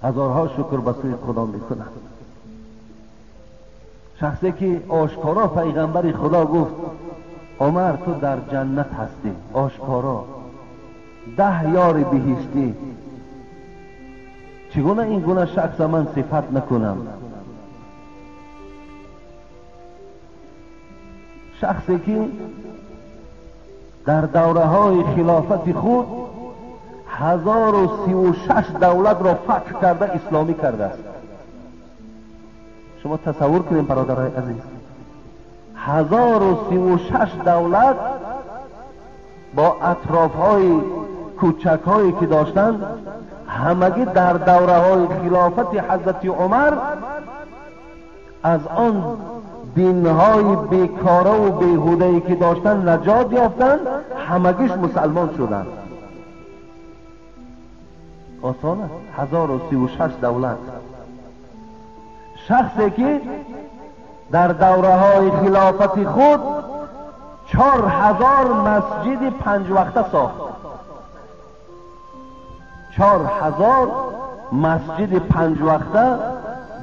Ҳазорҳо шукр ба сӯи Худо мекунам. Шахсе ки ошкоро пайғамбари Худо гуфт: Умар, ту дар ҷаннат ҳастӣ, ошкоро 10 ёри биҳиштӣ. Чӣ гуна ин гуна шахса ман сифат накунам? Шахсе ки дар давраҳои хилофати худ 1036 давлатро фатҳ карда исломӣ кардааст. Шумо тасаввур кунед, бародарои азиз, 1036 давлат бо атрофҳои кӯчакҳое ки доштанд, ҳамагӣ дар давраҳои хилофати ҳазрати Умар аз он динҳои бекораву беҳудае ки доштанд наҷот ёфтанд, ҳамагиш мусалмон шуданд. Осон аст, 1036 давлат. Шахсе ки дар давраҳои хилофати худ 4000 масҷиди панҷвақта сохт. 4000 масҷиди панҷвақта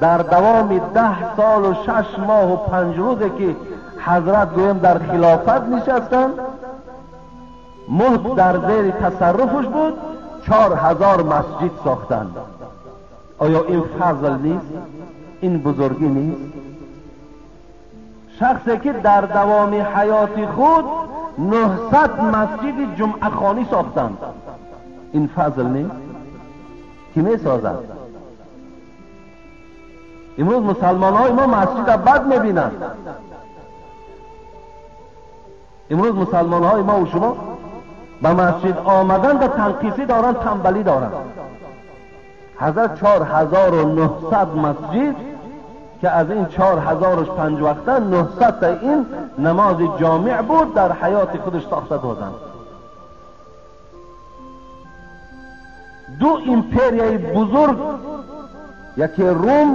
дар давоми 10 солу 6 моҳу 5 рӯзе ки ҳазрат гӯем дар хилофат нишастанд, мулк дар зери тасарруфаш буд, 4000 масҷид сохтанд. Оё ин фазл нест? Ин бузургӣ нест? Шахсе ки дар давоми ҳаёти худ 900 масҷиди ҷумъахонӣ сохтанд, ин фазл нест? Ки месозад? Имрӯз мусалмонҳои мо масҷидро бад мебинанд. Имрӯз мусалмонҳои мо ва шумо ба масҷид омадан ва танқисӣ доранд, танбалӣ доранд. Ҳазрат 4900 масҷид ки аз ин 4000 панҷ вақта, 900 та ин намози ҷомеъ буд, дар ҳаёти худаш сохта доданд. Ду империяи бузург, яке Рум,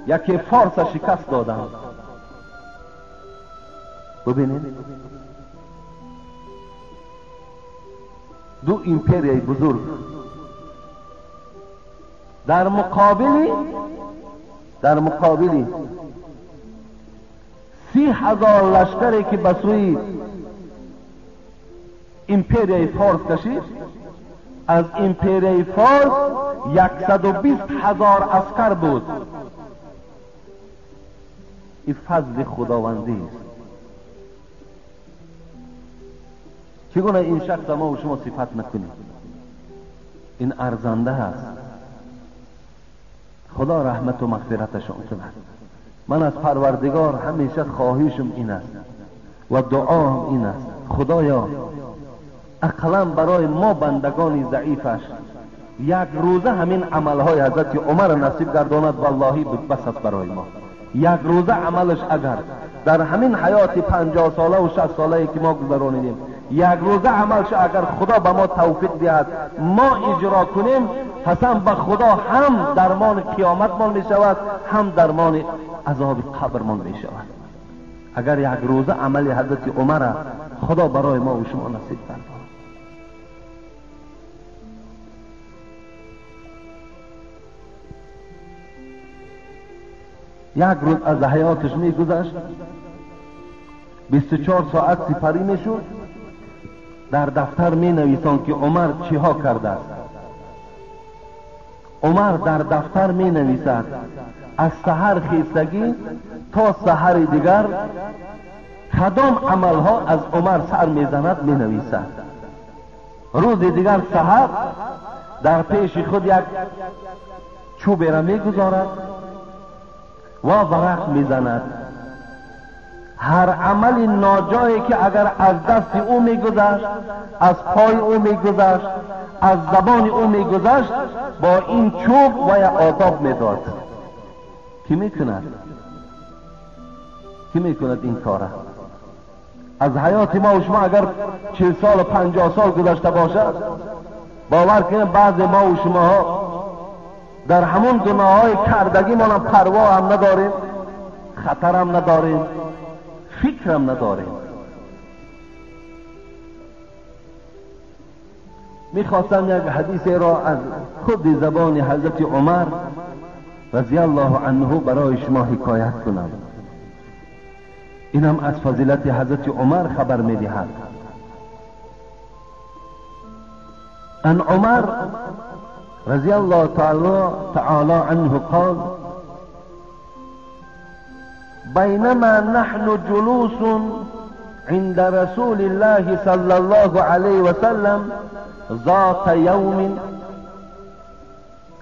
яке Форса шикаст доданд. Бубинед, ду империяи бузург дар муқобили 30,000 лашкаре ки ба сӯи империяи Форс кашид, аз империяи Форс 120,000 аскар буд. Ин фазли худовандӣ аст. Чӣ гуна ин шахса мо шумо сифат накунем? Ин арзанда аст. Худо раҳмату мағфираташон кунад. Ман аз Парвардигор ҳамеша хоҳишам ин аст ва дуоам ин аст: Худоё, ақаллан барои мо бандагони заифаш як рӯза ҳамин амалҳои ҳазрати Умар насиб гардонад. Валлоҳи бас аст барои мо. Як рӯза амалаш агар дар ҳамин ҳаёти 50 солаву 60 солае ки мо гузаронидем, як рӯза амалш агар Худо ба мо тавфиқ диҳад, мо иҷро кунем, қасам ба Худо ҳам дармони қиёматмон мешавад, ҳам дармони азоби қабрмон мешавад. Агар як рӯза амали ҳазрати Умара Худо барои мо ва шумо насиб гардонад. Як рӯз аз ҳаёташ мегузашт, 24 соат сипарӣ мешуд, дар дафтар менависанд ки Умар чиҳо кардааст. Умар дар дафтар менависад аз саҳар хестагӣ то саҳари дигар кадом амалҳо аз Умар сар мезанад менависад. Рӯзи дигар саҳар дар пеши худ як чӯберо мегузорад ва варақ мезанад. Ҳар амали ноҷое ки агар аз дасти ӯ мегузашт, аз пои ӯ мегузашт, аз забони ӯ мегузашт, бо ин чӯб вая одоб медод. Кӣ мекунад? Кӣ мекунад ин кора? Аз ҳаёти мо шумо агар 40 солу 50 сол гузашта бошад, бовар кунед баъзе мо ва шумоҳо дар ҳамон гуноҳҳои кардагимонам парво ҳам надорем, хатарам надорем, фикрам надорем. میخواستم یک حدیث را از خود زبان حضرت عمر رضی الله عنه برای شما حکایت کنم. اینم از فضیلت حضرت عمر خبر میدهد. ان عمر رضی الله تعالی عنه قال: بینما نحن جلوس عند رسول الله صلی الله علیه وسلم ذات یوم.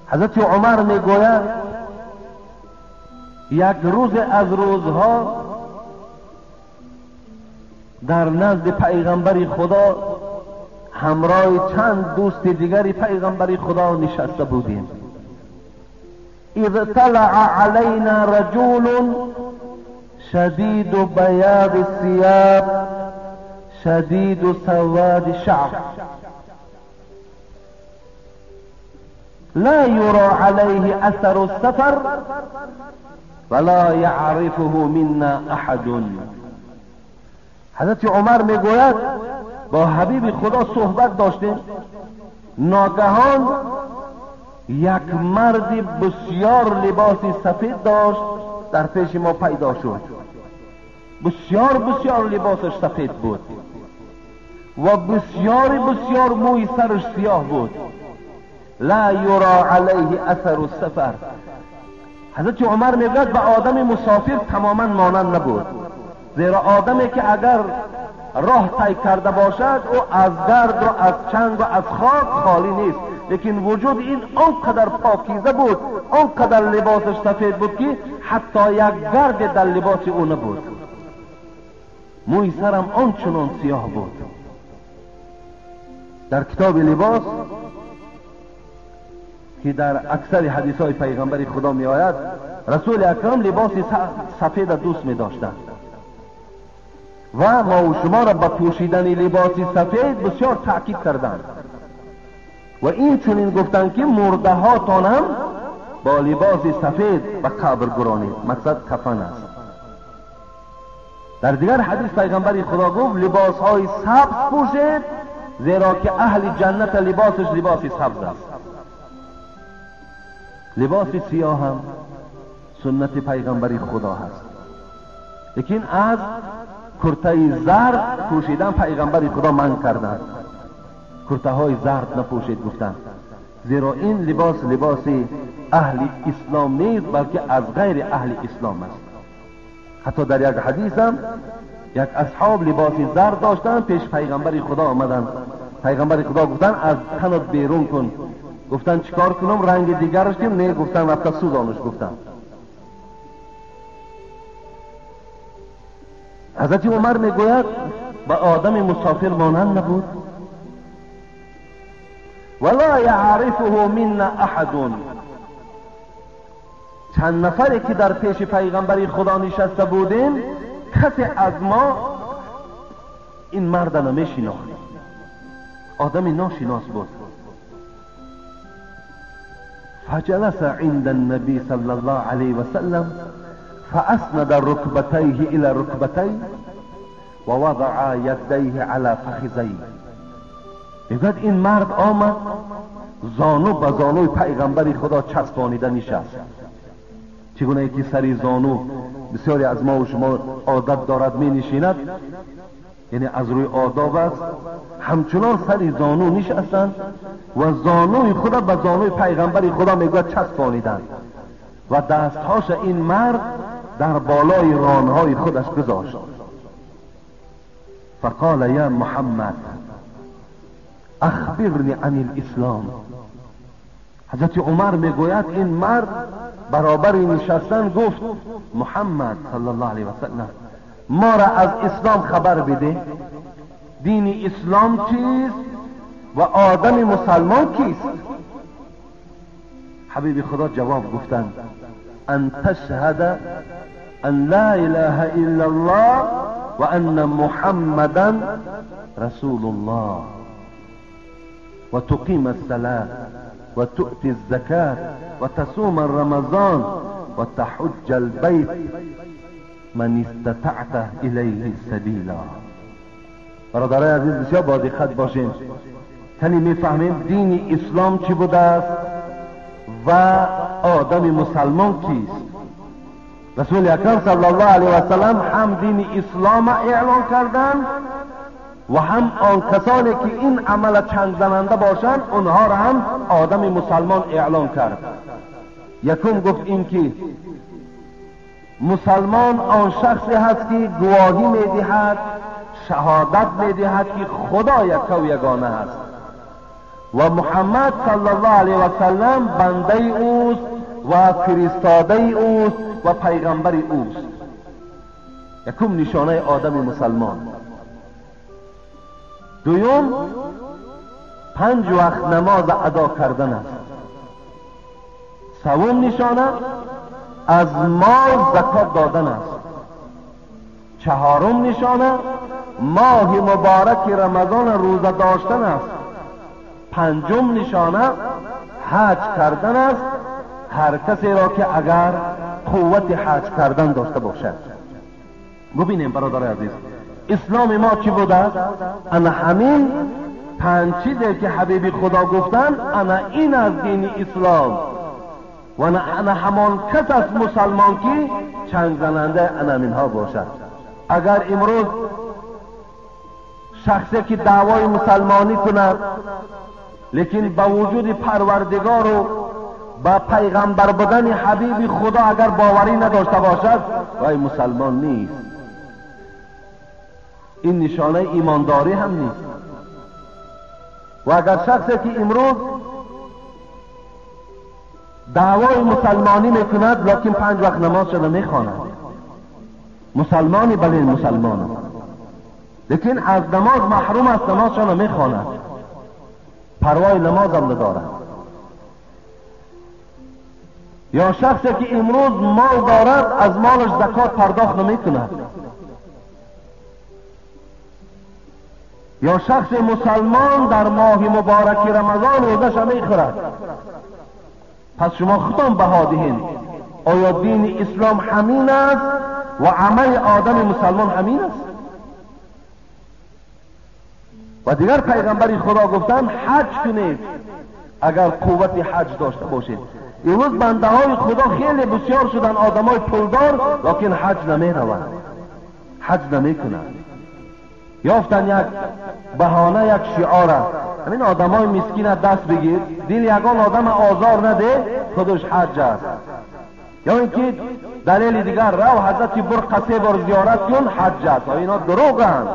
حضرت عمر میگوید یک روز از روزها در نزد پیغمبر خدا همراه چند دوست دیگری پیغمبر خدا نشسته بودیم. اذ طلع علینا رجل شدید بیاض الثياب شدید سواد الشعر لا يرى عليه اثر السفر ولا يعرفه منا احد. حضرت عمر میگوید با حبیب خدا صحبت داشتیم، ناگهان یک مرد بسیار لباس سفید داشت در پیش ما پیدا شد. بسیار بسیار لباسش سفید بود و بسیار بسیار موی سرش سیاه بود. لا یرا علیه اثر السفر. حضرت عمر میگوید به آدم مسافر تماما مانند نبود، زیرا آدمی که اگر راه طی کرده باشد او از گرد و از چنگ و از خاک خالی نیست، لیکن وجود این آنقدر پاکیزه بود، آنقدر لباسش سفید بود که حتی یک گرد در لباس او نبود. موی سرم آنچنان سیاه بود. در کتاب لباس که در اکثر حدیث های پیغمبر خدا می آید، رسول اکرم لباس سفید دوست می داشتند و ما و شما را به پوشیدن لباس سفید بسیار تاکید کردند و این چنین گفتند که مرده هاتان هم با لباس سفید به قبر گرانید، مقصد کفن است. در دیگر حدیث پیغمبر خدا گفت لباس های سبز پوشید، زیرا که اهل جنت لباسش لباس سبز است. لباس سیاه هم سنت پیغمبر خدا هست، لیکن از کرته زرد پوشیدن پیغمبر خدا منع کردند. کرته های زرد نپوشید گفتند، زیرا این لباس لباس اهل اسلام نیست، بلکه از غیر اهل اسلام است. حتی در یک حدیث هم یک اصحاب لباس زرد داشتند، پیش پیغمبر خدا آمدند. پیغمبر خدا گفتند از تنت بیرون کن. گفتند چیکار کنم، رنگ دیگرش کنم؟ نه، گفتند رفته سوزانش. گفتند حضرت عمر میگوید به آدم مسافر مانند نبود. ولا یعرفه منا احد. چند نفری که در پیش پیغمبر خدا نشسته بودیم کسی از ما این مرد نمیشناخت، آدم ناشناس بود. فجلس عند النبي صلى الله عليه وسلم فأسند ركبتيه إلى ركبتيه ووضع يديه على فخذيه. میگوید این مرد آمد زانو به زانوی پیغمبر خدا چسبانیده نشست. چگونه که سری زانو بسیاری از ما و شما عادت دارد می نشیند، یعنی از روی آداب است، همچنان سری زانو نشستند و زانوی خدا به زانوی پیغمبر خدا میگوید چسبانیدند و دستهاش این مرد در بالای رانهای خودش گذاشت. فقال یا محمد اخبرنی عن الاسلام. حضرت عمر میگوید این مرد برابر نشستن گفت محمد صلی الله علیه و سلم ما را از اسلام خبر بده، دین اسلام چیست و آدم مسلمان کیست؟ حبیب خدا جواب گفتند ان تشهد ان لا اله الا الله و ان محمدا رسول الله و تقیم الصلاة و تؤتی الزکاة و تصوم رمضان و تحج البیت من استطعت الیه سبیلا. برادرای عزیز بسیار با دقت باشین. کنی میفهمیم دین اسلام چی بوده است و آدم مسلمان کیست. رسول اکرم صلی الله علیه و سلم هم دین اسلام اعلان کردند و هم آن کسانی که این عمل چنگ زننده باشند اونها را هم آدم مسلمان اعلان کرد. یکم گفت این که مسلمان آن شخصی هست که گواهی میدهد، شهادت میدهد که خدا یک و یگانه است و محمد صلی الله علیه و سلم بنده اوست و فرستاده اوست و پیغمبر اوست. یکم نشانه آدم مسلمان. دوم، 5 وقت نماز ادا کردن است. سوم نشانه از مال زکات دادن است. چهارم نشانه ماه مبارک رمضان روزه داشتن است. پنجم نشانه حج کردن است، هر کسی را که اگر قوت حج کردن داشته باشد. ببینیم برادر عزیز، اسلام ما چی بوده است؟ انا همین 5 چیزی که حبیب خدا گفتن، انا این از دین اسلام و انا همان کس است مسلمان که چنگ زننده انا منها باشد. اگر امروز شخصی که دعوای مسلمانی کند لیکن با وجود پروردگار و با پیغمبر بودن حبیب خدا اگر باوری نداشته باشد، وای مسلمان نیست. این نشانه ایمانداری هم نیست. و اگر شخصی که امروز دعوای مسلمانی میکند لیکن 5 وقت نماز را نمیخواند، مسلمانی بله مسلمان، لیکن از نماز محروم است، نماز را نمیخواند، پروای نماز هم ندارد. یا شخصی که امروز مال دارد از مالش زکات پرداخت نمیکند، یا شخص مسلمان در ماه مبارک رمضان روزش میخورد. پس شما خودتان بها دهین، آیا دین اسلام همین است و عمل آدم مسلمان همین است؟ و دیگر پیغمبر خدا گفتن حج کنید اگر قوت حج داشته باشید. امروز بنده های خدا خیلی بسیار شدن آدم های پولدار، لیکن حج نمی روند، حج نمی کنند. یافتن یک بهانه، یک شعار است. همین آدم های مسکین دست بگیر، دل یگان آدم آزار نده، خودش حج است. یا اینکه دلیل دیگر، رو حضرت برقه 3 بار زیارت کن، حج است. اینا دروغ اند،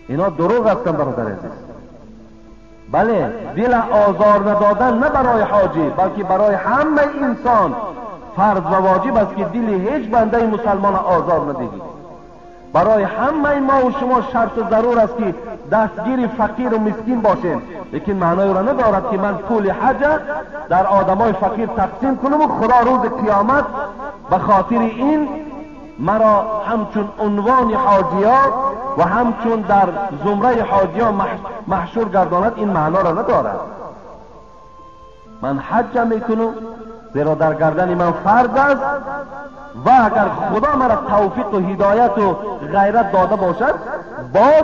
اینا دروغ هستند برادر عزیز. بله، دل آزار ندادن نه برای حاجی بلکه برای همه انسان فرض و واجب است که دل هیچ بنده مسلمان آزار ندهی. برای همه ما و شما شرط و ضرور است که دستگیر فقیر و مسکین باشیم، لیکن معنای را ندارد که من پول حج در آدمای فقیر تقسیم کنم و خدا روز قیامت به خاطر این مرا همچون عنوان حاجیا و همچون در زمره حاجیا محشور گرداند. این معنا را ندارد. من حج میکنم زیرا در گردن من فرض است و اگر خدا مرا توفیق و هدایت و غیرت داده باشد باز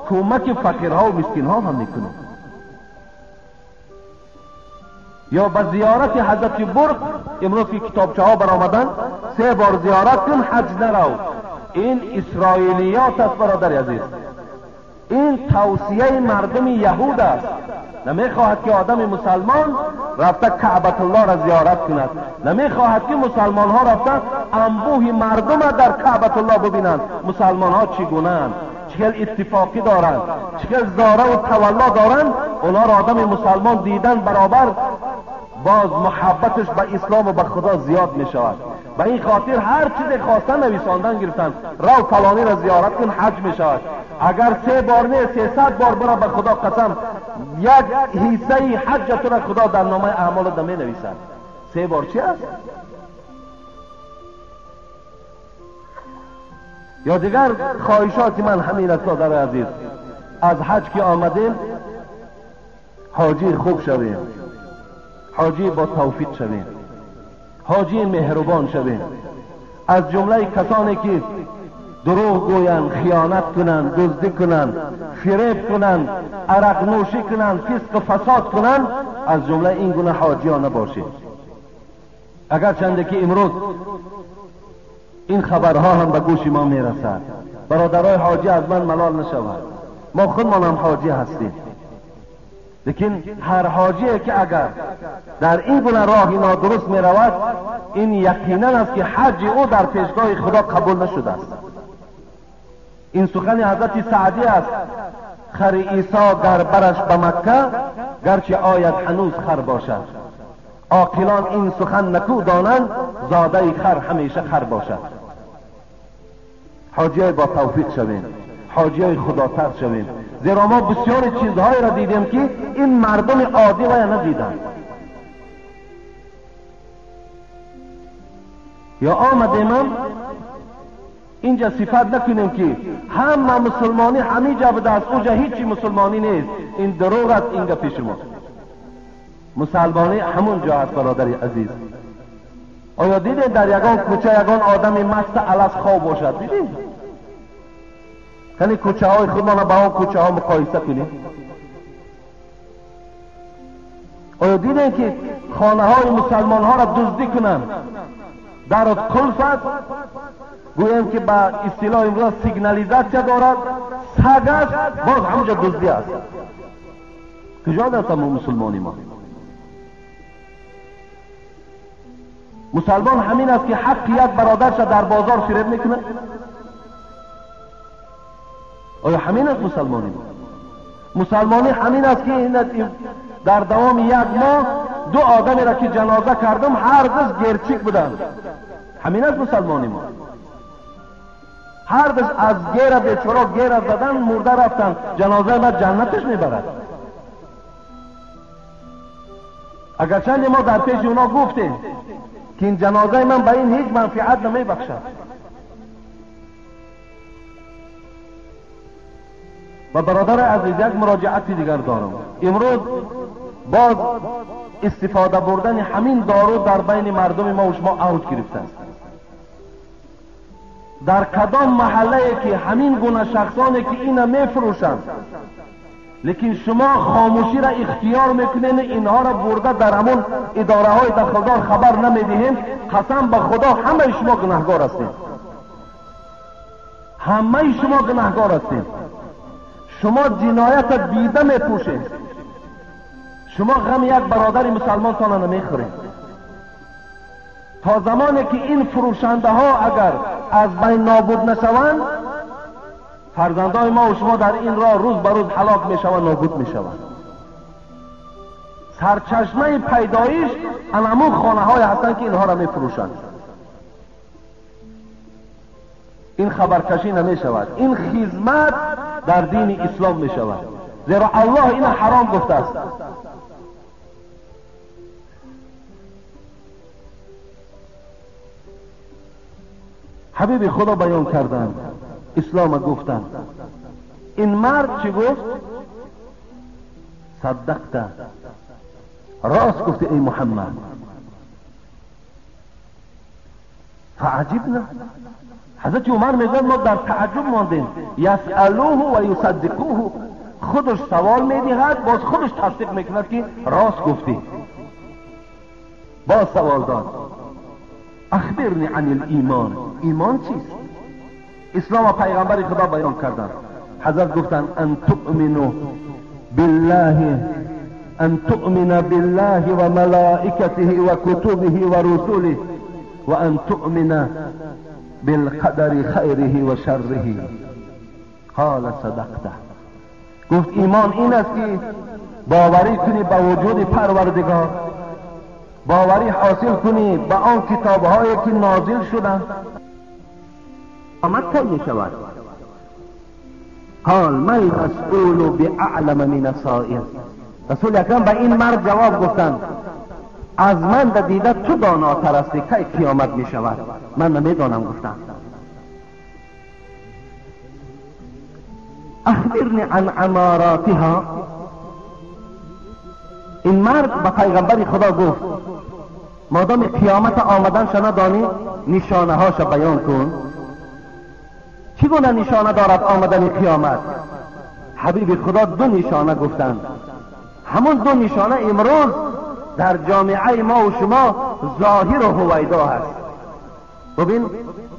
کمک فقیرها و مسکینها هم میکنم. یا به زیارت حضرت برق امروز که کتابچه ها برآمدن، 3 بار زیارت کن حج نرو. این اسرائیلیات است برادر عزیز، این توصیه مردم یهود است. نمیخواهد که آدم مسلمان رفته کعبة الله را زیارت کند، نمیخواهد که مسلمان ها رفته انبوه مردم را در کعبة الله ببینند، مسلمان ها چگونه اند، چه اتفاقی دارند، چه زاره و تولا دارند. اونا را آدم مسلمان دیدن برابر باز محبتش به اسلام و به خدا زیاد می شود. به این خاطر هر چیز خواستن نویساندن گرفتن، رو فلانی را زیارت کن حج می شود. اگر 3 بار نه 300 بار برا، به خدا قسم یک حصه حج تو را خدا در نامه اعمال می نویسد. 3 بار چی است؟ یا دیگر خواهشات من همین است برادر عزیز، از حج که آمدیم حاجی خوب شویم، حاجی با توفیق شویم، حاجی مهربان شویم. از جمله کسانی که دروغ گویند، خیانت کنند، دزدی کنند، فریب کنند، عرق نوشی کنند، فسق و فساد کنند، از جمله این گونه حاجی ها نباشید. اگر چنده که امروز این خبرها هم به گوش ما میرسد، برادرای حاجی از من ملال نشود، ما خودمان هم حاجی هستیم، لیکن هر حاجی که اگر در این گونه راه نادرست می رود، این یقینا است که حج او در پیشگاه خدا قبول نشده است. این سخن حضرت سعدی است: خر عیسی گر برش به مکه، گرچه آید هنوز خر باشد. عاقلان این سخن نکو دانند، زاده خر همیشه خر باشد. حاجی با توفیق شویم، حاجی خدا ترس شویم، زیرا ما بسیار چیزهایی را دیدیم که این مردم عادی را ندیدند. یا آمدیم اینجا صفت نکنیم که همه مسلمانی همینجا بوده است، اونجا هیچی مسلمانی نیست. این دروغ است. اینجا پیش ما مسلمانی همون جا است. برادر عزیز، آیا دیدین در یگان کوچه یگان آدم مست الس خواب باشد؟ دیدین؟ یعنی کوچه های خودمان با آن کوچه ها مقایسه کنیم. آیا دیدین که خانه های مسلمان ها را دزدی کنند، درت قلف است، گوییم که به اصطلاح امروز سیگنالیزاسیا دارد، سگ است، باز همونجا دزدی است. کجا در تمام مسلمانی ما؟ مسلمان همین است که حق یک برادرش در بازار فریب میکنه؟ آیا همین است مسلمانی؟ مسلمانی همین است که در دوام یک ماه دو آدمی را که جنازه کردم هر دو گرچیک بودند. همین است مسلمانی ما. هر دو از گیر بیچاره گیر زدن مرده رفتن، جنازه بعد جنتش میبرد. اگرچه ما در پیش اونا گفتیم که این جنازه من به این هیچ منفعت نمیبخشد. و برادر عزیز، یک مراجعت دیگر دارم. امروز باز استفاده بردن همین دارو در بین مردم ما و شما اوج گرفته است. در کدام محله که همین گونه شخصانی که اینا میفروشند، لیکن شما خاموشی را اختیار میکنین، اینها را برده در همون اداره های دخلدار خبر نمیدهیم، قسم به خدا همه شما گناهگار هستید. همه شما گناهگار هستید. شما جنایت دیده میپوشید. شما غم یک برادر مسلمان تان نمیخورید. تا زمانی که این فروشنده ها اگر از بین نابود نشوند، فرزندان ما و شما در این راه روز به روز هلاک میشوند، نابود میشوند. سرچشمه پیدایش همون خانه های هستند که اینها را میفروشند. این خبرکشی نمیشود، این خدمت در دین اسلام میشود، زیرا الله این حرام گفته است. حبیب خدا بیان کردند، اسلام گفتند. این مرد چی گفت؟ صدقت، راست گفتی ای محمد. فعجبنا، حضرت عمر میگوید ما در تعجب ماندیم. یسألوه و یصدقوه، خودش سوال میدهد باز خودش تصدیق میکند که راست گفتی. باز سوال داد، اخبرنی عن الایمان، ایمان چیست؟ اسلام و پیغمبر خدا بیان کردند. حضرت گفتند ان تؤمنوا بالله، ان تؤمن بالله و ملائکته و کتبه و رسوله و ان تؤمن بالقدر خیره و شره. قال صدقت. گفت ایمان این است که باوری کنی به وجود پروردگار، باوری حاصل کنی به آن کتابهایی که نازل شدند. قیامت کی می شود؟ قال ما المسئول باعلم من السائل. رسول اکرم به این مرد جواب گفتند از من دیده تو داناتر هستی، کی قیامت می شود؟ من نمیدانم. گفتم اخبرنی عن اماراتها. این مرد به پیغمبر خدا گفت مادام قیامت آمدنش ندانی نشانه هاش بیان کن. چگونه نشانه دارد آمدن قیامت؟ حبیب خدا دو نشانه گفتند. همون دو نشانه امروز در جامعه ما و شما ظاهر و هویدا هست. ببین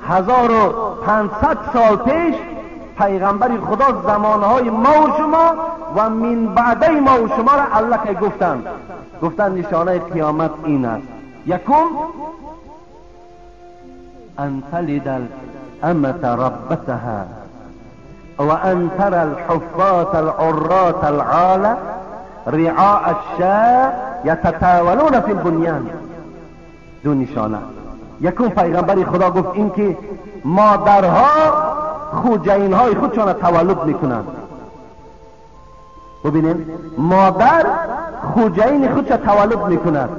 1500 سال پیش پیغمبر خدا زمانهای ما و شما و من بعده ما و شما را الله که گفتند، گفتند نشانه قیامت این است. یکم ان تلد الامة ربتها وان ترى الحفاة العراة العالة رعاء الشاة یتطاولون فی البنیان. دو نشانه. یکم پیغمبر خدا گفت این که مادرها خوجینهای خودشان تولد میکنند. ببینیم مادر خوجین خودش تولد میکند.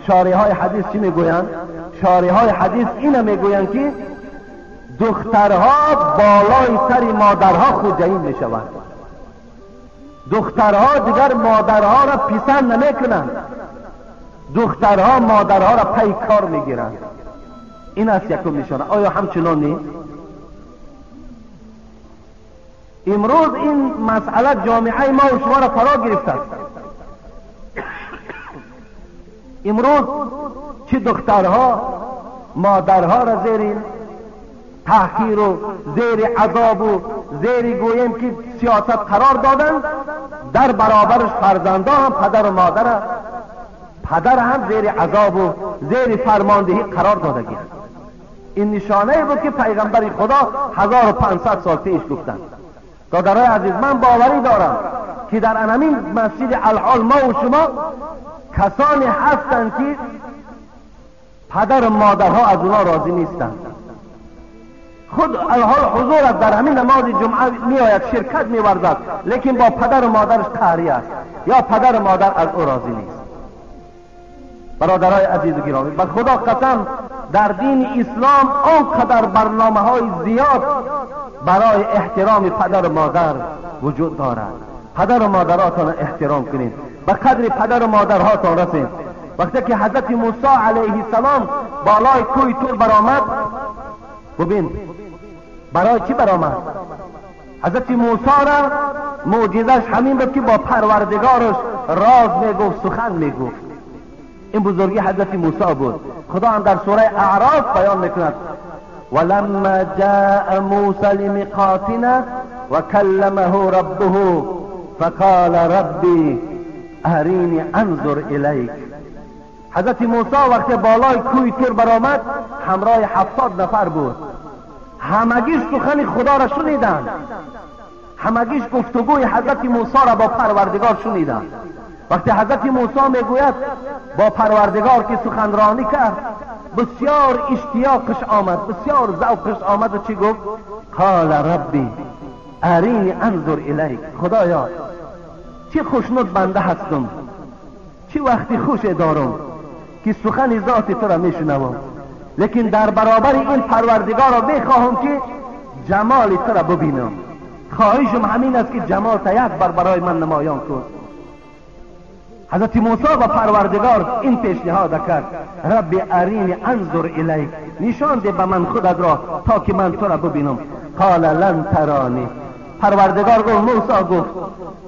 شارح های حدیث چی میگویند؟ شارح های حدیث اینو میگویند که دخترها بالای سر مادرها خوجین میشوند. دخترها دیگر مادرها را پسند نمیکنند، دخترها مادرها را پی کار میگیرند. این است یکم نشانه. آیا همچنان نیست؟ امروز این مسئله جامعه ما و شما را فرا گرفته است. امروز چه دخترها مادرها را زیر تحقیر و زیر عذاب و زیر گوییم که سیاست قرار دادن، در برابرش فرزنده هم پدر و مادر پدر هم زیر عذاب و زیر فرماندهی قرار دادگی. این نشانه بود که پیغمبر خدا 1500 سال پیش گفتند. برادرای عزیز، من باوری دارم که در همین مسجد الحال ما و شما کسانی هستند که پدر و مادرها از اونا راضی نیستند. خود الحال حضور در همین نماز جمعه می آید، شرکت می ورزد، لیکن با پدر و مادرش قهری است یا پدر و مادر از او راضی نیست. برادرای عزیز و گرامی، به خدا قسم در دین اسلام آنقدر برنامه های زیاد برای احترام پدر و مادر وجود دارد. پدر و مادراتان احترام کنید، به قدر پدر و مادرهاتان رسید. وقتی که حضرت موسی علیه السلام بالای کوه طور برآمد، ببین برای چی برآمد؟ حضرت موسی را معجزش همین بود که با پروردگارش راز میگفت، سخن میگفت. این بزرگی حضرت موسی بود. خدا هم در سوره اعراف بیان میکند: ولما جاء موسى لمیقاتنا وکلمه ربه فقال ربی ارینی انظر الیک. حضرت موسی وقتی بالای کوه طور برآمد همراه 70 نفر بود. همگیش سخن خدا را شنیدند، همگیش گفتگوی حضرت موسی را با پروردگار شنیدند. وقتی حضرت موسی میگوید با پروردگار که سخنرانی کرد، بسیار اشتیاقش آمد، بسیار ذوقش آمد و چی گفت؟ قال ربی ارینی انظر الیک. خدایا چه خوشنود بنده هستم، چه وقتی خوش دارم که سخن ذات تو را میشنوم، لیکن در برابر این پروردگار را میخواهم که جمال تو را ببینم. خواهشم همین است که جمال تا یک بار برای من نمایان کن. حضرت موسی با پروردگار این پیشنهاد کرد: رب ارینی انظر الیک، نشان ده به من خودت را تا که من تو را ببینم. قال لن ترانی. پروردگار گفت، موسی گفت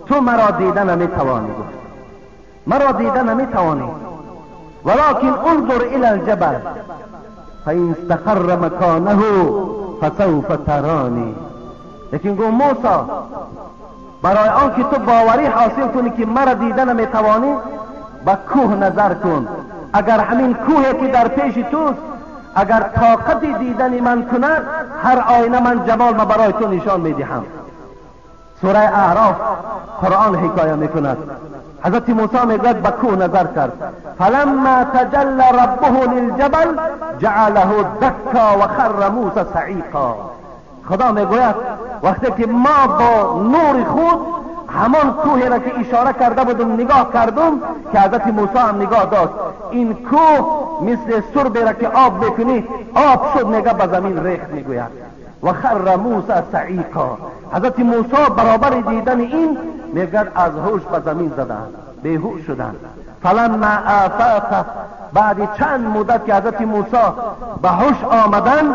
تو مرا دیده نمیتوانی، گفت مرا دیده نمیتوانی، ولكن انظر الى الجبل فإن استقر مکانه فسوف ترانی. لیکن گفت موسی برای آنکه تو باوری حاصل کنی که مرا دیده نمیتوانی، به کوه نظر کن. اگر همین کوه که در پیش توست اگر طاقت دیدن من کند، هر آینه من جمال ما برای تو نشان میدهم. سوره اعراف قرآن حکایه میکند. حضرت موسی میگوید به کوه نظر کرد، فلما تجلى ربه للجبل جعله دکا و خر موسی صعیقا. خدا میگوید وقتی که ما با نور خود همان کوه را که اشاره کرده بودم نگاه کردم، که حضرت موسی هم نگاه داشت، این کوه مثل سربی را که آب بکنی آب شد، نگاه به زمین ریخت. میگوید و خر موسی صعیقا. حضرت موسی برابر دیدن این میگوید از هوش به زمین زدند، بیهوش شدند. فلما آفاق، بعد چند مدت که حضرت موسی به هوش آمدند،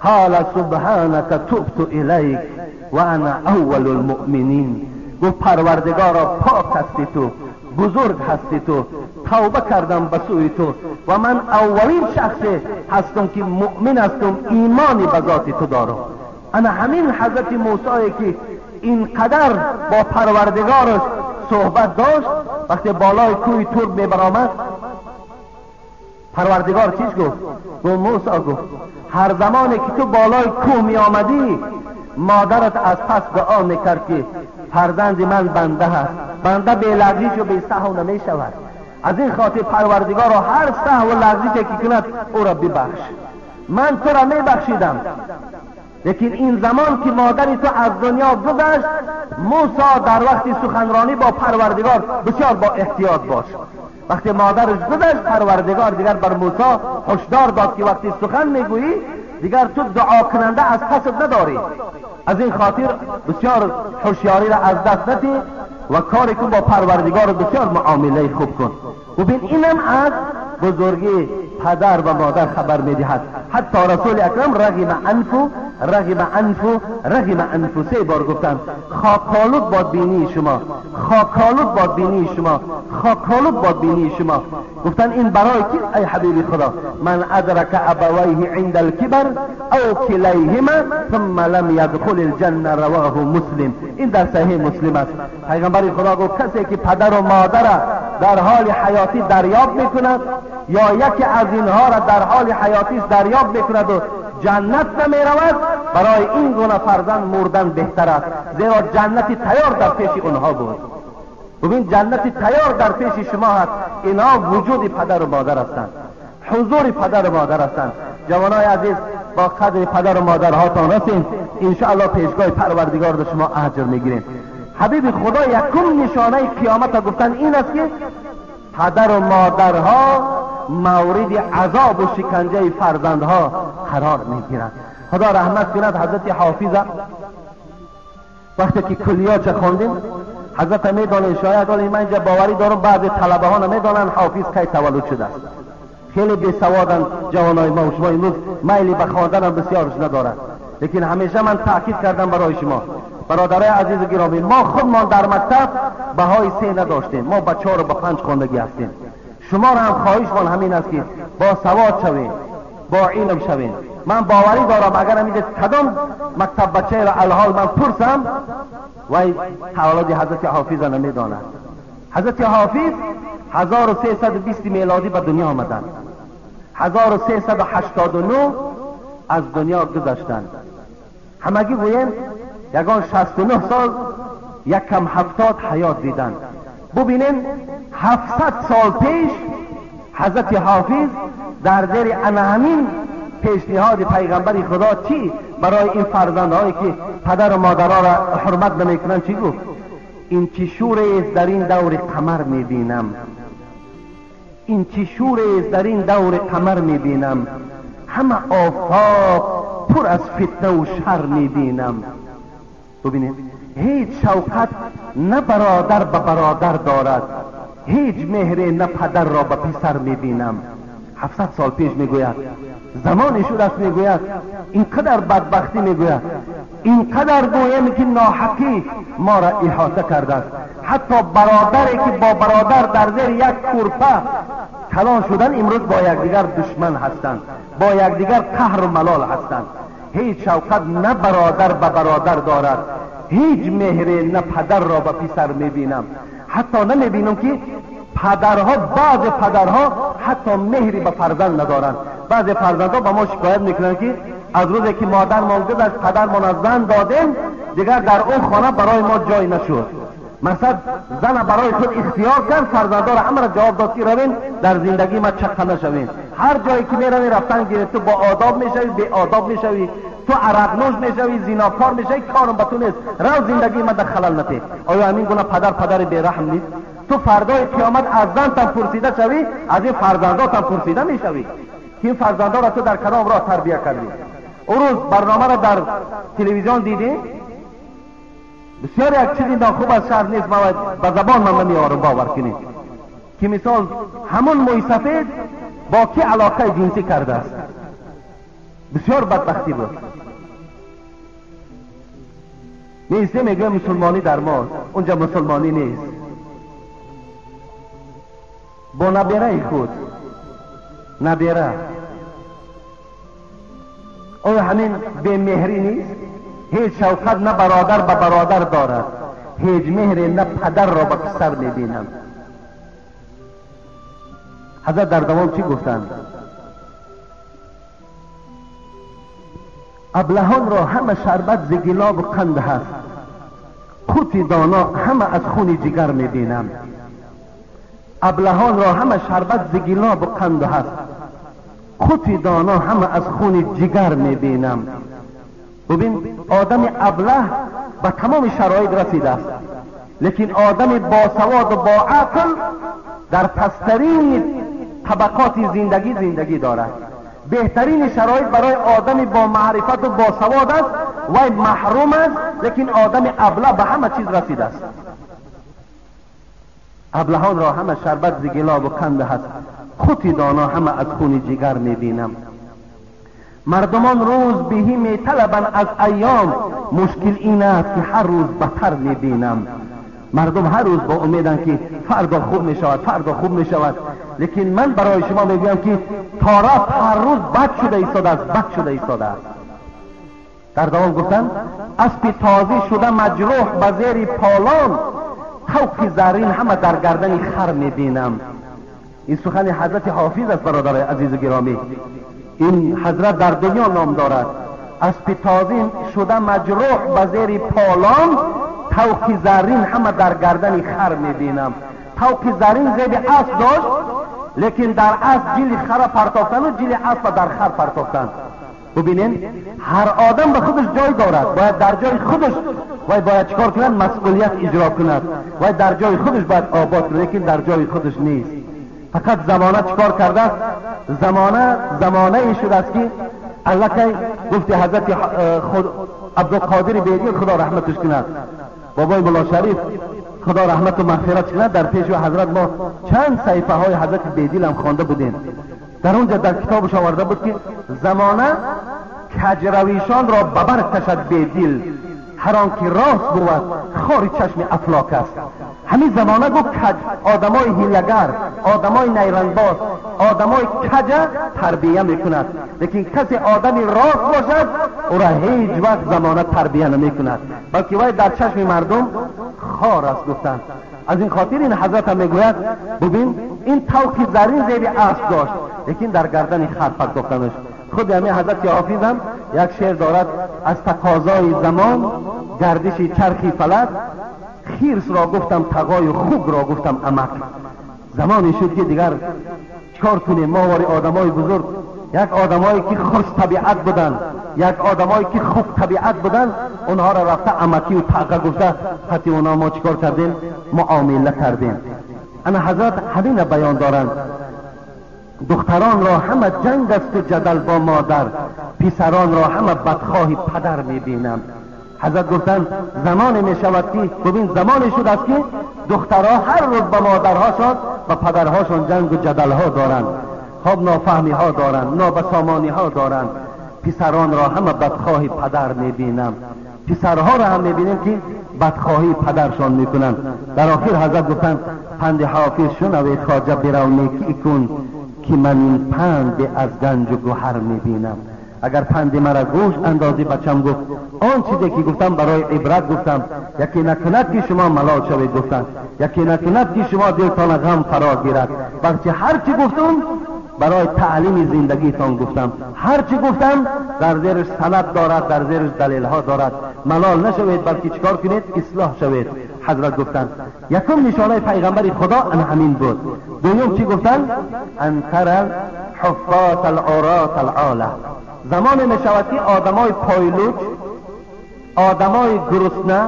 قال سبحانك تبت الیک و انا اول المؤمنین. گفت پروردگارا پاک هستی تو، بزرگ هستی تو، توبه کردم به سوی تو و من اولین شخص هستم که مؤمن هستم، ایمانی به ذات تو دارم. انا همین حضرت موسی که اینقدر با پروردگارش صحبت داشت، وقتی بالای کوه طور میبرآمد پروردگار چیش گفت؟ گفت موسی، گفت هر زمانی که تو بالای کوه می آمدی مادرت از پس دعا میکرد که فرزند من بنده هست، بنده بی لغزش و بی سهو نمی شود، از این خاطر پروردگار را هر سهو و لغزشی که کند او را ببخش، من تو را می بخشیدم. لیکن این زمان که مادری تو از دنیا گذشت، موسی در وقت سخنرانی با پروردگار بسیار با احتیاط باش. وقتی مادرش گذشت، پروردگار دیگر بر موسی هشدار داد که وقتی سخن میگویی دیگر تو دعا کننده از پست نداری، از این خاطر بسیار هوشیاری را از دست ندی و کاری کن با پروردگار بسیار معامله خوب کن. ببین اینم از بزرگی پدر و مادر خبر میدهد. حتی رسول اکرم رغم انفو رغم انفو رغم انفو سه بار گفتند خاکالود باد بینی شما، خاکالود باد بینی شما، خاکالود باد بینی شما. گفتن این برای کی ای حبیب خدا؟ من ادرک ابویه عند الکبر او کلیهما ثم لم یدخل الجنه، رواه مسلم. این در صحیح مسلم است. پیغمبر خدا گفت کسی که پدر و مادر در حال حیاتی دریاب میکند یا یکی از اینها را در حال حیاتیش دریاب میکند و جنت نمیرود، برای این گونه فرزند مردن بهتر است، زیرا جنت تیار در پیش اونها بود. ببین جنت تیار در پیش شما هست. اینها وجود پدر و مادر هستند، حضور پدر و مادر هستند. جوانای عزیز با قدر پدر و مادرهاتان رسین، انشاءالله پیشگاه پروردگار در شما اجر میگیریم. حبیب خدا یکم نشانه قیامت گفتن این است که پدر و مادرها مورد عذاب و شکنجه فرزندها قرار میگیرند. خدا رحمت کند حضرت حافظ وقتی که کلیات خواندیم، حضرت میدانه، شاید حالا من اینجا باوری دارم بعض طلبه ها نمیدانند حافظ کی تولد شده است. خیلی بیسوادن جوانای ما و شما امروز، میلی به خواندن هم بسیارش ندارند. لیکن همیشه من تاکید کردم برای شما برادرای عزیز و گرامی، ما خودمان در مکتب بهای 3 نداشتیم، ما با 4 و با 5 خواندگی هستیم. شما را هم خواهشمان همین است که با سواد شوین، با علم شوین. من باوری دارم اگر همینجا کدام مکتب بچه را الحال من پرسم وی تولد حضرت حافظ را نمیداند. حضرت حافظ 1320 میلادی به دنیا آمدند، 1389 از دنیا گذشتند. همگی گوییم یگان 69 سال یکم 70 حیات دیدند. ببینیم 700 سال پیش حضرت حافظ در زیر همین پیشنهاد پیغمبر خدا چی برای این فرزندهایی که پدر و مادرها را حرمت نمیکنند چی گفت؟ این چی شور است در این دور قمر میبینم، این چی شور است در این دور قمر میبینم، همه آفاق پر از فتنه و شر میبینم. ببینید هیچ شوقت نه برادر به برادر دارد، هیچ مهر نه پدر را به پسر میبینم. 700 سال پیش میگوید، زمان شد است میگوید، اینقدر بدبختی میگوید، اینقدر گویم که ناحقی ما را احاطه کرده است. حتی برادری که با برادر در زیر یک کورپه کلان شدن امروز با یکدیگر دشمن هستند، با یکدیگر قهر و ملال هستند. هیچ شوقت نه برادر به برادر دارد، هیچ مهر نه پدر را به پسر میبینم. حتی نمیبینم که پدرها، بعض پدرها حتی مهری به فرزند ندارند. بعض فرزندها به ما شکایت میکنند که از روزی که مادرمان گذشت پدرمان از زن دادیم دیگر در اون خانه برای ما جای نشد. مثلا زن برای خود اختیار کرد، فرزندها را همه را جواب داد که روین در زندگی ما چقه نشوین، هر جایی که میروین رفتن گرفت، تو با آداب میشوی بی آداب میشوی، تو عرق نوش میشوی، زیناکار میشوی، کارم به تو نیست، رو زندگی ما در خلل نتی. آیا همین گونه پدر پدر بیرحم نیست؟ تو فردای قیامت از زن تم پرسیده شوی، از این فرزنداتم پرسیده میشوی که این فرزندا را تو در کدام راه تربیه کردی. اون روز برنامه را در تلویزیون دیدی، بسیار یک چیزی ناخوب از شهر نیست، ما به زبان من نمیارم باور کنید که مثال همون موی سفید با کی علاقه جنسی کرده است، بسیار بدبختی بود. نیست میگه مسلمانی در ماست، اونجا مسلمانی نیست. با نبیره خود نبیره، آیا همین به مهری نیست؟ هیچ شوقت نه برادر به برادر دارد، هیچ مهری نه پدر را به پسر میبینم. حضرت در دوام چی گفتند؟ ابلهان را همه شربت ز گلاب و قند هست، قوت دانا همه از خون جگر میبینم. ابلهان را همه شربت ز گلاب و قند هست، قوت دانا همه از خون جگر میبینم. ببین آدم ابله به تمام شرایط رسیده است، لیکن آدم با سواد و با عقل در پسترین طبقات زندگی زندگی دارد. بهترین شرایط برای آدم با معرفت و با سواد است، وی محروم است، لیکن آدم ابله به همه چیز رسیده است. ابلهان را همه شربت ز گلاب و قند هست، قوت دانا همه از خون جگر میبینم. مردمان روز بهی میطلبند از ایام، مشکل این است که هر روز بتر میبینم. مردم هر روز با امیدند که فردا خوب میشود، فردا خوب میشود، لیکن من برای شما میگویم که تا رفت هر روز بد شده ایستاده است، بد شده ایستاده است. در دوام گفتند اسب تازی شده مجروح به زیر پالان، طوق زرین همه در گردن خر میبینم. این سخن حضرت حافظ است برادر عزیز و گرامی. این حضرت در دنیا نام دارد. اسب تازی شده مجروح به زیر پالان، طوق زرین همه در گردن خر میبینم. طوق زرین زیر اسب داشت، لیکن در اسب جیل خر پرتافتن و جیل اسب در خر پرتافتن. ببینین هر آدم به خودش جای دارد، باید در جای خودش وای باید چکار کند؟ مسئولیت اجرا کند، وای در جای خودش باید آباد کند، لیکن در جای خودش نیست. فقط زمانه چکار کرده است؟ زمانه زمانه ای شده است که الکی گفت حضرت خود عبدالقادر بیدی خدا رحمتش کند، بابای ملا شریف خدا رحمت و مغفرت کند، در پیش حضرت ما چند صحیفه های حضرت بیدیل هم خوانده بودیم. در اونجا در کتابش آورده بود که زمانه کجرویشان را ببر کشد بیدیل، هر آن که راست بود خار چشم افلاک است. همین زمانه گفت کج آدمای هیلگر، آدمای نیرنگباز، آدمای کج تربیه میکند، لیکن کسی آدمی راست باشد او را هیچ وقت زمانه تربیه نمیکند، بلکه وی در چشم مردم خار است گفتند. از این خاطر این حضرت هم میگوید ببین این طوق زرین زیر اسب داشت، لیکن در گردن خر پرداختنش. خود همین حضرت حافظ هم یک شعر دارد: از تقاضای زمان گردش چرخی فلک، خیرس را گفتم تقای خوب را گفتم امک. زمانی شد که دیگر چکار کنیم؟ ما واری آدمای بزرگ، یک آدمایی که خوش طبیعت بودن، یک آدمایی که خوب طبیعت بودن، اونها را رفته امکی و تقا گفته، حتی اونا ما چکار کردیم؟ معامله کردیم. انا حضرت همین بیان دارند: دختران را همه جنگ است و جدل با مادر، پسران را همه بدخواه پدر میبینم. حضرت گفتند زمانی می شود که ببین زمانی شد است که دخترها هر روز با مادرهاشان و پدرهاشان جنگ و جدلها دارند، خب نافهمی ها دارند، نابسامانی ها دارند. پسران را همه بدخواه پدر میبینم، پسرها را هم میبینیم که بدخواهی پدرشان میکنند. در آخر حضرت گفتند پند حافظ شنوید خواجه برو نیکی کن، که من این پند از گنج و گوهر میبینم. اگر پند مرا گوش اندازی بچم گفت آن چیزی که گفتم برای عبرت گفتم، یکی نکند که شما ملال شوید گفتم، یکی نکند که شما دلتان غم فرا گیرد، بلکه هر چی گفتم برای تعلیم زندگیتان گفتم، هر چی گفتم در زیرش سند دارد، در زیرش دلیل ها دارد. ملال نشوید بلکه چیکار کنید؟ اصلاح شوید. حضرت گفتند یکم نشانه پیغمبر خدا ان همین بود. دوم چی گفتند؟ ان تر الحفاة العراة العاله. زمان می شود که آدمای پایلوچ، آدمای گرسنه،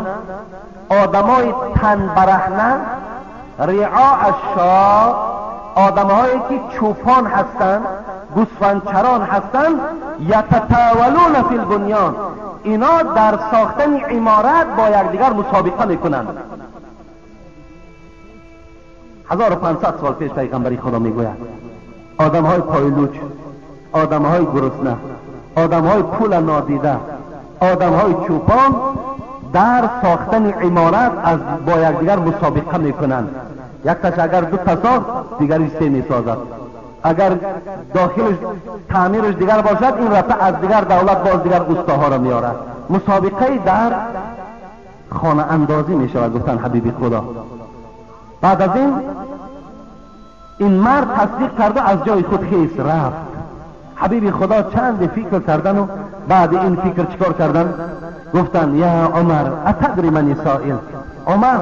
آدمای تن برهنه، رعاع الشاة، آدمهایی که چوپان هستند، گوسفندچران هستند، یتطاولون فی البنیان، اینا در ساختن عمارت با یکدیگر مسابقه میکنند. 1500 سال پیش پیغمبری خدا میگوید آدمهای پایلوچ، آدمهای گرسنه، آدمهای پول نادیده، آدمهای چوپان در ساختن عمارت از با یکدیگر مسابقه میکنند. یک تاش اگر دو تا ساخت دیگری سه میسازد، اگر داخلش تعمیرش دیگر باشد این رفته از دیگر دولت باز دیگر استاها را میارد. مسابقه در خانه اندازی میشود. گفتن حبیبی خدا. بعد از این مرد تصدیق کرده از جای خود خیز رفت. حبیبی خدا چند فکر کردن و بعد این فکر چیکار کردن؟ گفتن یا عمر اتدری من سائل، عمر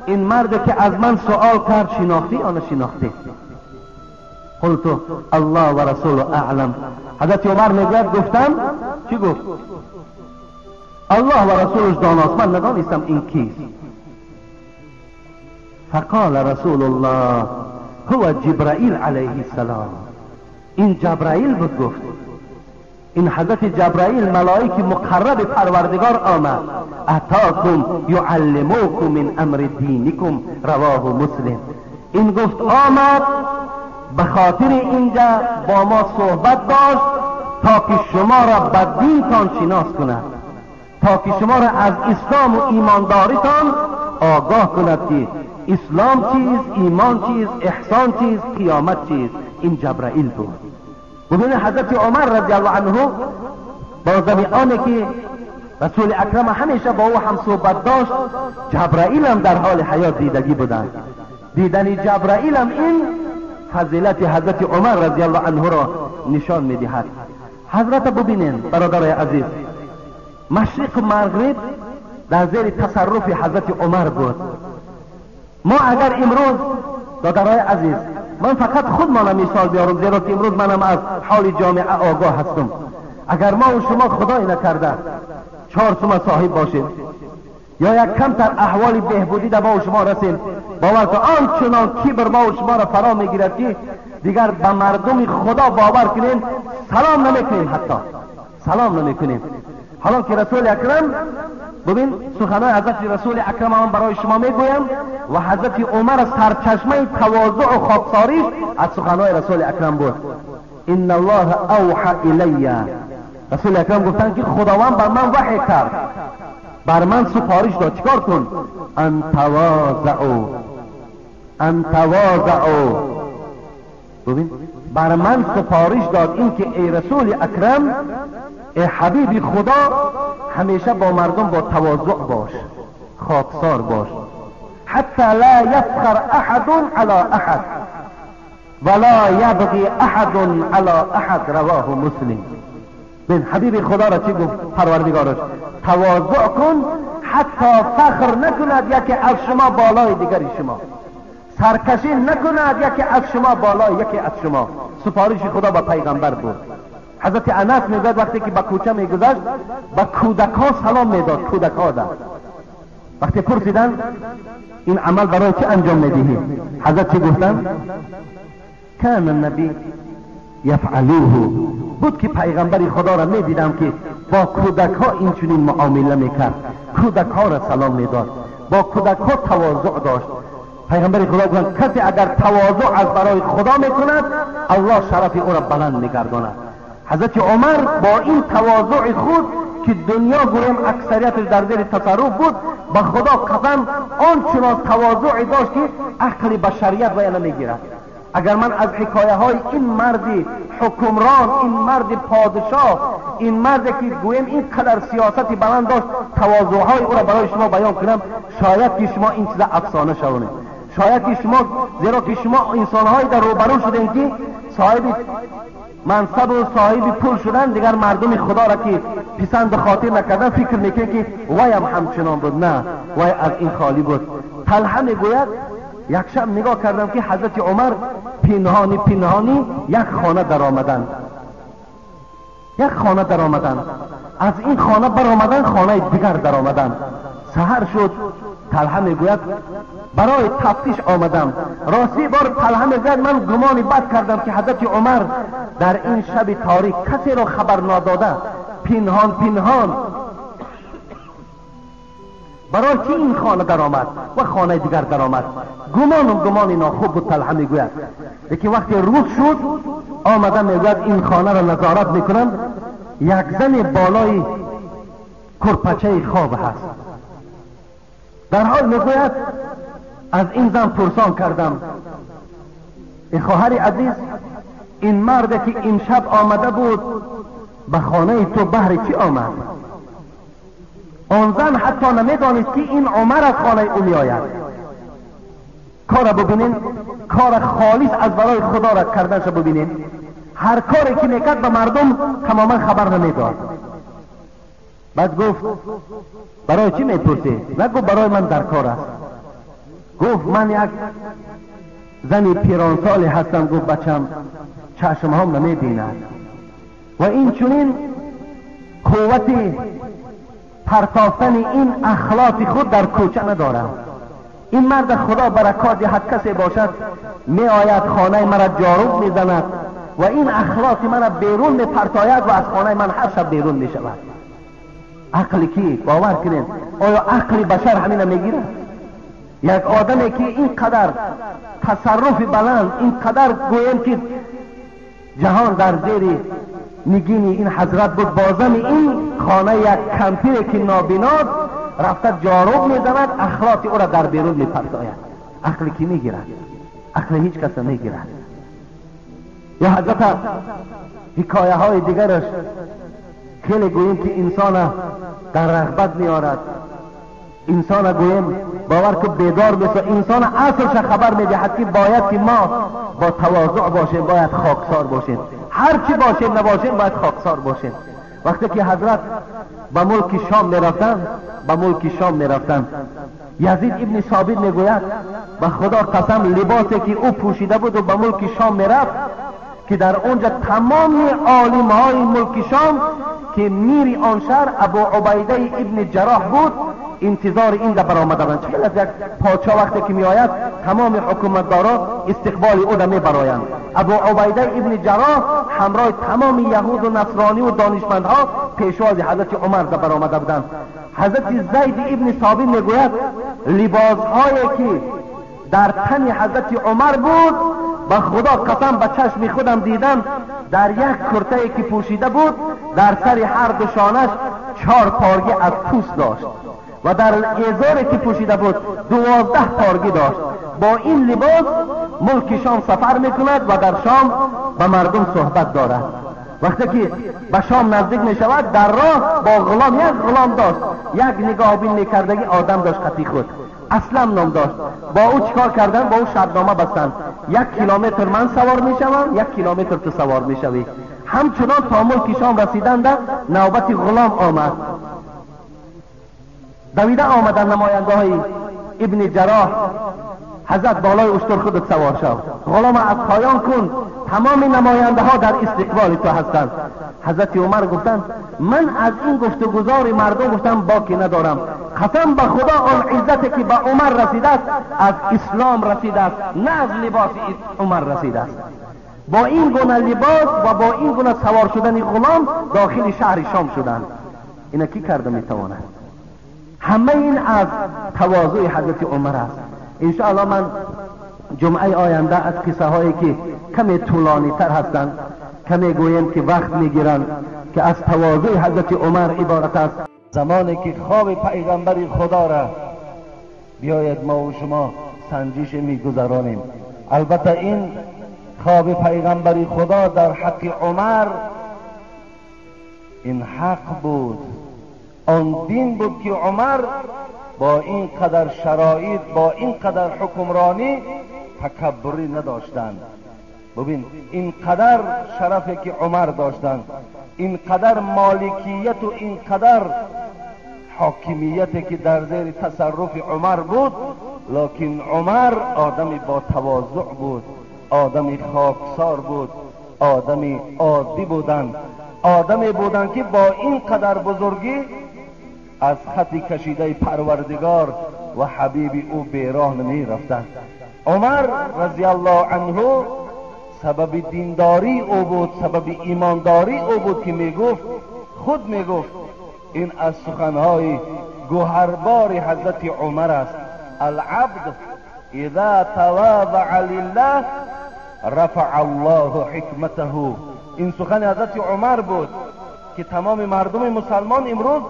این مرد که از من سوال کرد شناختی یا نشناختی؟ قلت الله و رسول اعلم. حضرت عمر میگوید گفتم چی گفت؟ الله و رسولش داناست، من ندانستم این کیست. فقال رسول الله هو جبرائیل علیه السلام. این جبرائیل بود. گفت این حضرت جبرائیل ملائک مقرب پروردگار آمد. اتاکم یعلموکم من امر دینکم، رواه مسلم. این گفت آمد به خاطر اینجا با ما صحبت داشت تا که شما را به دینتان شناس کند، تا که شما را از اسلام و ایمانداریتان آگاه کند که اسلام چیز، ایمان چیز، احسان چیز، قیامت چیز. این جبرائیل بود. ببینید حضرت عمر رضی الله عنه با زمیانه که رسول اکرم همیشه با او هم صحبت داشت، جبرائیل هم در حال حیات دیدگی بودند. دیدن جبرائیل هم این فضیلت حضرت عمر رضی الله عنه را نشان میدهد. حضرت ببینید برادرای عزیز، مشرق و مغرب در زیر تصرف حضرت عمر بود. ما اگر امروز برادرای عزیز، من فقط خودمان مثال بیارم زیرا که امروز منم از حال جامعه آگاه هستم، اگر ما و شما خدای نکرده 4 سومه صاحب باشیم یا یک کمتر احوال بهبودی در ما و شما رسیم، باور که آنچنان کبر ما و شما را فرا میگیرد که دیگر به مردم خدا باور کنیم سلام نمیکنیم، حتی سلام نمیکنیم. حالا که رسول اکرم، ببین سخنان حضرت رسول اکرم هم برای شما میگویم و حضرت عمر سرچشمه تواضع و خاکساریش از سخنان رسول اکرم بود. ان الله اوحى الی، رسول اکرم گفتن که خداوند بر من وحی کرد، بر من سفارش داد چیکار کن؟ ان تواضعوا، ان تواضعوا. ببین بر من سفارش داد این که ای رسول اکرم، ای حبیب خدا، همیشه با مردم با تواضع باش، خاکسار باش، حتی لا یفخر احد علی احد ولا یبغی احد علی احد، رواه مسلم. بین حبیب خدا را چی گفت پروردگارش؟ تواضع کن حتی فخر نکند یکی از شما بالای دیگری شما، سرکشی نکند یکی از شما بالای یکی از شما. سفارش خدا به پیغمبر بود. حضرت انس میگوید وقتی که به کوچه میگذشت به کودکها سلام میداد، کودکها داد. وقتی پرسیدن این عمل برای چه انجام میدهی؟ حضرت چی گفتن؟ کان النبی یفعلوه، بود که پیغمبر خدا را میدیدم که با کودکها این چنین معامله میکرد، کودکها را سلام میداد، با کودکها تواضع داشت. پیغمبر خدا گفت کسی اگر تواضع از برای خدا میکند الله شرف او را بلند میگرداند. حضرت عمر با این تواضع خود که دنیا گویم اکثریتش در زیر تصرف بود، به خدا قسم آنچنان تواضعی داشت که عقل بشریت وی نمیگیرد. اگر من از حکایه های این مرد حکمران، این مرد پادشاه، این مرد که گویم این قدر سیاستی بلند داشت، تواضعهای او را برای شما بیان کنم، شاید که شما این چیز افسانه شوانید، شاید که شما، زیرا که شما انسانهایی در روبرو شدین که صاحب منصب و صاحب پول شدن، دیگر مردم خدا را که پسند خاطر نکردن فکر میکنه که وای هم همچنان بود. نه، وای از این خالی بود. طلحه میگوید یک شب نگاه کردم که حضرت عمر پنهانی پنهانی یک خانه در آمدن، یک خانه در آمدن، از این خانه بر آمدن خانه دیگر در آمدن. سحر شد، طلحه میگوید برای تفتیش آمدم. راستی بار طلحه میگوید من گمان بد کردم که حضرت عمر در این شب تاریک کسی را خبر ناداده پنهان پنهان برای چی این خانه در آمد و خانه دیگر در آمد. گمان ناخوب بود طلحه میگوید. لیکن وقتی روز شد آمدم میگوید این خانه را نظارت میکنم، یک زن بالای کرپچه خواب هست. در حال میگوید از این زن پرسان کردم، ای خواهر عزیز، این مرد که امشب آمده بود به خانه تو بهر چی آمد؟ آن زن حتی نمیدانست که این عمر از خانه او میآید. کار ببینین، کار خالص از برای خدا را کردنش ببینین. هر کاری که میکرد به مردم تماما خبر نمیداد. بعد گفت برای چی میپرسی؟ نگفت برای من در کار است. گفت من یک زن پیرانسالی هستم، گفت بچم چشم هم نمیبیند و این چنین قوت پرتافتن این اخلاق خود در کوچه ندارم. این مرد خدا برکات دهد کسی باشد می آید خانه مرا جاروب میزند و این اخلاق مرا بیرون می پرتاید و از خانه من هر شب بیرون می شود. عقل کی؟ باور کنید آیا عقل بشر همین میگیرد؟ یک آدمی که اینقدر تصرف بلند، اینقدر گویم که جهان در زیر نگین این حضرت بود، بازم این خانه یک کمپیر که نابیناست رفته جاروب میزند، اخلاق او را در بیرون میپرتاید. عقل کی میگیرد؟ عقل هیچ کس نمیگیرد. یا حضرت حکایه های دیگرش خیلی گوییم که انسان در رغبت میآرد، انسان گوییم باور که بیدار میشه، انسان اصلش خبر میدهد که باید که ما با تواضع باشیم، باید خاکسار باشیم، هر چی باشیم نباشیم باید خاکسار باشیم. وقتی که حضرت به ملک شام میرفتن، به ملک شام میرفتن، یزید ابن ثابت میگوید به خدا قسم لباسی که او پوشیده بود و به ملک شام میرفت که در اونجا تمام عالم های ملک شام که میر آن شهر ابو عبیده ابن جراح بود انتظار این در برآمده بودند. چه از یک پادشاه وقتی که میآید تمام حکومتدارا استقبال او را میبرایند. ابو عبیده ابن جراح همراه تمام یهود و نصرانی و دانشمندها پیشواز حضرت عمر در برآمده بودند. حضرت زید ابن ثابت میگوید لباسهایی که در تن حضرت عمر بود به خدا قسم به چشم خودم دیدم، در یک کرته که پوشیده بود در سر هر دو شانش 4 پارگی از پوست داشت و در ازاری که پوشیده بود 12 پارگی داشت. با این لباس ملک شام سفر میکند و در شام به مردم صحبت دارد. وقتی که به شام نزدیک می شود در راه با غلام، یک غلام داشت، یک نگاهبین میکردگی آدم داشت قطی خود، اسلم نام داشت، با او چیکار کردن؟ با او شرطنامه بستن، 1 کیلومتر من سوار میشوم، 1 کیلومتر تو سوار میشوی. همچنان تا ملک شام رسیدند نوبت غلام آمد. دویده آمدن نماینده های ابن جراح، حضرت بالای اشتر خودت سوار شو، غلام از پایان کن، تمام نماینده ها در استقبال تو هستند. حضرت عمر گفتند من از این گفتگزار مردم گفتم باکی ندارم، قسم به خدا آن عزت که به عمر رسیده است از اسلام رسیده است، نه از لباس عمر رسیده است. با این گونه لباس و با این گونه سوار شدن غلام داخل شهر شام شدند. اینا کی کرده میتواند؟ همه این از تواضع حضرت عمر است. انشاءالله من جمعه آینده از قصه هایی که کمی طولانی تر هستند، کمی گویم که وقت میگیرند، که از تواضع حضرت عمر عبارت است. زمانی که خواب پیغمبر خدا را بیاید ما و شما سنجش میگذرانیم. البته این خواب پیغمبر خدا در حق عمر این حق بود، آن دین بود که عمر با این قدر شرایط، با این قدر حکمرانی تکبری نداشتند. ببین این قدر شرفی که عمر داشتند، این قدر مالکیت و این قدر حاکمیتی که در زیر تصرف عمر بود، لکن عمر آدمی با تواضع بود، آدمی خاکسار بود، آدمی عادی بودند، آدمی بودند که با این قدر بزرگی از خط کشیده پروردگار و حبیب او بیراه نمی رفتند. عمر رضی الله عنه سبب دینداری او بود، سبب ایمانداری او بود که میگفت، خود میگفت این از سخنهای گوهربار حضرت عمر است: العبد اذا تواضع لله رفع الله حکمته. این سخن حضرت عمر بود. که تمام مردم مسلمان امروز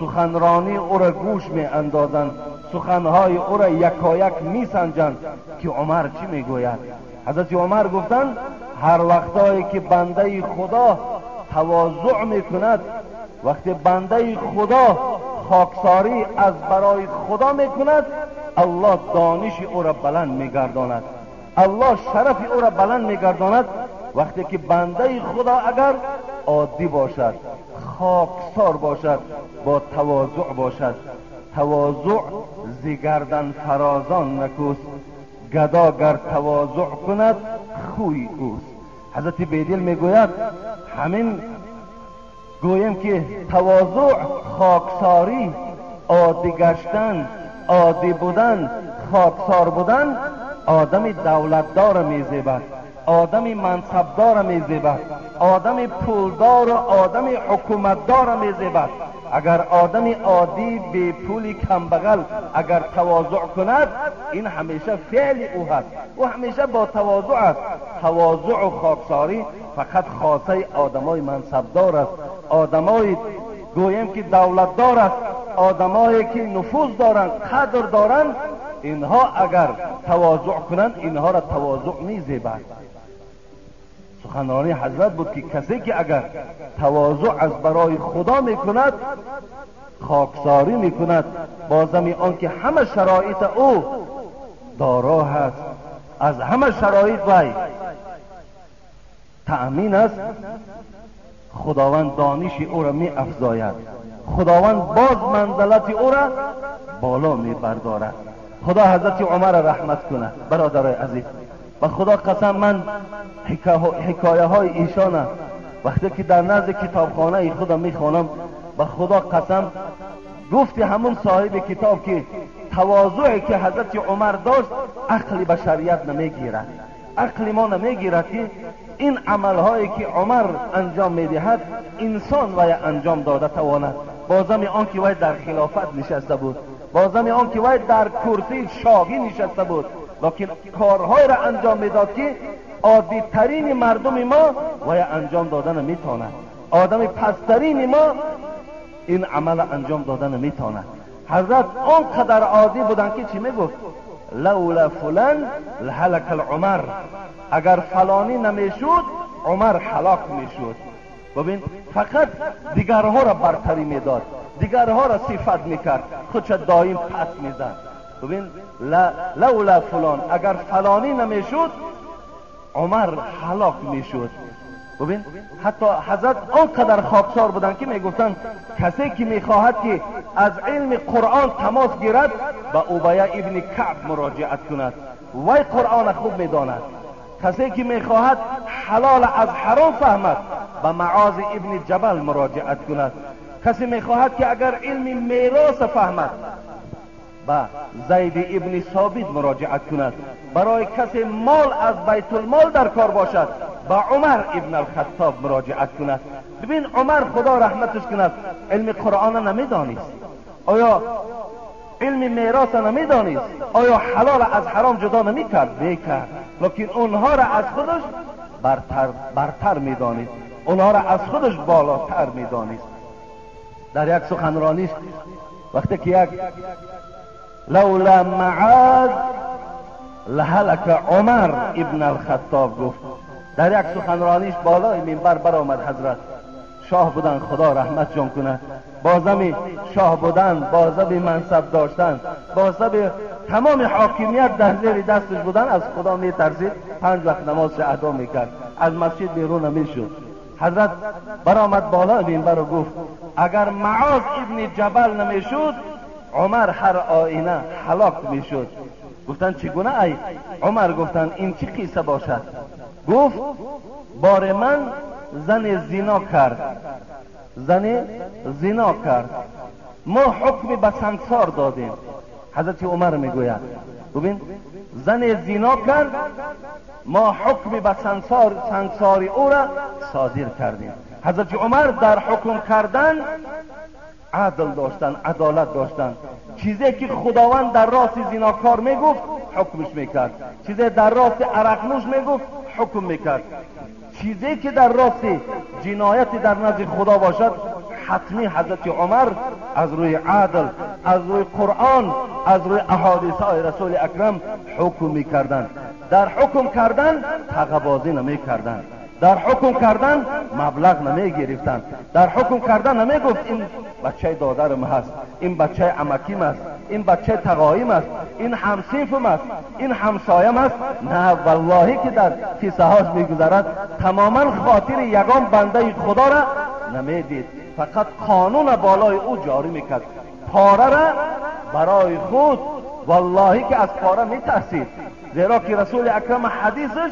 سخنرانی او را گوش می اندازند، سخنهای او را یکایک می سنجند که عمر چی می گوید. حضرت عمر گفتند هر وقتایی که بنده خدا تواضع می کند، وقتی بنده خدا خاکساری از برای خدا می کند، الله دانش او را بلند می گرداند، الله شرف او را بلند می گرداند. وقتی که بنده خدا اگر عادی باشد، خاکسار باشد، با تواضع باشد، تواضع ز گردن فرازان نکوست، گدا گر تواضع کند خوی اوست. حضرت بیدل میگوید همین گویم که تواضع، خاکساری، عادی گشتن، عادی بودن، خاکسار بودن آدم دولتدار میزیبد، آدم منصبدار میزیبد، آدم پولدار و آدم حکومتدار میزیبد. اگر آدم عادی بی پولی کمبغل اگر تواضع کند، این همیشه فعل او هست، او همیشه با تواضع است. تواضع و خاکساری فقط خاصه آدمای منصبدار است، آدمای گویم که دولتدار است، آدمایی که نفوذ دارند، قدر دارند. اینها اگر تواضع کنند، اینها را تواضع میزیبد. سخنرانی حضرت بود که کسی که اگر تواضع از برای خدا میکند، خاکساری میکند، با زمین آنکه همه شرایط او دارا هست، از همه شرایط وی تأمین است، خداوند دانش او را می افزاید، خداوند باز منزلت او را بالا می بردارد. خدا حضرت عمر رحمت کند. برادرای عزیز، و خدا قسم من حکایه های ایشان وقتی که در نزد کتابخانه خودم میخوانم، و خدا قسم گفتی همون صاحب کتاب که تواضعی که حضرت عمر داشت عقل بشریت نمیگیرد، عقل ما نمیگیرد که این عملهایی که عمر انجام میدهد انسان وی انجام داده تواند. بازم آن که وی در خلافت نشسته بود، بازم آن که وی در کرسی شاهی نشسته بود، لکن کارهای را انجام میداد که عادی ترین مردم ما وی انجام دادن نمیتواند، آدم پسترین ما این عمل انجام دادن نمیتواند. حضرت آنقدر عادی بودن که چی میگفت؟ لولا فلان لهلک العمر، اگر فلانی نمیشد عمر هلاک میشد. ببین فقط دیگرها را برتری میداد، دیگرها را صفت میکرد، خودش دائم پس میزد. ببین لولا فلان، اگر فلانی نمیشد عمر هلاک میشد. ببین حتی حضرت آنقدر خاکسار بودن که میگفتند کسی که میخواهد که از علم قرآن تماس گیرد به ابی ابن کعب مراجعت کند، وی قرآن خوب میداند. کسی که میخواهد حلال از حرام فهمد به معاذ ابن جبل مراجعت کند. کسی میخواهد که اگر علم میراث فهمد به زید ابن ثابت مراجعت کند. برای کسی مال از بیت المال در کار باشد به عمر ابن الخطاب مراجعت کند. ببین عمر خدا رحمتش کند علم قرآن نمیدانست، آیا علم میراث نمیدانست، آیا حلال از حرام جدا نمیکرد؟ میکرد، لیکن اونها را از خودش برتر میدانست، اونها را از خودش بالاتر میدانست. در یک سخنرانیش وقتی که یک لولا معاذ لهلک عمر ابن الخطاب گفت، در یک سخنرانیش بالای منبر برآمد. حضرت شاه بودن، خدا رحمت جان کنه، بازم شاه بودن، بازم منصب داشتن، بازم تمام حاکمیت در زیر دستش بودن، از خدا میترسید، 5 وقت نمازش ادا میکرد، از مسجد بیرون نمیشد. حضرت برآمد بالای منبر و گفت اگر معاذ ابن جبل نمیشد عمر هر آینه هلاک میشد. گفتن چگونه ای عمر؟ گفتن این چی قصه باشد؟ گفت بار من زن زنا کرد، زن زنا کرد، ما حکم به سنگسار دادیم. حضرت عمر میگوید ببین زن زنا کرد، ما حکم به سنگسار او را صادر کردیم. حضرت عمر در حکم کردن عدل داشتن، عدالت داشتن. چیزی که خداوند در راست زناکار میگفت حکمش میکرد، چیزی در راست عرقنوش میگفت حکم میکرد. چیزی که در راست جنایتی در نزد خدا باشد، حتمی حضرت عمر از روی عدل، از روی قرآن، از روی احادیث های رسول اکرم حکم میکردند. در حکم کردن تقبازی نمیکردند، در حکم کردن مبلغ نمیگرفتند، در حکم کردن نمیگفت این بچه دادرم هست، این بچه عمکیم است، این بچه تقایم است، این همصنفم است، این همسایم است. نه والله که در کیسه هاش میگذرد تماما خاطر یگان بنده خدا را نمیدید، فقط قانون بالای او جاری میکرد. پاره را برای خود والله که از پاره میترسید، زیرا که رسول اکرم حدیثش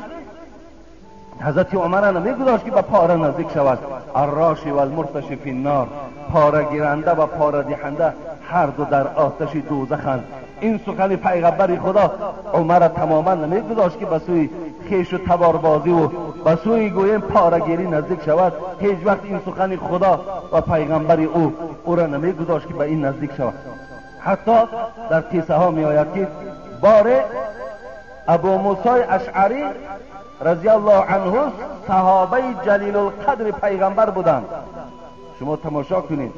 حضرت عمر نمیگذاشت که به پاره نزدیک شود. الراشی و المرتشی فی النار، پاره گیرنده و پاره دهنده هر دو در آتش دوزخند. این سخن پیغمبر خدا عمر تماما نمیگذاشت که به سوی خیش و تباربازی و به سوی گویم پاره گیری نزدیک شود. هیچ وقت این سخن خدا و پیغمبر او را نمیگذاشت که به این نزدیک شود. حتی در قصه ها می آید که باره ابو موسی اشعری رضی الله عنه صحابه جلیل القدر پیغمبر بودند. شما تماشا کنید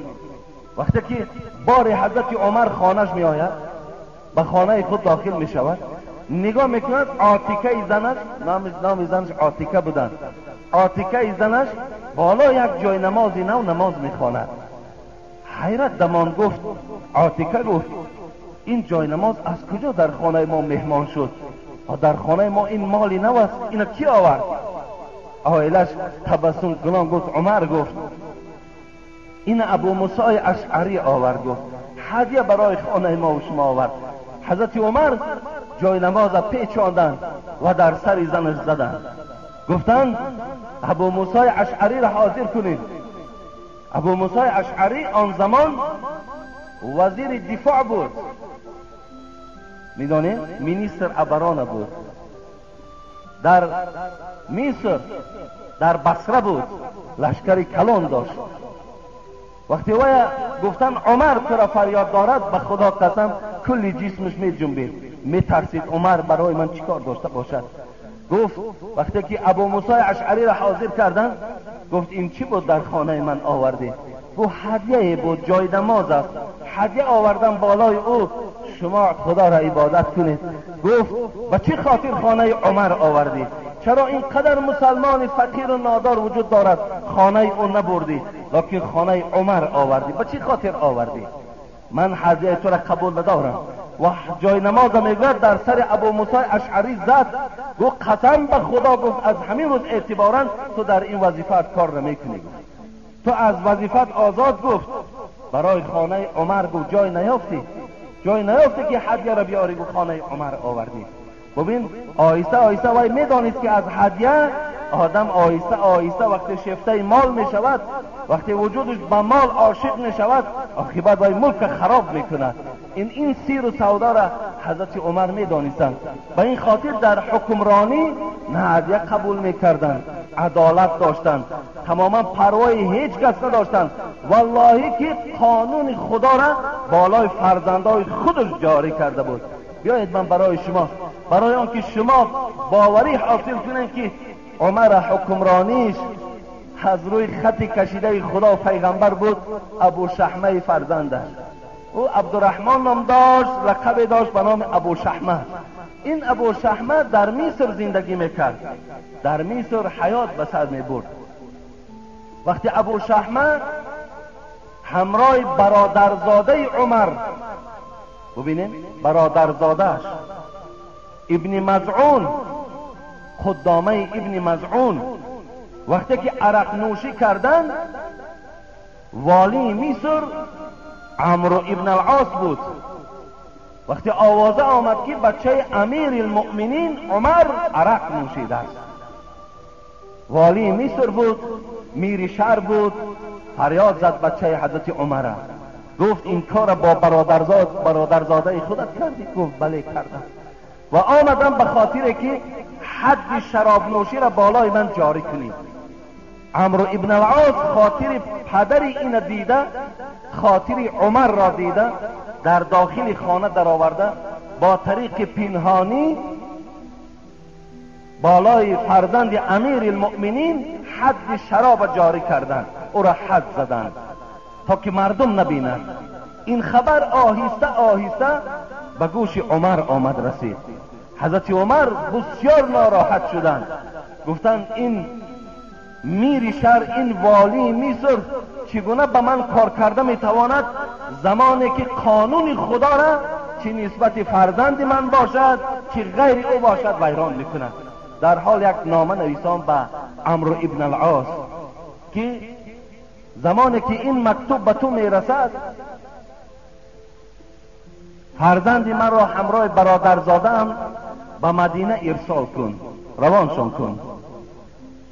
وقتی که بار حضرت عمر خانهش می آید، به خانه خود داخل می شود، نگاه میکند عاتکه زنش، نام زنش عاتکه بودند، عاتکه زنش بالا یک جای نمازی نو نماز میخواند. حیرت دمان گفت، عاتکه گفت این جای نماز از کجا در خانه ما مهمان شد؟ در خانه ما این مالی نو است، اینو کی آورد؟ عائلش تبسم کنان گفت عمر گفت این ابو موسی اشعری آورد، گفت هدیه برای خانه ما و شما آورد. حضرت عمر جای نماز پیچاندند و در سر زنش زدند، گفتند ابو موسی اشعری را حاضر کنید. ابو موسی اشعری آن زمان وزیر دفاع بود، میدانید مینیستر ابرانه بود، در مصر در بصره بود، لشکر کلان داشت. وقتی وی گفتن عمر تو را فریاد دارد، به خدا قسم کلی جسمش می جنبید، می ترسید عمر برای من چیکار داشته باشد. گفت وقتی که ابو موسی اشعری را حاضر کردن، گفت این چی بود در خانه من آوردی؟ گفت هدیه بود، جای نماز است، هدیه آوردم بالای او، شما خدا را عبادت کنید. گفت به چه خاطر خانه عمر آوردی؟ چرا اینقدر مسلمان فقیر و نادار وجود دارد خانه او نبردی، لکن خانه عمر آوردی؟ به چه خاطر آوردی؟ من هدیه تو را قبول ندارم. و جای نماز میگوید در سر ابو موسی اشعری زد، گفت قسم به خدا، گفت از همین روز اعتبارا تو در این وظیفت کار نمیکنی، گفت تو از وظیفت آزاد. گفت برای خانه عمر، گفت جای نیافتی، جای نیافتی که هدیه را بیاری، گفت خانه عمر آوردی. ببین آهسته آهسته وی میدانید که از هدیه آدم آهسته آهسته وقتی شفته مال میشود، وقتی وجودش به مال عاشق میشود، عاقبت وی ملک خراب میکند. این سیر و سودا را حضرت عمر میدانستند. به این خاطر در حکمرانی نه هدیه قبول میکردند، عدالت داشتند، تماما پروای هیچ کس نداشتند. والله که قانون خدا را بالای فرزندای خودش جاری کرده بود. بیایید من برای شما، برای آنکه شما باوری حاصل کنید که عمر حکمرانیش از روی خط کشیده خدا و پیغمبر بود، ابو شحمه فرزندش، او عبدالرحمن نام داشت، لقب داشت به نام ابو شحمه. این ابو شحمه در مصر زندگی میکرد، در مصر حیات به سر میبرد. وقتی ابو شحمه همراه برادرزاده عمر، ببینید برادرزادهش ابن مزعون، خدامه ابن مزعون، وقتی که عرق نوشی کردن، والی مصر عمرو ابن العاص بود. وقتی آوازه آمد که بچه امیر المؤمنین عمر عرق نوشیده است، والی مصر بود، میر شهر بود، فریاد زد بچه حضرت عمر، گفت این کار با برادرزاده خودت کردی؟ گفت بله کردم و آمدم به خاطر که حد شراب نوشی را بالای من جاری کنید. عمرو ابن العاص خاطر پدر این دیده، خاطر عمر را دیده، در داخل خانه در آورده، با طریق پنهانی بالای فرزند امیر المؤمنین حد شراب جاری کردند، او را حد زدند تا که مردم نبیند. این خبر آهسته آهسته به گوش عمر آمد رسید. حضرت عمر بسیار ناراحت شدند، گفتند این میر شهر، این والی مصر چگونه به من کار کرده میتواند زمانی که قانون خدا را چه نسبت فرزند من باشد چه غیر او باشد ویران میکند. در حال یک نامه نویسان به عمرو ابن العاص که زمانی که این مکتوب به تو میرسد فرزند من را همراه برادرزاده‌ام به مدینه ارسال کن، روانشان کن.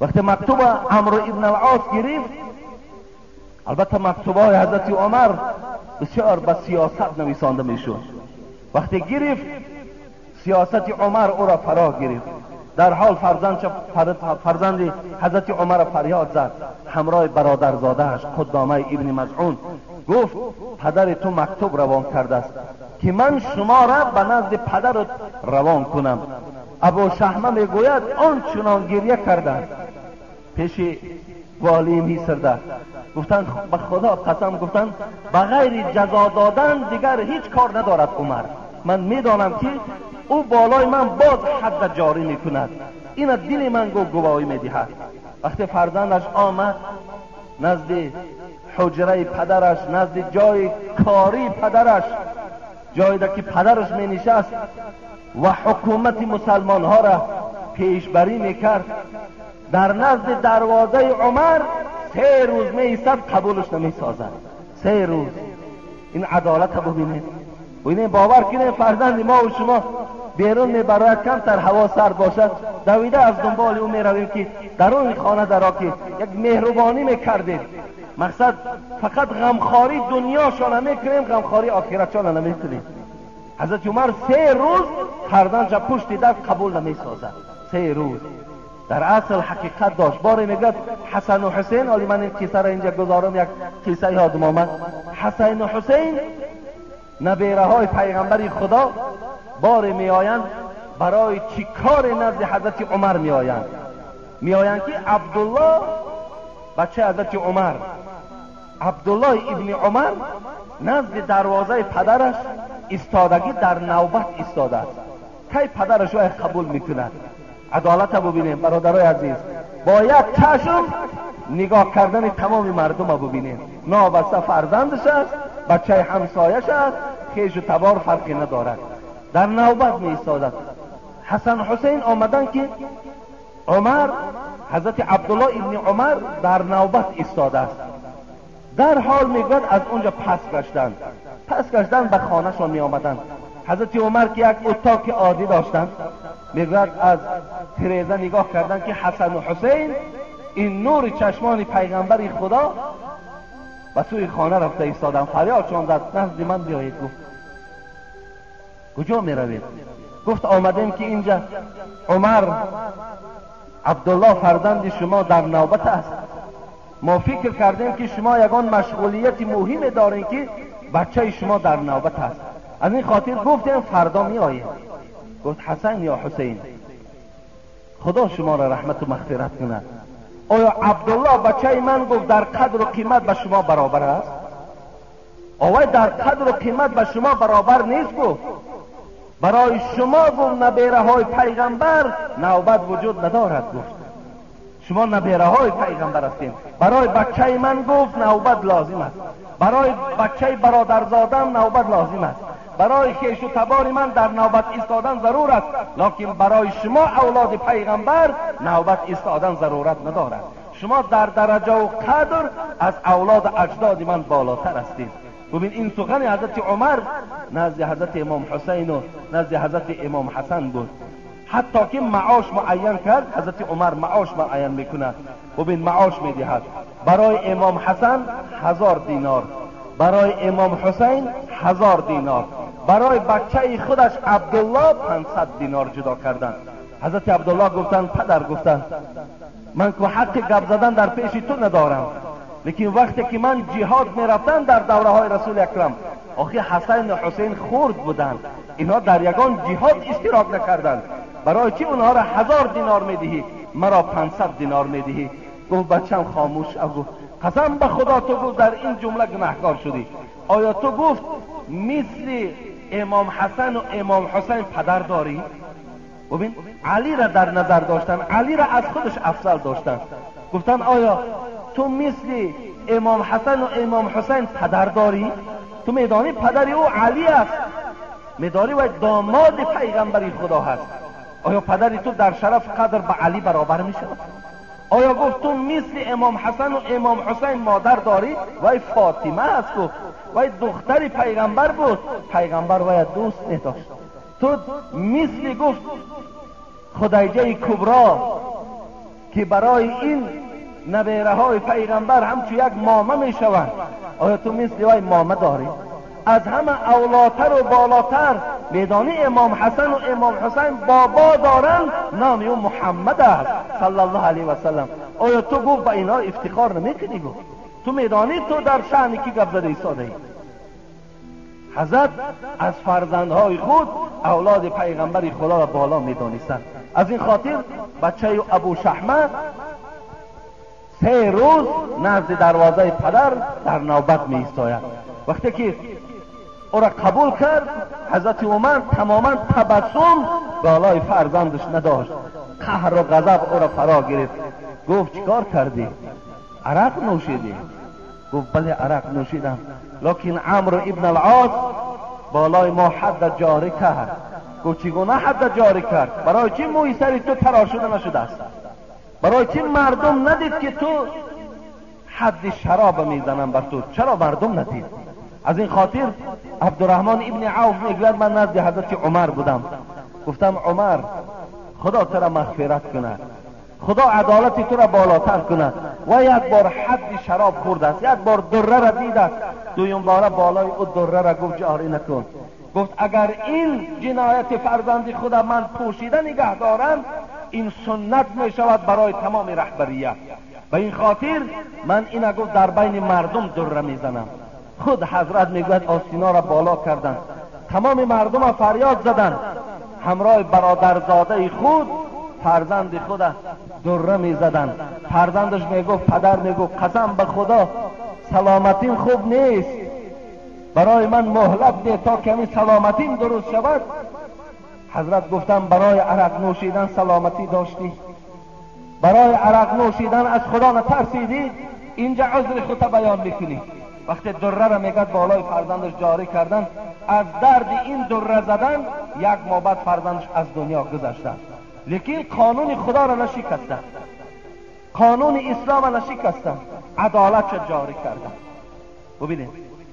وقتی مکتوب عمرو ابن العاص گرفت، البته مکتوبهای حضرت عمر بسیار به سیاست نویسانده میشد، وقتی گرفت سیاست عمر او را فرا گرفت. در حال فرزند حضرت عمر فریاد زد همراه برادرزادهش قدامه ابن مزعون، گفت پدر تو مکتوب روان کرده است که من شما را به نزد پدرت روان کنم. ابو شحمه میگوید آن چنان گریه کردند پیش والی مصر، گفتند به خدا قسم، گفتند بغیر جزا دادن دیگر هیچ کار ندارد عمر، من میدانم که او بالای من باز حد جاری میکند، این دل من گواهی میدهد. وقتی فرزندش آمد نزد حجره پدرش، نزد جای کاری پدرش، جایی که پدرش می نشست و حکومت مسلمان ها را پیشبری میکرد، در نزد دروازه عمر 3 روز می ایستد، قبولش نمی سازد. 3 روز. این عدالت را ببینید، ببینید، باور کنید فرزند ما و شما بیرون میبرد، کمتر هوا سرد باشد دویده از دنبال او میرویم که در اون خانه درا که یک مهربانی میکردید. مقصد فقط غمخواری دنیاشان نمیکنیم، غمخواری آخرتشان نمیکنیم. حضرت عمر 3 روز فرزندش پشت در قبول نمیسازد. 3 روز. در اصل حقیقت داشت. باری میگد حسن و حسین، حالی من این قصه را اینجا گذارم، یک قصه یادم آمد. حسن و حسین نبیره های پیغمبر خدا باری میآیند برای چی کار نزد حضرت عمر میآیند. میآیند که عبدالله بچه حضرت عمر، عبدالله ابن عمر نزد دروازه پدرش ایستادگی در نوبت ایستاده است. کی پدرش را قبول میکند؟ عدالت را ببینیم برادرای عزیز، با یک چشم نگاه کردن تمام مردم را ببینیم. نابسته فرزندش است، بچه همسایش است، خیش و تبار فرقی ندارد، در نوبت می ایستادد. حسن حسین آمدن که عمر، حضرت عبدالله ابن عمر در نوبت ایستاده است. در حال میگوید از اونجا پس گشتند، پس گشتند به خانهشان می آمدند. حضرت عمر که یک اتاق عادی داشتند، میگوید از تریزه نگاه کردند که حسن و حسین این نور چشمان پیغمبر خدا به سوی خانه رفته ایستادند. فریادشان زد نزد من بیایید. گفت کجا میروید؟ گفت آمدیم که اینجا عمر عبدالله فرزند شما در نوبت است، ما فکر کردیم که شما یگان مشغولیت مهم دارین که بچه شما در نوبت است، از این خاطر گفتیم فردا می آییم. گفت حسن یا حسین، خدا شما را رحمت و مغفرت کند، آیا عبدالله بچه من گفت در قدر و قیمت به شما برابر است؟ آیا در قدر و قیمت به شما برابر نیست؟ گفت برای شما گفت نبیره های پیغمبر نوبت وجود ندارد. گفت شما نبیره های پیغمبر هستین، برای بچه من گفت نوبت لازم است، برای بچه برادرزادم نوبت لازم است، برای خویش و تبار من در نوبت ایستادن ضرور است، لکن برای شما اولاد پیغمبر نوبت ایستادن ضرورت ندارد. شما در درجه و قدر از اولاد اجداد من بالاتر هستید. ببین این سخن حضرت عمر نزد حضرت امام حسین و نزد حضرت امام حسن بود. حتی که معاش معین کرد، حضرت عمر معاش معین میکند. ببین معاش میدهد برای امام حسن 1000 دینار، برای امام حسین 1000 دینار، برای بچه خودش عبدالله 500 دینار جدا کردند. حضرت عبدالله گفتند پدر، گفتند من که حق گپ زدن در پیش تو ندارم، لیکن وقتی که من جهاد میرفتم در دوره های رسول اکرم، آخه حسن و حسین خرد بودند، اینها در یگان جهاد اشتراک نکردند، برای چی اونها را 1000 دینار میدهی، مرا 500 دینار میدهی؟ گفت بچم خاموش. گفت قسم به خدا تو گفت در این جمله گناهکار شدی. آیا تو گفت مثل امام حسن و امام حسین پدر داری؟ ببین علی را در نظر داشتن، علی را از خودش افضل داشتن. گفتن آیا تو مثل امام حسن و امام حسین پدر داری؟ تو میدانی پدر او علی است، میداری و داماد پیغمبری خدا هست. آیا پدری تو در شرف قدر به علی برابر می شود؟ آیا گفت تو مثل امام حسن و امام حسین مادر داری؟ وای فاطمه است، گفت وای دختر پیغمبر بود، پیغمبر وای دوست نداشت. تو مثل گفت خدیجه کبرا که برای این نبیره های پیغمبر همچو یک مامه می شوند، آیا تو مثل وای مامه داری؟ از همه اولاتر و بالاتر میدانی امام حسن و امام حسین بابا دارن، نام او محمد است صلی الله علیه و سلم. آیا تو گفت به اینا افتخار نمیکنی؟ گفت تو میدانی تو در شأن کی گپ زده ایستاده ای؟ حضرت از فرزندهای خود اولاد پیغمبر خدا را بالا میدانستند. از این خاطر بچه ابو شحمه 3 روز نزد دروازه پدر در نوبت می ایستاید. وقتی که او را قبول کرد، حضرت عمر تماما تبسم بالای فرزندش نداشت، قهر و غضب او را فرا گرفت. گفت چیکار کردی؟ عرق نوشیدی؟ گفت بله عرق نوشیدم، لکن عمرو ابن العاص بالای ما حد جاری کرد. گفت چگونه حد جاری کرد؟ برای چی موی سری تو تراشده نشده است؟ برای چی مردم ندید که تو حد شراب میزنم بر تو؟ چرا مردم ندید؟ از این خاطر عبدالرحمن ابن عوف میگوید من نزد حضرت عمر بودم، گفتم عمر خدا تو را مغفرت کند، خدا عدالت تو را بالاتر کند. و یک بار حد شراب خورده است، یک بار دره را دیده است، دویم باره بالای او دره را گفت جاری نکن. گفت اگر این جنایت فرزند خدا من پوشیده نگه دارم، این سنت می شود برای تمام رهبریت. به این خاطر من اینا گفت در بین مردم دره میزنم. خود حضرت میگوید آستینا را بالا کردند، تمام مردم را فریاد زدند، همراه برادرزاده خود فرزند خود دره میزدند. فرزندش میگفت پدر میگفت قسم به خدا سلامتیم خوب نیست، برای من مهلت ده تا کمی سلامتیم درست شود. حضرت گفتم برای عرق نوشیدن سلامتی داشتی؟ برای عرق نوشیدن از خدا نترسیدی؟ اینجا عذر خودت بیان میکنی. وقتی دره را میگد بالای فرزندش جاری کردن، از درد این دره زدن یک ماه بعد فرزندش از دنیا گذشته. لیکن قانون خدا را نشکستن، قانون اسلام را نشکستن، عدالت را جاری کردن. ببینید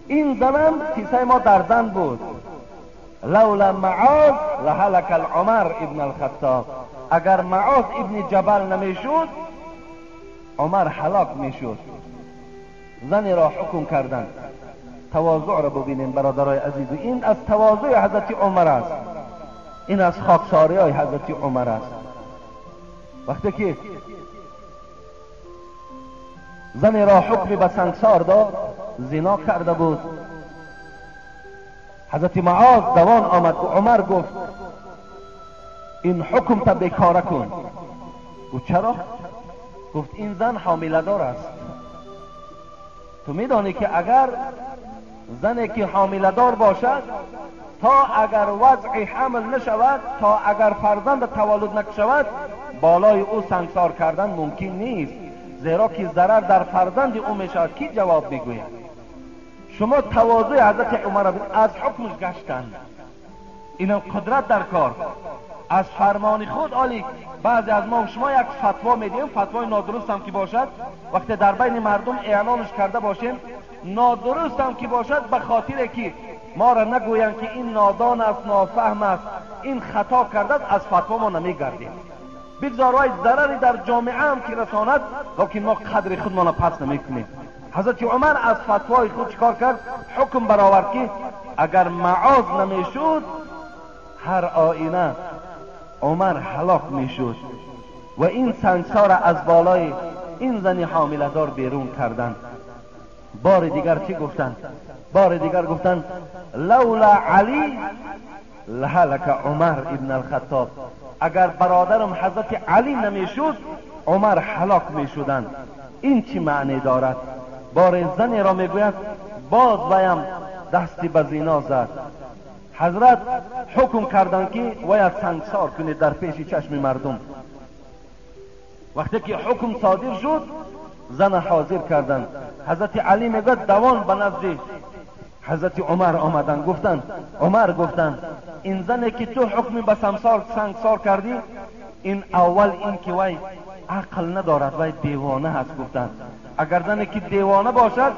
این زنم قصه ما در زن بود. لولا معاذ لهلک العمر ابن الخطاب. اگر معاذ ابن جبل نمیشد عمر هلاک میشد. زنی را حکم کردن. تواضع را ببینیم برادرای عزیز، این از تواضع حضرت عمر است، این از خاکساری های حضرت عمر است. وقتی که زنی را حکم به سنگسار داد، زنا کرده بود، حضرت معاذ دوان آمد و عمر گفت این حکم تا بیکاره کن. گفت چرا؟ گفت این زن حامله دار است. تو میدانی که اگر زنی که حامله دار باشد تا اگر وضع حمل نشود، تا اگر فرزند تولد نشود، بالای او سنگسار کردن ممکن نیست، زیرا که ضرر در فرزند او میشود. کی جواب میگوید؟ شما تواضع حضرت عمر از حکمش گشتند. اینم قدرت در کار از فرمان خود. عالی بعضی از ما و شما یک فتوا میدیم، فتوای نادرست هم که باشد، وقتی در بین مردم اعلانش کرده باشیم، نادرست هم که باشد، به خاطر که ما را نگویند که این نادان است، نافهم است، این خطا کرده، از فتوا ما نمیگردیم. بگذار وای ضرری در جامعه هم که رساند، لیکن ما قدر خودمان را پس نمیکنیم. حضرت عمر از فتوای خود چکار کرد؟ حکم برآورد که اگر معاذ نمیشد هر آینه عمر هلاک میشد. و این سنگسار از بالای این زنی حامله دار بیرون کردند. بار دیگر چی گفتند؟ بار دیگر گفتند لولا علی لهلک عمر ابن الخطاب. اگر برادرم حضرت علی نمیشد عمر هلاک میشدند. این چی معنی دارد؟ بار زنی را میگوید باز ویم دستی به زنا زد. حضرت حکم کردند که باید سنگسار کنید در پیش چشم مردم. وقتی که حکم صادر شد زن حاضر کردند. حضرت علی میگوید دوان به نزد حضرت عمر آمدند، گفتند عمر، گفتند این زنی که تو حکم به سنگسار کردی، این اول این که وی عقل ندارد، وی دیوانه هست. گفتند اگر زنی که دیوانه باشد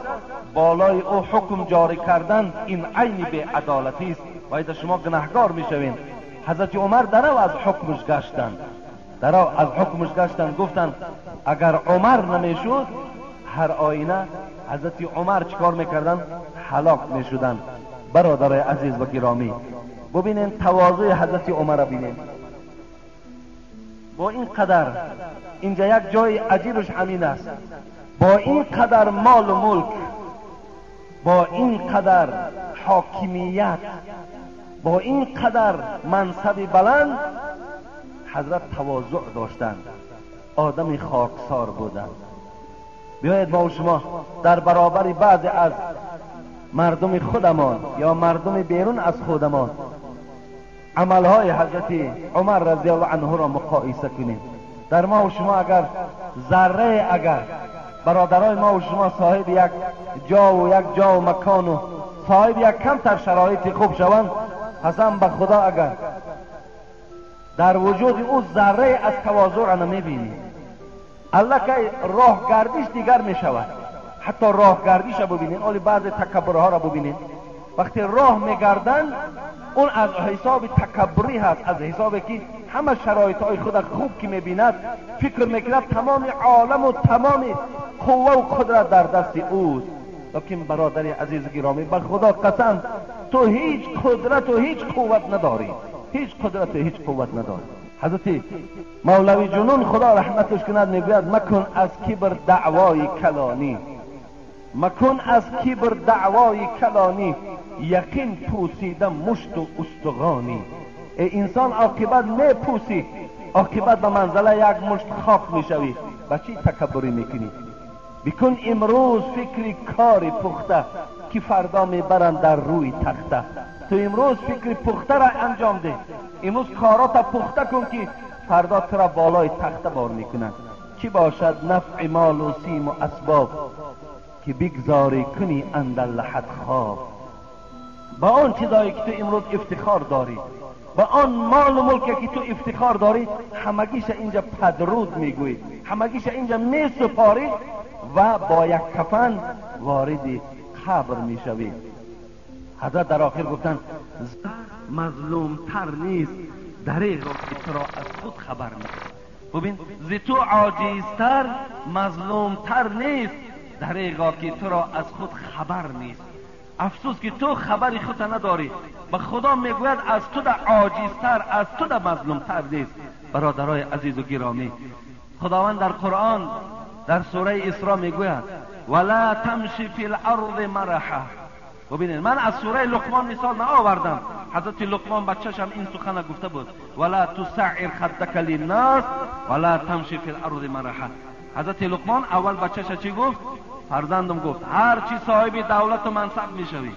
بالای او حکم جاری کردن این عین بی‌عدالتی است و اید شما گناهگار میشوین. حضرت عمر درو از حکمش گشتند، درو از حکمش گشتند، گفتند اگر عمر نمیشد هر آینه حضرت عمر چیکار میکردن؟ هلاک میشدن. برادر عزیز و گرامی، ببینین تواضع حضرت عمر را ببینین. با این قدر اینجا یک جای عجیبش همین است، با این قدر مال و ملک، با این قدر حاکمیت، با این قدر منصب بلند، حضرت تواضع داشتند، آدم خاکسار بودند. بیایید ما و شما در برابر بعضی از مردم خودمان یا مردم بیرون از خودمان عملهای حضرت عمر رضی الله عنه را مقایسه کنیم. در ما و شما اگر ذره، اگر برادرای ما و شما صاحب یک جا و یک جا و مکان و صاحب یک کمتر شرایط خوب شوند، قسم به خدا اگر در وجود او ذره از تواضع را نمیبینی، الله که راه گردیش دیگر می شود. حتی راه گردیش را ببینین، ولی بعض تکبرها را ببینین، وقتی راه میگردن اون از حساب تکبری هست، از حساب که همه شرایط های خود خوب که میبیند فکر میکند تمام عالم و تمام قوه و قدرت در دست اوست. لیکن برادر عزیز گرامی، به خدا قسم تو هیچ قدرت و هیچ قوت نداری، هیچ قدرت و هیچ قوت نداری. حضرت مولوی جنون خدا رحمتش کند میگوید مکن از کبر دعوای کلانی، مکن از کبر دعوای کلانی، یقین پوسیده مشت و استغانی. ای انسان عاقبت میپوسی، عاقبت به منزله یک مشت خاک میشوی. به چی تکبری میکنی؟ بکن امروز فکر کار پخته که فردا میبرند در روی تخته. تو امروز فکر پخته را انجام ده، امروز کارات پخته کن که فردا تو را بالای تخته بار میکنند. چی باشد نفع مال و سیم و اسباب که بگذاری کنی اندر لحد خواب. با آن چیزایی که تو امروز افتخار داری، با آن مال و ملکی که تو افتخار داری، همگیش اینجا پدرود میگویی، همگیش اینجا میسپاری و با یک کفن وارد قبر میشوی. حضرت در آخر گفتند مظلوم تر نیست دریغ که تو را از خود خبر نیست. ببین ز تو عاجزتر مظلوم تر نیست دریغا که تو را از خود خبر نیست. افسوس که تو خبری خود نداری. به خدا میگوید از تو در عاجزتر، از تو در مظلومتر نیست. برادرای عزیز و گرامی، خداوند در قرآن در سوره اسراء میگوید ولا تمشی فی الارض مرحا. ببینید من از سوره لقمان مثال نآوردم، حضرت لقمان بچه‌ش هم این سخن گفته بود ولا تسعر خدک للناس ولا تمشی فی الارض مرحا. حضرت لقمان اول بچه‌ش چی گفت؟ فرزندم گفت هرچی صاحب دولت و منصب میشوی،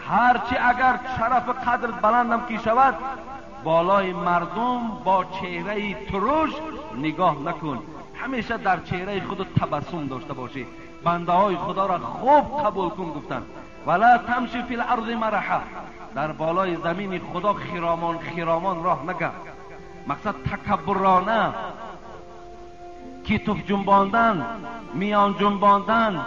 هرچی اگر شرف قدر بلندم کی شود، بالای مردم با چهره ترش نگاه نکن، همیشه در چهره خود تبسم داشته باشی، بنده های خدا را خوب قبول کن. گفتن ولا تمشی فی الارض مرحا، در بالای زمین خدا خرامان خرامان راه نگه. مقصد تکبرانه، کتف جنباندن، میان جنباندن،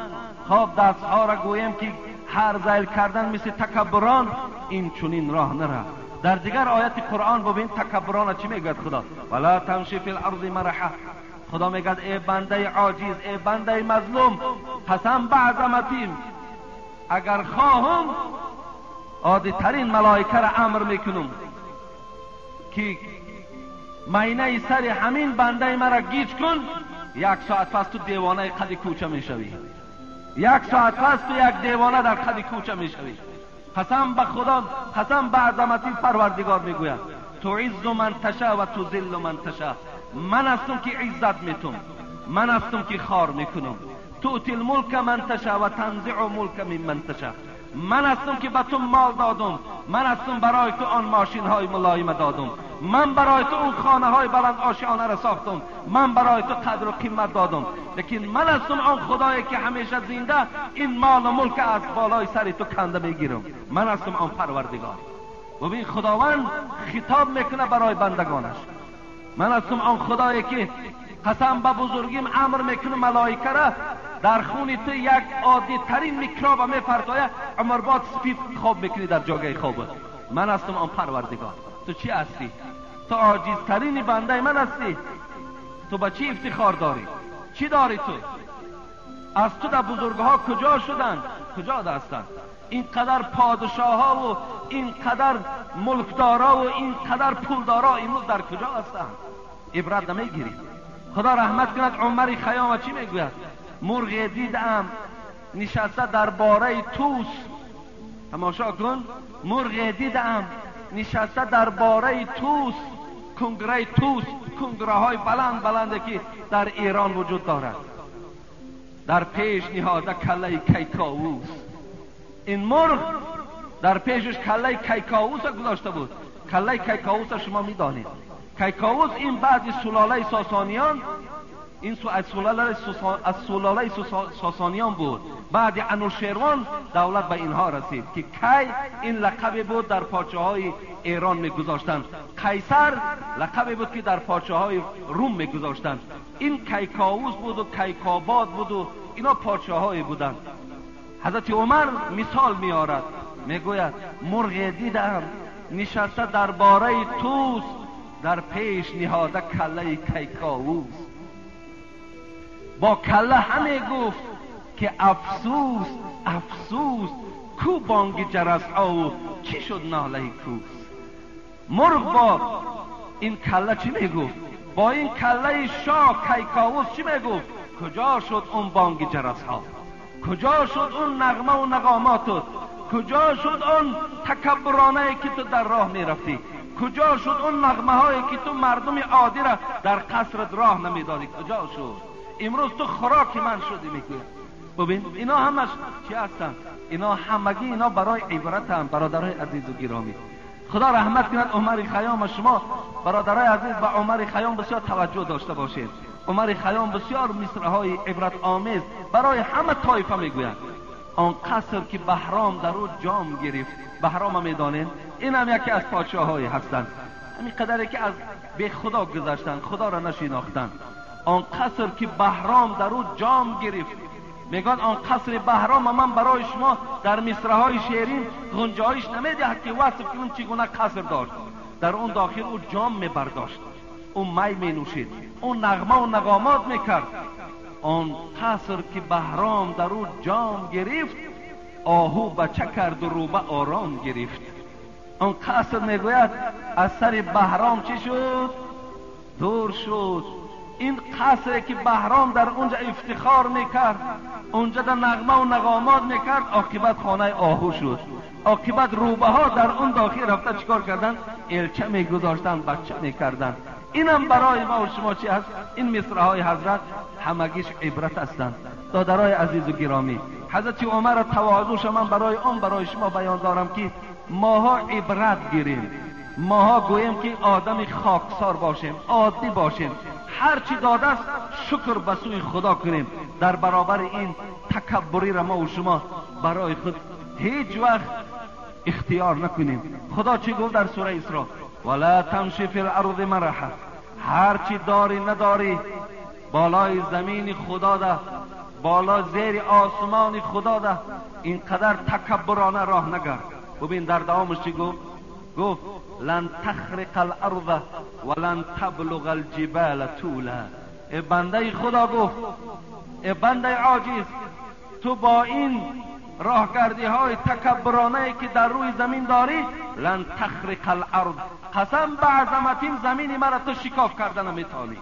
خواب دستها را گویم که هر زیل کردن مثل تکبران، این چنین راه نره. در دیگر آیت قرآن ببین تکبران چی میگوید خدا؟ ولا تمشی فی الارض مرحا. خدا میگوید ای بنده عاجز، ای بنده مظلوم، قسم به عظمتیم اگر خواهم عادی ترین ملائکه را امر میکنم که مینه سر همین بنده مرا گیج کن، یک ساعت پس تو دیوانه قد کوچه میشوی، یک ساعت پس تو یک دیوانه در قد کوچه میشوی. قسم به خدا، قسم به عظمتی پروردگار میگوید. تعز من تشاء و تذل من تشاء. من هستم که عزت میتم، من هستم که خار میکنم. تؤتی الملک من تشاء و تنزع الملک ممن تشاء. من هستم که به تو مال دادم، من هستم برای تو آن ماشین های ملایم دادم، من برای تو اون خانه های بلند آشیانه را ساختم، من برای تو قدر و قیمت دادم، لیکن من هستم آن خدایی که همیشه زنده این مال و ملک از بالای سر تو کنده میگیرم. من هستم آن پروردگار. ببین خداوند خطاب میکنه برای بندگانش. من هستم آن خدایی که قسم به بزرگیم امر میکنه ملائکه را در خون تو یک عادی ترین میکروب میپرتایه، عمرباد سپید خواب میکنی در جاگه خوابت. من هستم آن پروردگار. تو چی هستی؟ تو عاجزترین بنده من هستی. تو با چی افتخار داری؟ چی داری تو؟ از تو در بزرگها کجا شدن؟ کجا هستند؟ اینقدر پادشاه ها و اینقدر ملکدارا و اینقدر پولدارا امروز در کجا هستند؟ عبرت نمیگیری. خدا رحمت کند عمر خیام چی میگوید؟ مرغ دیدم نشسته در باره توس. تماشا کن، مرغ دیدم نشسته در باره توس، کنگره توس، کنگره های بلند بلنده که در ایران وجود دارد. در پیش نهاده کله کیکاووس. این مرغ در پیشش کله کیکاووس گذاشته بود. کله کیکاووس شما میدانید. کیکاووس این بعد سلاله ساسانیان، این از سلاله ساسانیان بود. بعد انوشیروان دولت به اینها رسید که کی این لقب بود در پاچه های ایران میگذاشتند. قیصر لقبی بود که در پاچه های روم میگذاشتند. این کیکاووس بود و کیکاباد بود و اینا پاچه های بودند. حضرت عمر مثال میآورد، میگوید مرغ دیدم نشسته در باره توس، در پیش نهاده کله کیکاووس. با کله همه گفت که افسوس افسوس، کو بانگ جرس آو چی شد ناله کوس. مرغ با این کله چی میگفت؟ با این کله شاه کیکاووس چی میگفت؟ کجا شد اون بانگ جرس ها؟ کجا شد اون نغمه و نغامات؟ کجا شد اون تکبرانه که تو در راه میرفتی؟ کجا شد اون نغمه هایی که تو مردم عادی را در قصرت راه نمیدادی؟ کجا شد؟ امروز تو خوراک من شدی. میگوید ببین اینا همش چی هستن؟ اینا همگی اینا برای عبرت هم. برادرای عزیز و گرامی، خدا رحمت کند عمر خیام. شما برادرای عزیز به عمر خیام بسیار توجه داشته باشید. عمر خیام بسیار مصرع‌های عبرت آمیز برای همه طایفه میگوید. آن قصر که بهرام در او جام گرفت، بهرام میدانید این هم یکی از پادشاه‌های هستند، همین قدری که از به خدا گذشتند، خدا را نشناختند. آن قصر که بهرام در او جام گرفت، میگن آن قصر بهرام من برای شما در مصرع‌های شعریم گنجایش نمیدهد که وصف کنم چگونه قصر داشت. در اون داخل او جام میبرداشت، او می مینوشید، او نغمه و نغامات میکرد. آن قصر که بهرام در او جام گرفت، آهو بچه کرد و روبه آرام گرفت. آن قصر میگوید از سر بهرام چی شد؟ دور شد. این قصری که بهرام در اونجا افتخار میکرد، اونجا در نغمه و نغامات میکرد، عاقبت خانه آهو شد. عاقبت روبه ها در اون داخل رفته چیکار کردن؟ الچه میگذاشتن، بچه میکردن. اینم برای ما و شما چی هست؟ این مصرع‌های حضرت همگیش عبرت هستند. دادرای عزیز و گرامی، حضرت عمر تواضعش من برای آن برای شما بیان دارم که ماها عبرت گیریم، ماها گوییم که آدم خاکسار باشیم، عادی باشیم، هر چی داده است شکر به سوی خدا کنیم. در برابر این تکبری را ما و شما برای خود هیچ وقت اختیار نکنیم. خدا چی گفت در سوره اسراء؟ ولا تمشی فی الارض مرحا. هر چی داری نداری بالای زمین خدا ده، بالا زیر آسمان خدا ده، اینقدر تکبرانه راه نگرد. ببین در دوامش چی گفت؟ گفت لن تخرق الارض ولن تبلغ الجبال طولا. ای بنده خدا، گفت ای بنده عاجز، تو با این راهگردی های تکبرانه که در روی زمین داری، لن تخرق الارض، قسم به عظمتیم زمین مرا تو شکاف کرده نمیتانی.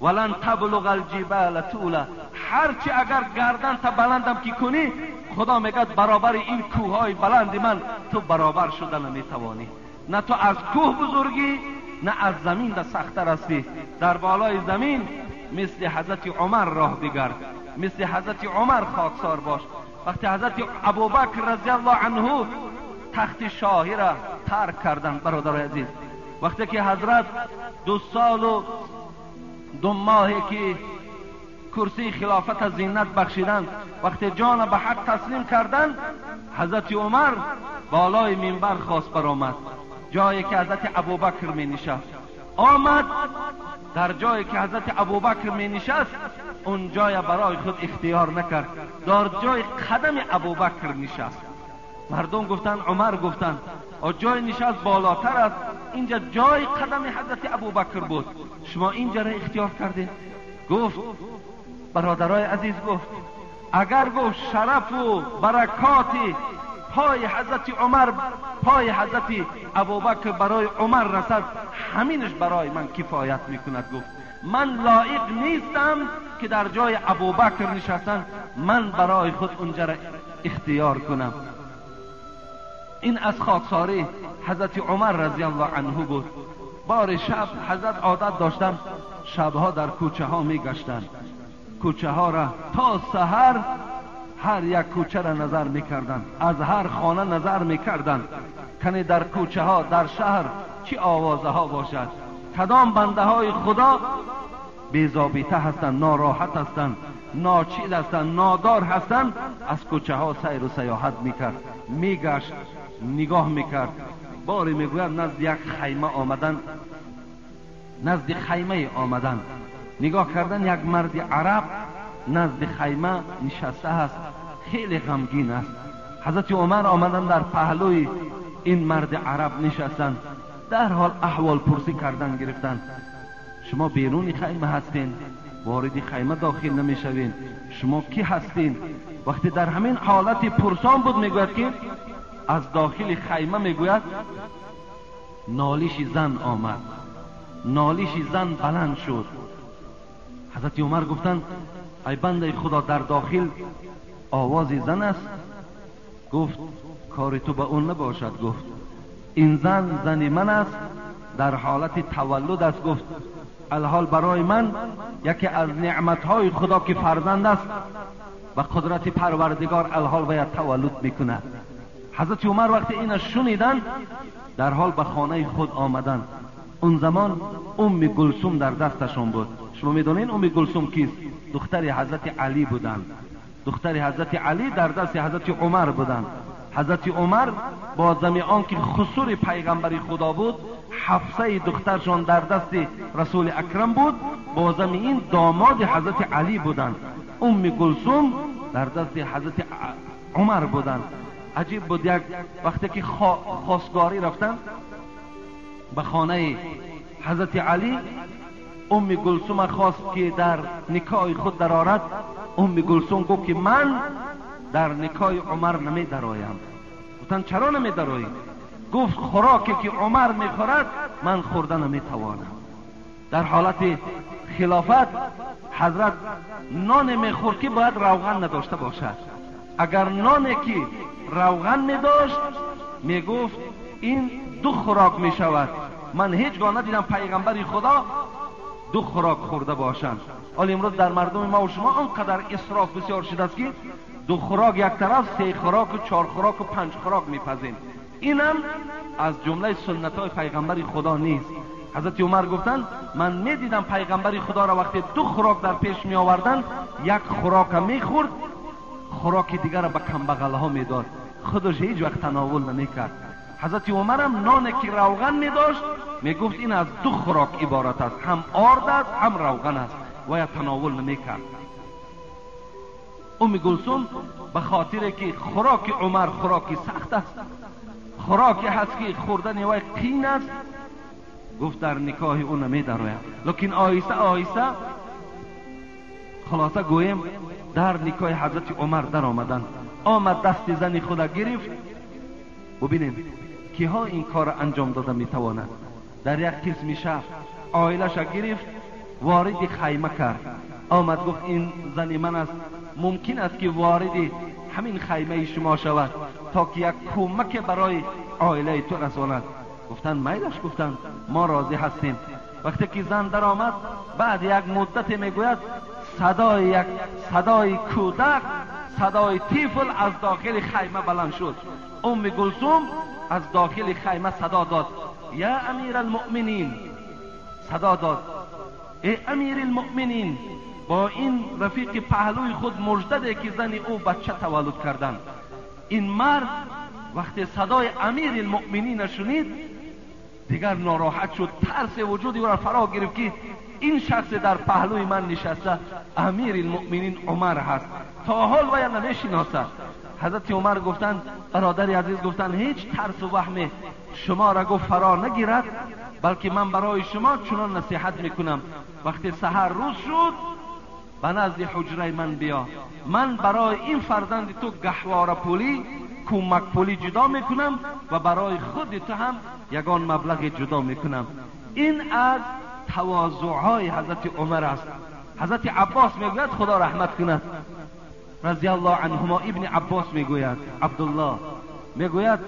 ولن تبلغ الجبال طولا. هرچی اگر گردن تا بلندم که کنی، خدا میگه برابر این کوههای بلند من تو برابر شده نمیتوانی. نه تو از کوه بزرگی نه از زمین ده سخت‌تر هستی. در بالای زمین مثل حضرت عمر راه بگرد، مثل حضرت عمر خاکسار باش. وقتی حضرت ابوبکر رضی الله عنه تخت شاهی را ترک کردند، برادرای عزیز، وقتی که حضرت 2 سال و 2 ماهی که کرسی خلافت زینت بخشیدند، وقتی جان به حق تسلیم کردند، حضرت عمر بالای منبر خواست برآمد، جایی که حضرت ابوبکر می نشست. آمد در جایی که حضرت ابوبکر می نشست، اون جای برای خود اختیار نکرد، در جای قدم ابوبکر نشست. مردم گفتند، عمر گفتند جای نشست بالاتر است، اینجا جای قدم حضرت ابوبکر بود، شما اینجا را اختیار کردین. گفت برادرای عزیز، گفت اگر گفت شرف و برکات پای حضرت عمر، پای حضرت ابوبکر برای عمر رسد، همینش برای من کفایت میکند. گفت من لایق نیستم که در جای ابوبکر نشستن، من برای خود اونجا را اختیار کنم. این از خاکساری حضرت عمر رضی الله عنه بود. بار شب حضرت عادت داشتن شبها در کوچه ها میگشتند، کوچه ها را تا سحر هر یک کوچه را نظر میکردند، از هر خانه نظر میکردند کنی در کوچه ها در شهر چی آوازه ها باشد، کدام بنده های خدا بی‌ضابطه هستند، ناراحت هستند، ناچیز هستند، نادار هستند. از کوچه ها سیر و سیاحت میکرد، میگشت، نگاه میکرد. باری میگوید نزد یک خیمه آمدن، نزد خیمه آمدن، نگاه کردن یک مرد عرب نزد خیمه نشسته است، خیلی غمگین است. حضرت عمر آمدن در پهلوی این مرد عرب نشستند، در حال احوال پرسی کردن گرفتن. شما بیرون خیمه هستین، وارد خیمه داخل نمیشوین، شما کی هستین؟ وقتی در همین حالت پرسان بود، میگوید که از داخل خیمه میگوید نالش زن آمد، نالش زن بلند شد. حضرت عمر گفتند ای بنده خدا، در داخل آواز زن است. گفت کار تو به اون نباشد. گفت این زن زن من است، در حالت تولد است. گفت الحال برای من یکی از نعمتهای خدا که فرزند است و قدرت پروردگار الحال باید تولد میکند. حضرت عمر وقتی این شنیدن در حال به خانه خود آمدن. اون زمان ام کلثوم در دستشان بود. شما میدونین ام کلثوم کیست؟ دختر حضرت علی بودند. دختر حضرت علی در دست حضرت عمر بودند. حضرت عمر با زمین آنکه خسور پیغمبر خدا بود، حفصه دخترشان در دست رسول اکرم بود، با زمین داماد حضرت علی بودند. ام کلثوم در دست حضرت عمر بودند. عجیب بود، یک وقتی که خواستگاری رفتن به خانه حضرت علی، ام کلثوم خواست که در نکاح خود درآرد. ام کلثوم گفت که من در نکاح عمر نمی درآیم. گفتن چرا نمی درآیی؟ گفت خوراکی که عمر میخورد من خورده نمیتوانم. در حالت خلافت حضرت نان میخورد که باید روغن نداشته باشد. اگر نانی که روغن میداشت میگفت این 2 خوراک میشود. من هیچگاه ندیدم پیغمبر خدا 2 خوراک خورده باشند. حالا امروز در مردم ما و شما آنقدر اسراف بسیار شده است که 2 خوراک یک طرف، 3 خوراک و 4 خوراک و 5 خوراک میپزیم. اینم از جمله سنت های پیغمبر خدا نیست. حضرت عمر گفتند من میدیدم پیغمبر خدا را وقتی 2 خوراک در پیش می آوردن، یک خوراک میخورد، خوراک دیگر را به کمبغل ها میداد، خودش هیچ وقت تناول نمیکرد. حضرت عمر هم نان که روغن میداشت میگفت این از 2 خوراک عبارت است، هم آرد است هم روغن است، و یا تناول نمیکرد. ام کلثوم به خاطر که خوراک عمر خوراکی سخت است، خوراکی هست که خوردن وی قین است، گفت در نکاح او نمیدرویم. لیکن آهسته آهسته خلاصه گویم در نکاح حضرت عمر در آمدن. آمد دست زن خود گرفت. ببینیم کیها این کار انجام داده میتواند. در یک قسم شب عائلش گرفت، وارد خیمه کرد. آمد گفت این زن من است، ممکن است که وارد همین خیمه شما شود تا که یک کمک برای عائله تو رساند. گفتند میلش، گفتند ما راضی هستیم. وقتی که زن در آمد، بعد یک مدت میگوید صدای یک صدای کودک، صدای طفل از داخل خیمه بلند شد. ام کلثوم از داخل خیمه صدا داد یا امیر المؤمنین، صدا داد ای امیر المؤمنین. با این رفیق پهلوی خود مژده که زن او بچه تولد کردند. این مرد وقتی صدای امیر المؤمنین شنید دیگر ناراحت شد، ترس وجودی او را فرا گرفت که این شخص در پهلوی من نشسته امیر المؤمنین عمر هست، تا حال وی نمیشناسد. حضرت عمر گفتند برادر عزیز، گفتند هیچ ترس و وهم شما را گفت فرا نگیرد، بلکه من برای شما چنان نصیحت میکنم. وقتی سحر روز شد به نزد حجره من بیا، من برای این فرزند تو گهواره پولی، کمک پولی جدا میکنم و برای خود تو هم یگان مبلغ جدا میکنم. این از تواضعهای حضرت عمر است. حضرت عباس میگوید خدا رحمت کند رضی الله عنهما، ابن عباس میگوید، عبدالله میگوید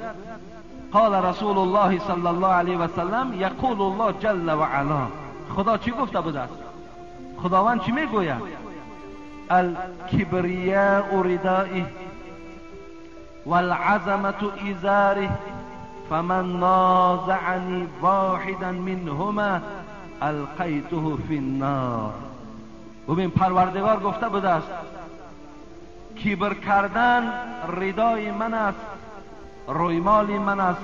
قال رسول الله صلی الله علیه و سلم یقول الله جل و علا. خدا چی گفته بوده است؟ خداوند چی میگوید؟ الکبریاء ردائه والعظمة ازاره فمن نازعنی واحدا منهما القیته فی النار. ببین پروردگار گفته بوده است کبر کردن ردای من است، رویمال من است،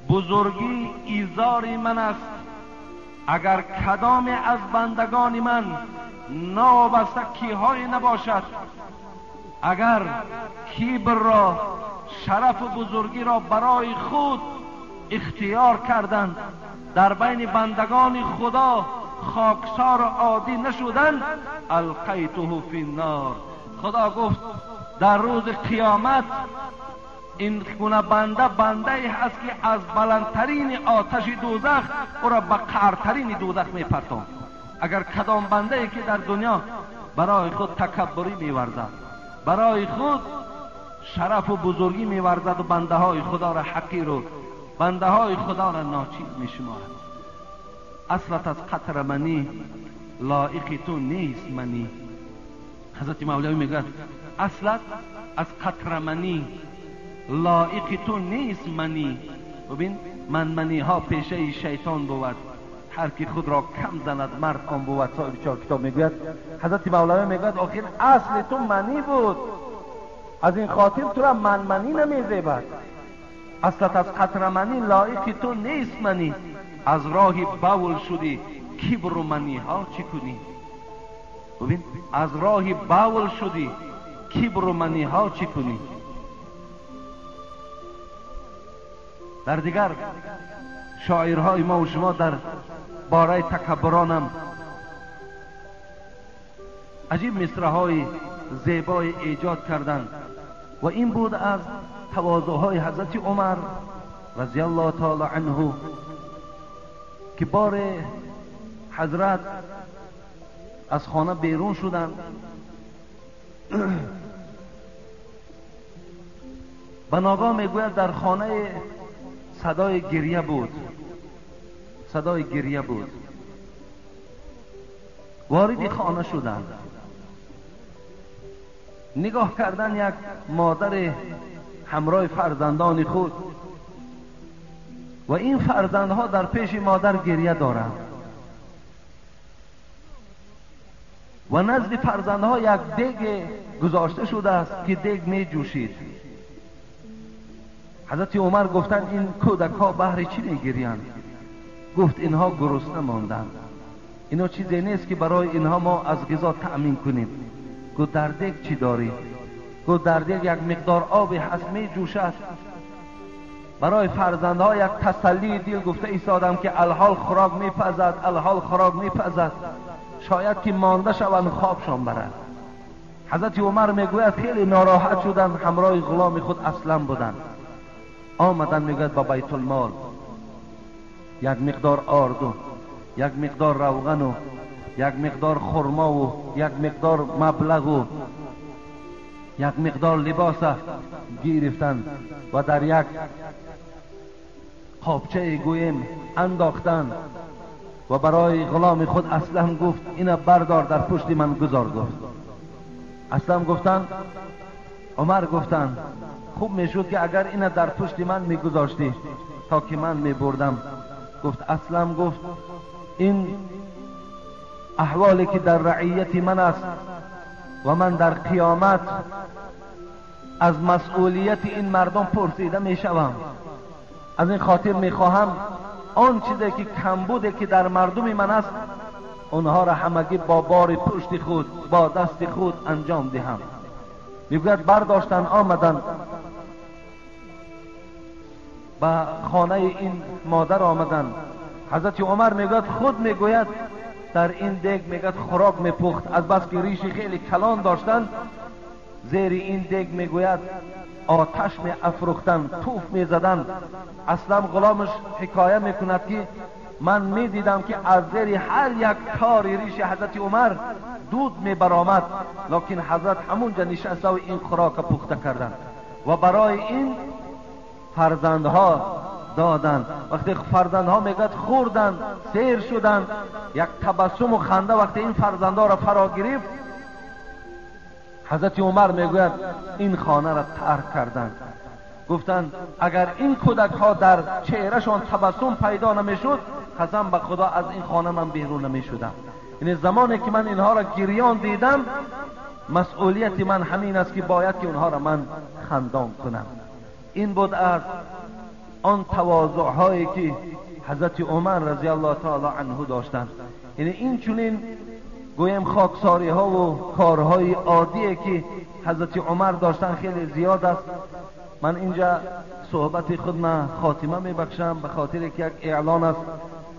بزرگی ایزار من است. اگر کدام از بندگان من نابسته کیهای نباشد، اگر کبر را، شرف و بزرگی را برای خود اختیار کردند، در بین بندگان خدا خاکسار عادی نشدند، القیته فی النار. خدا گفت در روز قیامت این گونه بنده بنده ای هست که از بلندترین آتش دوزخ او را به قعرترین دوزخ میپرتاند. اگر کدام بنده ای که در دنیا برای خود تکبری میورزد، برای خود شرف و بزرگی میورزد و بنده های خدا را حقیر و بنده های خدا را ناچیز میشمارد، اصلت از قطر منی لایق تو نیست منی. حضرت مولوی میگوید اصلت از قطر منی لایق تو نیست منی. ببین من منی ها پیشه شیطان بود، هر کی خود را کم زند مرد آن بود. صاحب چهار کتاب میگوید، حضرت مولوی میگوید آخر اصل تو منی بود، از این خاطر تو را من منی نمیزیبد. اصلت از قطر منی لایق تو نیست منی، از راه بول شدی کبر و منی ها چی کنی؟ ببین از راه بول شدی کبر و منی ها چی کنی؟ در دیگر شاعرهای ما و شما در باره تکبرانم عجیب مصرع‌های زیبای ایجاد کردند و این بود از تواضعهای حضرت عمر رضی الله تعالی عنه که بار حضرت از خانه بیرون شدند. به ناگاه میگوید در خانه صدای گریه بود، صدای گریه بود. وارد خانه شدند، نگاه کردن یک مادر همراه فرزندان خود و این فرزندها در پیش مادر گریه دارند و نزد فرزندها یک دیگ گذاشته شده است که دیگ می جوشید. حضرت عمر گفتند این کودک ها بهر چی می گریند؟ گفت اینها گرسنه ماندند، اینا چیزی نیست که برای اینها ما از غذا تأمین کنیم. گفت در دیگ چی داری؟ گفت در دیگ یک مقدار آب هست می جوشد. برای فرزندها یک تسلی دل گفته ایستادم که الحال خوراک میپزد، الحال خوراک میپزد، شاید که مانده شوند خوابشان برد. حضرت عمر میگوید خیلی ناراحت شدند، همراه غلام خود اسلم بودند. آمدن میگوید با بیت المال یک مقدار آرد و یک مقدار روغن و یک مقدار خرما و یک مقدار مبلغ و یک مقدار لباس گرفتند و در یک قابچه گویم انداختند و برای غلام خود اسلم گفت اینا بردار در پشت من گذار. گفت اسلم گفتند، عمر گفتند خوب میشد که اگر اینا در پشت من میگذاشتی تا که من میبردم. گفت اسلم گفت این احوالی که در رعیت من است و من در قیامت از مسئولیت این مردم پرسیده میشوم، از این خاطر میخواهم آن چیزی که کمبوده که در مردم من است آنها را همگی با بار پشت خود با دست خود انجام دهم. میگوید برداشتن آمدن به خانه این مادر آمدن. حضرت عمر میگوید خود میگوید در این دیگ میگوید خوراک میپخت، از بس که ریش خیلی کلان داشتن زیر این دیگ میگوید آتش می افروختن، توف می زدن. اصلا غلامش حکایه میکند که من میدیدم که از زیر هر یک تار ریش حضرت عمر دود می برآمد، لکن حضرت همونجا نشسته و این خوراک پخته کردن و برای این فرزندها دادن. وقتی فرزندها میگوید خوردن سیر شدن، یک تبسم و خنده وقتی این فرزندها را فرا گرفت، حضرت عمر میگوید این خانه را ترک کردند. گفتند اگر این کودک ها در چهرهشان تبسم پیدا نمیشد قسم به خدا از این خانه من بیرون نمیشدم. یعنی زمانی که من اینها را گریان دیدم مسئولیت من همین است که باید که اونها را من خندان کنم. این بود از آن تواضع هایی که حضرت عمر رضی الله تعالی عنه داشتند. یعنی این چنین گویم خاکساری ها و کارهای عادیه که حضرت عمر داشتن خیلی زیاد است. من اینجا صحبت خود من خاتمه میبخشم به خاطر که یک اعلان است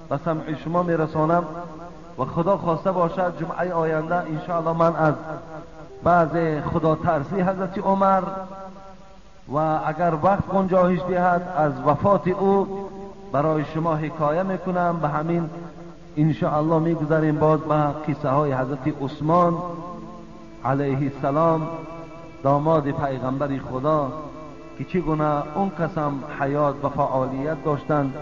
به سمع شما میرسانم و خدا خواسته باشد جمعه آینده انشاءالله من از بعض خدا ترسی حضرت عمر و اگر وقت گنجایش دهد از وفات او برای شما حکایه میکنم. به همین انشاءالله میگذاریم باز به قصه های حضرت عثمان علیه السلام داماد پیغمبر خدا که چگونه اون کسم حیات و فعالیت داشتند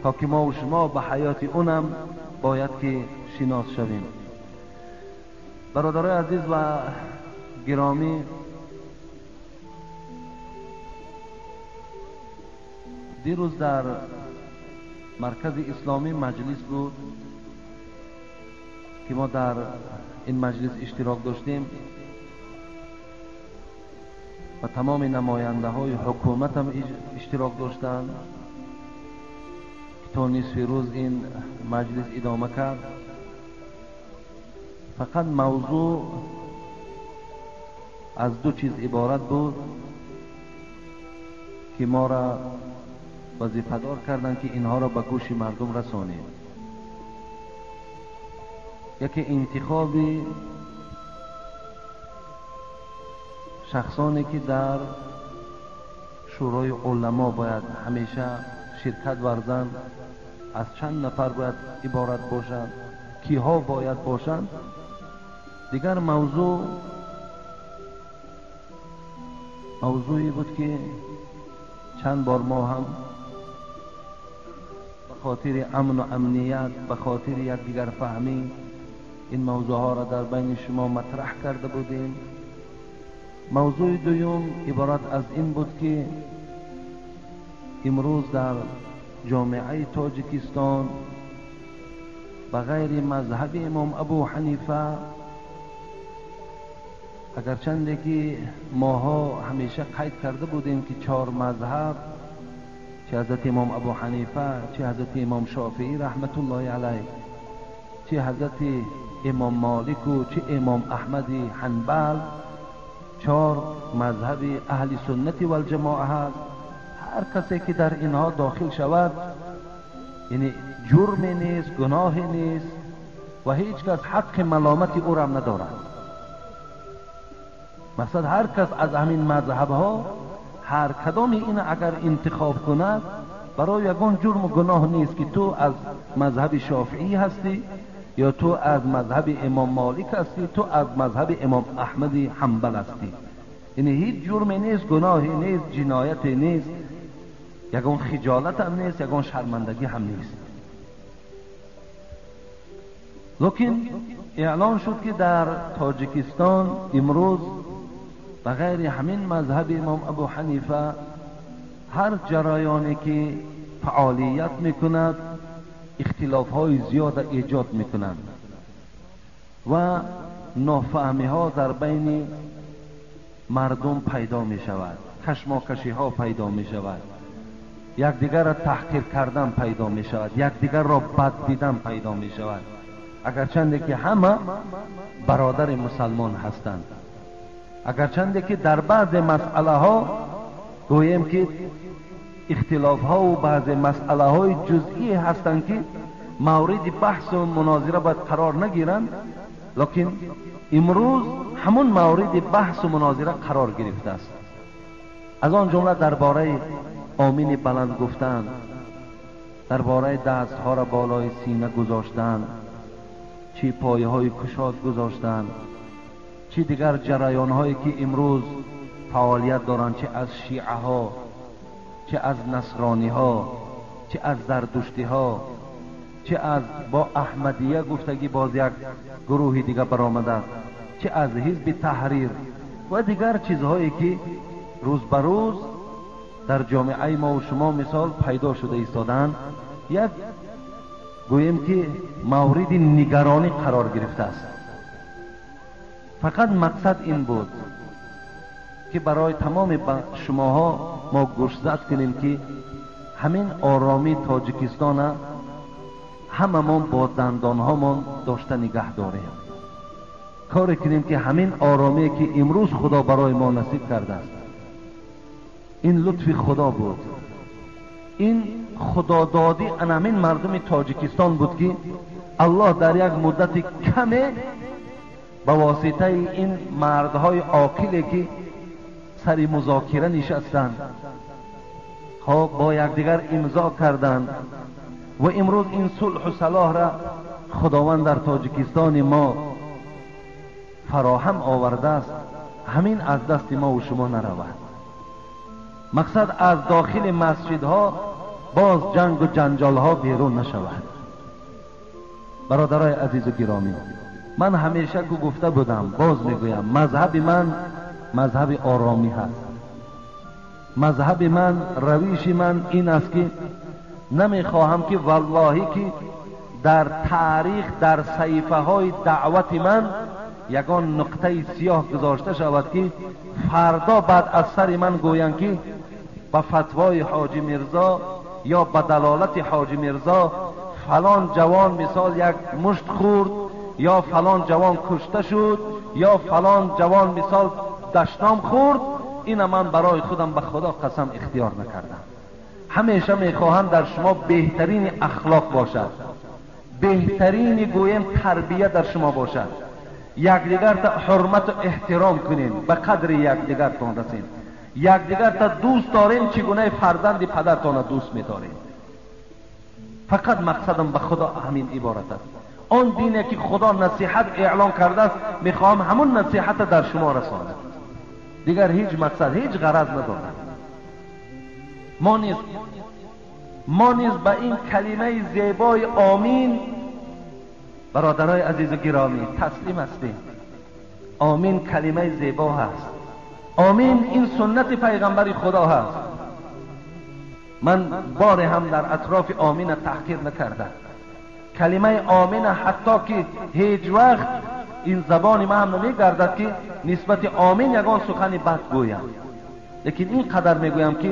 تا که ما و شما به حیات اونم باید که شناس شویم. برادرای عزیز و گرامی، دیروز در مرکز اسلامی مجلس بود که ما در این مجلس اشتراک داشتیم و تمام نماینده های حکومت هم اشتراک داشتند که تا نصف روز این مجلس ادامه کرد. فقط موضوع از دو چیز عبارت بود که ما را وظیفه‌دار کردند که اینها را به گوش مردم رسانیم. یکی انتخاب شخصانی که در شورای علما باید همیشه شرکت ورزند، از چند نفر باید عبارت باشند، کیها باید باشند. دیگر موضوعی بود که چند بار ما هم به خاطر امن و امنیت، به خاطر یکدیگر فهمی این موضوع ها را در بین شما مطرح کرده بودیم. موضوع دوم عبارت از این بود که امروز در جامعه تاجیکستان به غیر مذهب امام ابو حنیفه، اگرچنده که ماها همیشه قید کرده بودیم که چهار مذهب، چه حضرت امام ابو حنیفه، چه حضرت امام شافعی رحمت الله علیه، چه حضرت امام مالک و چه امام احمد حنبل، چهار مذهب اهل سنت و الجماعه هست. هر کسی که در اینها داخل شود یعنی جرمی نیست، گناهی نیست و هیچ کس حق ملامت او را ندارد. مثلا هر کس از همین مذهب ها هر کدامی این اگر انتخاب کند برای یگان جرم و گناه نیست که تو از مذهب شافعی هستی یا تو از مذهب امام مالک هستی، تو از مذهب امام احمد حنبل هستی. یعنی هیچ جرمی نیست، گناهی نیست، جنایتی نیست. ягон хиҷолат ҳам нест, ягон шармандагӣ ҳам нест. Лекин эълон шуд ки дар Тоҷикистон имрӯз ба ғайри ҳамин мазҳаби имом Абу Ҳанифа ҳар ҷараёне ки фаъолият мекунад ихтилофҳои зиёда эҷод мекунанд ва нофаҳмиҳо дар байни мардум пайдо мешавад, кашмокашиҳо пайдо мешавад, якдигарро таҳқир кардан пайдо мешавад, якдигарро бад дидан пайдо мешавад, агарчанде ки ҳама бародари мусалмон ҳастанд, агарчанде ки дар баъзе масъалаҳо гӯем ки ихтилофҳову баъзе масъалаҳои ҷузъӣ ҳастанд ки мавриди баҳсу мунозира бояд қарор нагиранд, лекин имрӯз ҳамун мавриди баҳсу мунозира қарор гирифтааст. Аз он ҷумла дар бораи омини баланд гуфтан, дар бораи дастҳоро болои сина гузоштан, чӣ пойҳои кушод гузоштан, чӣ дигар ҷараёнҳое ки имрӯз фаъолият доранд, чӣ аз шиаҳо, чӣ аз насрониҳо, чӣ аз зардуштиҳо, чӣ аз бо аҳмадия гуфтагӣ боз як гурӯҳи дига баромадааст, чӣ аз ҳизби таҳрир ва дигар чизҳое ки рӯз ба рӯз дар ҷомеаи мо шумо мисол пайдо шуда истодаанд, як гӯем ки мавриди нигаронӣ қарор гирифтааст. Фақат мақсад ин буд ки барои тамоми шумоҳо мо гӯшзад кунем ки ҳамин оромии Тоҷикистона ҳамамон бо дандонҳомон дошта нигаҳ дорем, коре кунем ки ҳамин оромие ки имрӯз Худо барои мо насиб кардааст, ин лутфи Худо буд, ин худододӣ ан ҳамин мардуми Тоҷикистон буд ки Аллоҳ дар як муддати каме ба воситаи ин мардҳои оқиле ки сари музокира нишастанд, хоб бо якдигар имзо карданд ва имрӯз ин сулҳу салоҳра Худованд дар Тоҷикистони мо фароҳам овардааст, ҳамин аз дасти мо ва шумо наравад. Мақсад аз дохили масҷидҳо боз ҷангу ҷанҷолҳо берун нашавад. Бародарои азизу гиромӣ, ман ҳамеша ку гуфта будам, боз мегӯям, мазҳаби ман мазҳаби оромӣ ҳаст. Мазҳаби ман, равиши ман ин аст ки намехоҳам ки валлоҳӣ ки дар таърих, дар саҳифаҳои даъвати ман ягон нуқтаи сиёҳ гузошта шавад ки фардо баъд аз сари ман гӯянд ки ба фатвои ҳоҷи Мирзо ё ба далолати ҳоҷи Мирзо фалон ҷавон мисол як мушт хӯрд, ё фалон ҷавон кушта шуд, ё фалон ҷавон мисол дашном хӯрд. Ина ман барои худам ба Худо қасам ихтиёр накардам. Ҳамеша мехоҳам дар шумо беҳтарини ахлоқ бошад, беҳтарини гӯем тарбия дар шумо бошад, якдигарта ҳурмату эҳтиром кунем, ба қадри якдигартон расем, якдигарта дӯст дорем, чӣ гунаи фарзанди падартона дӯст медорем. Фақат мақсадам ба Худо ҳамин иборат аст. Он дине ки Худо насиҳат эълон кардааст, мехоҳам ҳамун насиҳата дар шумо расонам. Дигар ҳеҷ мақсад, ҳеҷ ғараз надорам. Мо низ ба ин калимаи зебои омин, бародарои азизу гиромӣ, таслим ҳастем. Омин калимаи зебо ҳаст. Омин ин суннати пайғамбари Худо ҳаст. Ман боре ҳам дар атрофи омина таҳқир накардам. Калимаи омина ҳатто ки ҳеҷ вақт ин забони ман ҳам намегардад ки нисбати омин ягон сухани бад гӯям, лекин ин қадар мегӯям ки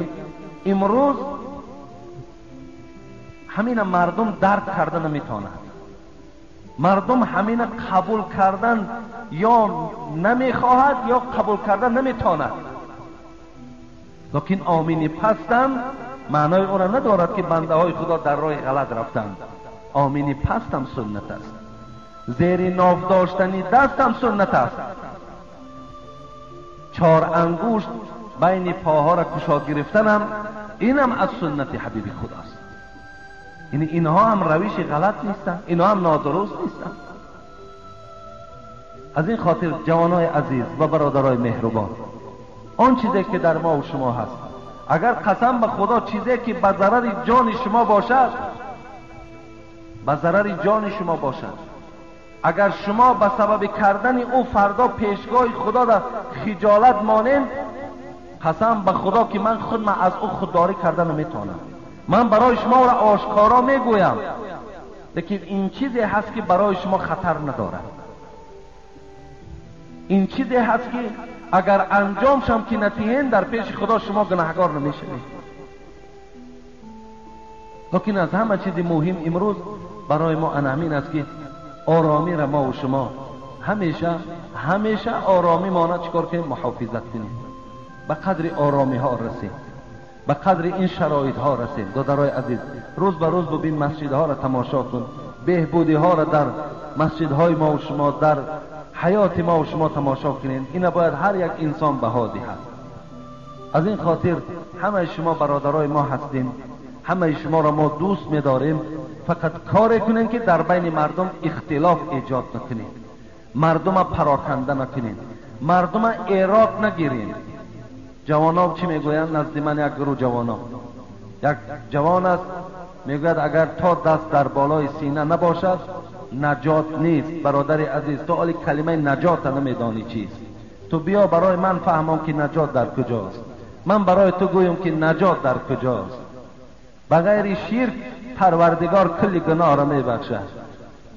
имрӯз ҳамина мардум дарк карда наметавонад, мардум ҳамина қабул кардан ё намехоҳад ё қабул кардан наметавонад. Лекин омини пастам маънои ӯро надорад ки бандаҳои Худо дар роҳи ғалат рафтанд. Омини пастам суннат аст, зери ноф доштани дастам суннат аст. Чор ангушт байни поҳоро кушод гирифтанам инам аз суннати ҳабиби Худост. Яъне инҳо ҳам равиши ғалат нестанд, инҳо ҳам нодуруст нестанд. Аз ин хотир ҷавонои азиз ва бародарои меҳрубон, он чизе ки дар мо ва шумо ҳаст, اگر قسم به خدا چیزی که به ضرر جان شما باشد، به ضرر جان شما باشد، اگر شما به سبب کردن او فردا پیشگاه خدا در خجالت مانند، قسم به خدا که من خود من از او خودداری کردن نمیتونم. من برای شما را آشکارا میگویم، لیکن این چیزی هست که برای شما خطر ندارد. این چیزی هست که اگر انجام شم که نتیهن در پیش خدا شما گناهگار نمیشوید. لیکن از همه چیز مهم امروز برای ما همین است که آرامی را ما و شما همیشه همیشه آرامی مانه چیکار کنیم؟ محافظت کنیم. به قدر آرامی ها رسیم، به قدر این شرایط ها رسیم. دادرای عزیز، روز به روز ببین مسجد ها را تماشا کن، بهبودی ها را در مسجد های ما و شما، در حیات ما و شما تماشا کنین. اینا باید هر یک انسان بها دهد. از این خاطر همه شما برادرای ما هستین، همه شما را ما دوست می‌داریم. فقط کار کنین که در بین مردم اختلاف ایجاد نکنین، مردم پراکنده نکنین، مردم ایراد نگیرین. جوانان چی میگویند؟ نزد من یک گروه جوانان، یک جوان است میگوید اگر تا دست در بالای سینه نباشد نجات نیست. برادر عزیز، تو حالی کلمه نجات نمیدانی چیست. تو بیا برای من فهمم که نجات در کجاست. من برای تو گویم که نجات در کجاست. بغیر شرک پروردگار کل گناه را میبخشد.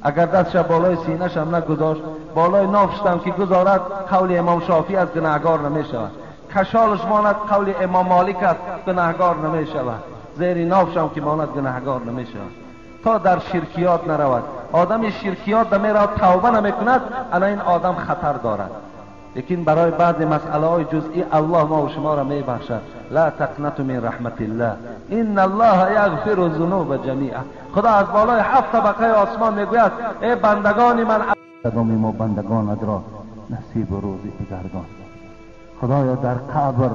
اگر دستش بالای سینه‌ش هم نگذاشت، بالای نافش هم که گذارد، قول امام شافعی از گناهگار نمیشود. کشالش ماند، قول امام مالک است، گناهگار نمیشود. زیر نافش هم که ماند، گناهگار نمیشود. تا در شرکیات نرود. آدم شرکیات نمیرود، توبه نمیکند، الان این آدم خطر دارد. لیکن برای بعض مسئله های جزئی الله ما و شما را میبخشد. لا تقنطوا من رحمت الله ان الله یغفر الذنوب جمیعا. خدا از بالای 7 طبقه آسمان میگوید ای بندگان من، ما بندگانت را نصیب و روزی بگردان. خدایا در قبر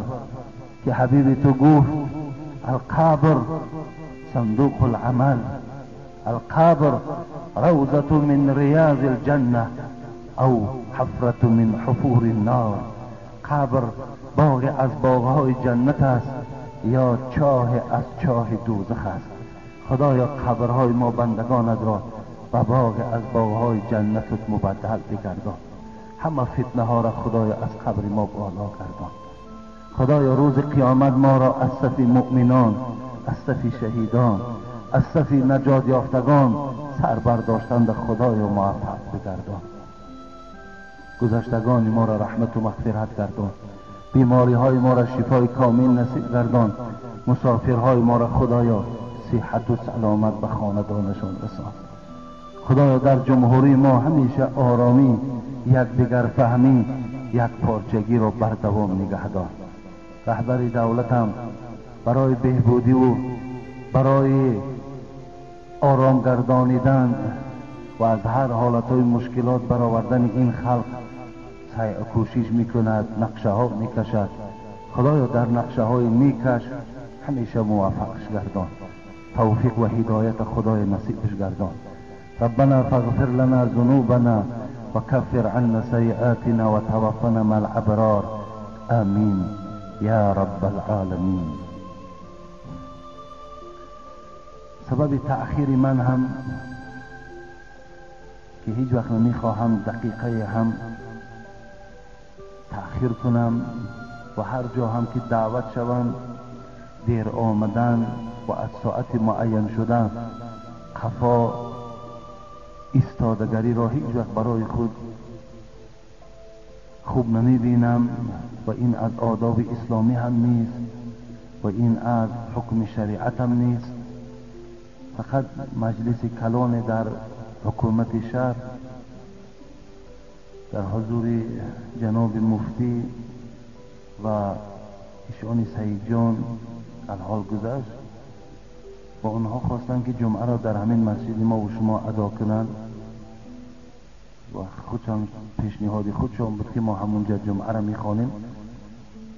که حبیب تو گفت القبر صندوق العمل، القبر روضة من ریاض الجنة او حفرة من حفور النار. قبر باغ از باغهای جنت است یا چاه از چاه دوزخ است. خدایا قبرهای ما بندگانت را به باغ از باغهای جنتت مبدل بگردان. همه فتنه ها را خدایا از قبر ما بالا گردان. خدایا روز قیامت ما را از صف مؤمنان، از صف شهیدان، از صف نجات یافتگان سر برداشتند خدایا موفق بگردان. گذشتگان ما را رحمت و مغفرت گردان. بیماری های ما را شفای کامل نصیب گردان. مسافرهای ما را خدایا صحت و سلامت به خاندانشان رسان. خدایا در جمهوری ما همیشه آرامی، یکدیگر فهمی، یک پارچگی را بر دوام نگه دار. رهبر دولتم برای بهبودی و برای آرام گردانیدن و از هر حالتهای مشکلات برآوردن این خلق سعی کوشش میکند، نقشه ها میکشد. خدایا در نقشه های میکش همیشه موفقش گردان. توفیق و هدایت خدای نصیبش گردان. ربنا فاغفر لنا ذنوبنا وكفر عنا سيئاتنا وتوفنا مع الابرار آمین یا رب العالمین. سبب تأخیر من هم که هیچ وقت نمیخواهم دقیقه هم تأخیر کنم و هر جا هم که دعوت شوم دیر آمدن و از ساعت معین شدن قفا ایستادگری را هیچ وقت برای خود خوب نمیبینم و این از آداب اسلامی هم نیست و این از حکم شریعت هم نیست. فقط مجلس کلان در حکومت شهر در حضور جناب مفتی و ایشان سعید جان الحال گذشت و آنها خواستند که جمعه را در همین مسجد ما و شما ادا کنند و خودشان پیشنهاد خودشان بود که ما همونجا جمعه را میخوانیم.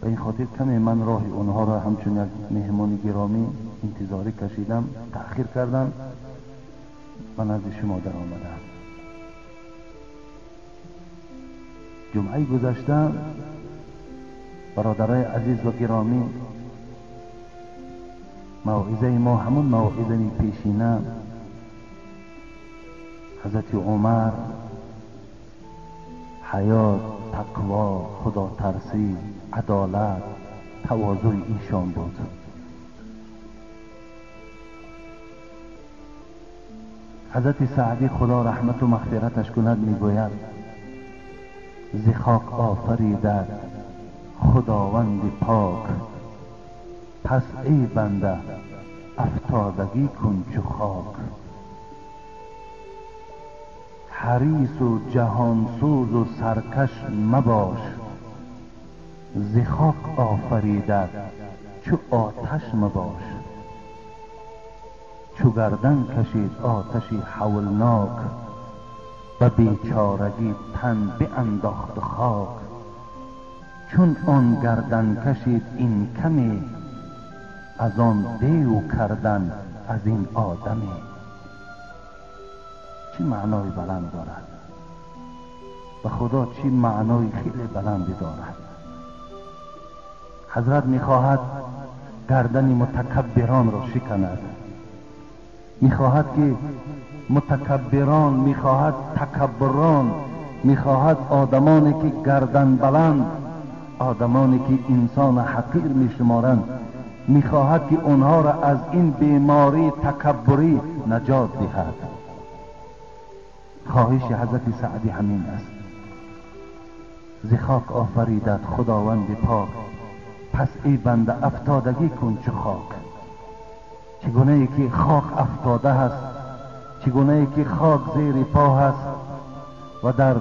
به این خاطر کمی من راه آنها را همچون یک مهمان گرامی انتظاری کشیدم، تأخیر کردم و نزد شما در آمدم. جمعه گذشته برادرای عزیز و گرامی موعظه ما همون موعظه پیشینه حضرت عمر، حیات، تقوا، خدا ترسی، عدالت، تواضع ایشان بود. حضرت سعدی خدا رحمت و مغفرتش کند میگوید ز خاک آفریدت خداوند پاک، پس ای بنده افتادگی کن چو خاک. حریص و جهانسوز و سرکش مباش، ز خاک آفریدت چو آتش مباش. چو گردن کشید آتشی هولناک، به بیچارگی تن بانداخت خاک. چون آن گردن کشید این کمی، از آن دیو کردن از این آدمی. چی معنای بلند دارد، به خدا چی معنای خیلی بلندی دارد. حضرت میخواهد گردن متکبران را شکند، میخواهد که متکبران، میخواهد تکبران، میخواهد آدمانی که گردن بلند، آدمانی که انسان حقیر میشمارند، میخواهد که آنها را از این بیماری تکبری نجات دهد. خواهش حضرت سعدی همین است. ز خاک آفریدت خداوند پاک، پس ای بنده افتادگی کن چو خاک. چگونه ای که خاک افتاده است، چگونه ای که خاک زیر پا هست، و در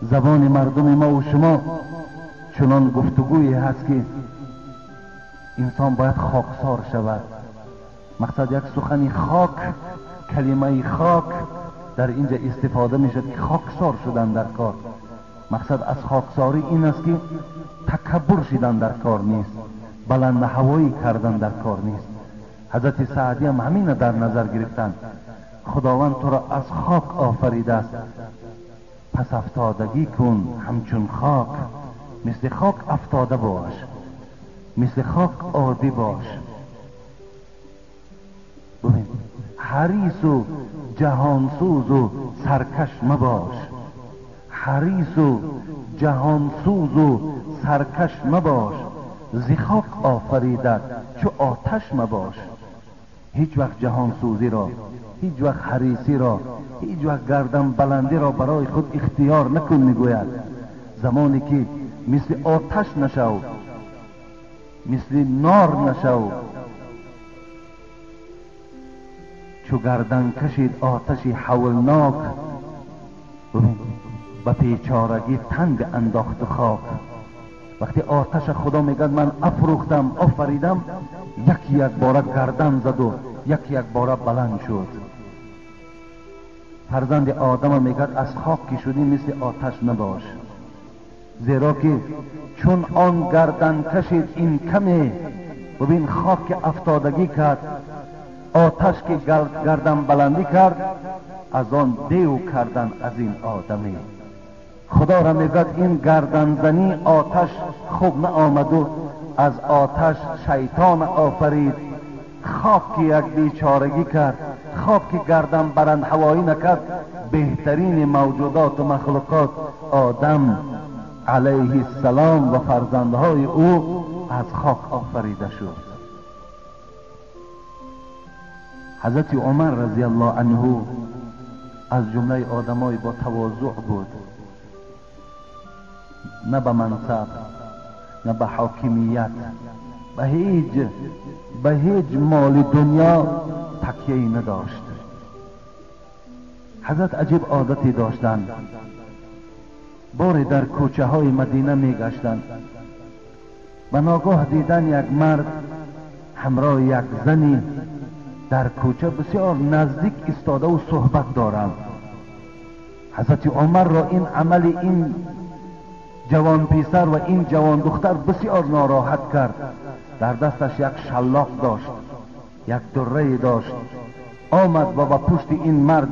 زبان مردم ما و شما چنان گفتگویی هست که انسان باید خاکسار شود. مقصد یک سخنی خاک، کلمه خاک در اینجا استفاده می شد که خاکسار شدن در کار. مقصد از خاکساری این است که تکبر شدن در کار نیست، بلند هوایی کردن در کار نیست. حضرت سعدی هم همین در نظر گرفتن. خداوند تو را از خاک آفریده است، پس افتادگی کن همچون خاک. مثل خاک افتاده باش، مثل خاک عادی باش. ببین، حریص و جهانسوز و سرکش مباش، حریص و جهانسوز و سرکش مباش، ز خاک آفریدت چو آتش مباش. هیچ وقت جهانسوزی را، هیچ وقت حریصی را، هیچ وقت گردن بلندی را برای خود اختیار نکن. میگوید زمانی که مثل آتش نشو، مثل نار نشو، چو گردن کشید آتشی هولناک، به بیچارگی تنگ انداخت خاک. وقتی آتش خدا میگد من افروختم، آفریدم، یکی یک باره گردن زد و یکی یک باره بلند شد. فرزند آدم میگد از خاک که شدی مثل آتش نباش، زیرا که چون آن گردن کشید این کمی، ببین خاک که افتادگی کرد، آتش که گردن بلندی کرد، از آن دیو کردن از این آدمی. خدا را میگد این گردن زنی آتش خوب نآمد و از آتش شیطان آفرید. خاک که یک بیچارگی کرد، خاک که گردن بلند هوایی نکرد، بهترین موجودات و مخلوقات آدم علیه السلام و فرزندهای او از خاک آفریده شد. حضرت عمر رضی الله عنه از جمله آدمای با تواضع بود، نه به منصب، نه به حاکمیت، به هیچ مال دنیا تکیه‌ای نداشت. حضرت عجیب عادتی داشتند. باری در کوچه های مدینه می گشتند و ناگاه دیدن یک مرد همراه یک زنی در کوچه بسیار نزدیک ایستاده و صحبت دارند. حضرت عمر را این عمل این جوان پسر و این جوان دختر بسیار ناراحت کرد. در دستش یک شلاق داشت، یک دره داشت. آمد و با پشت این مرد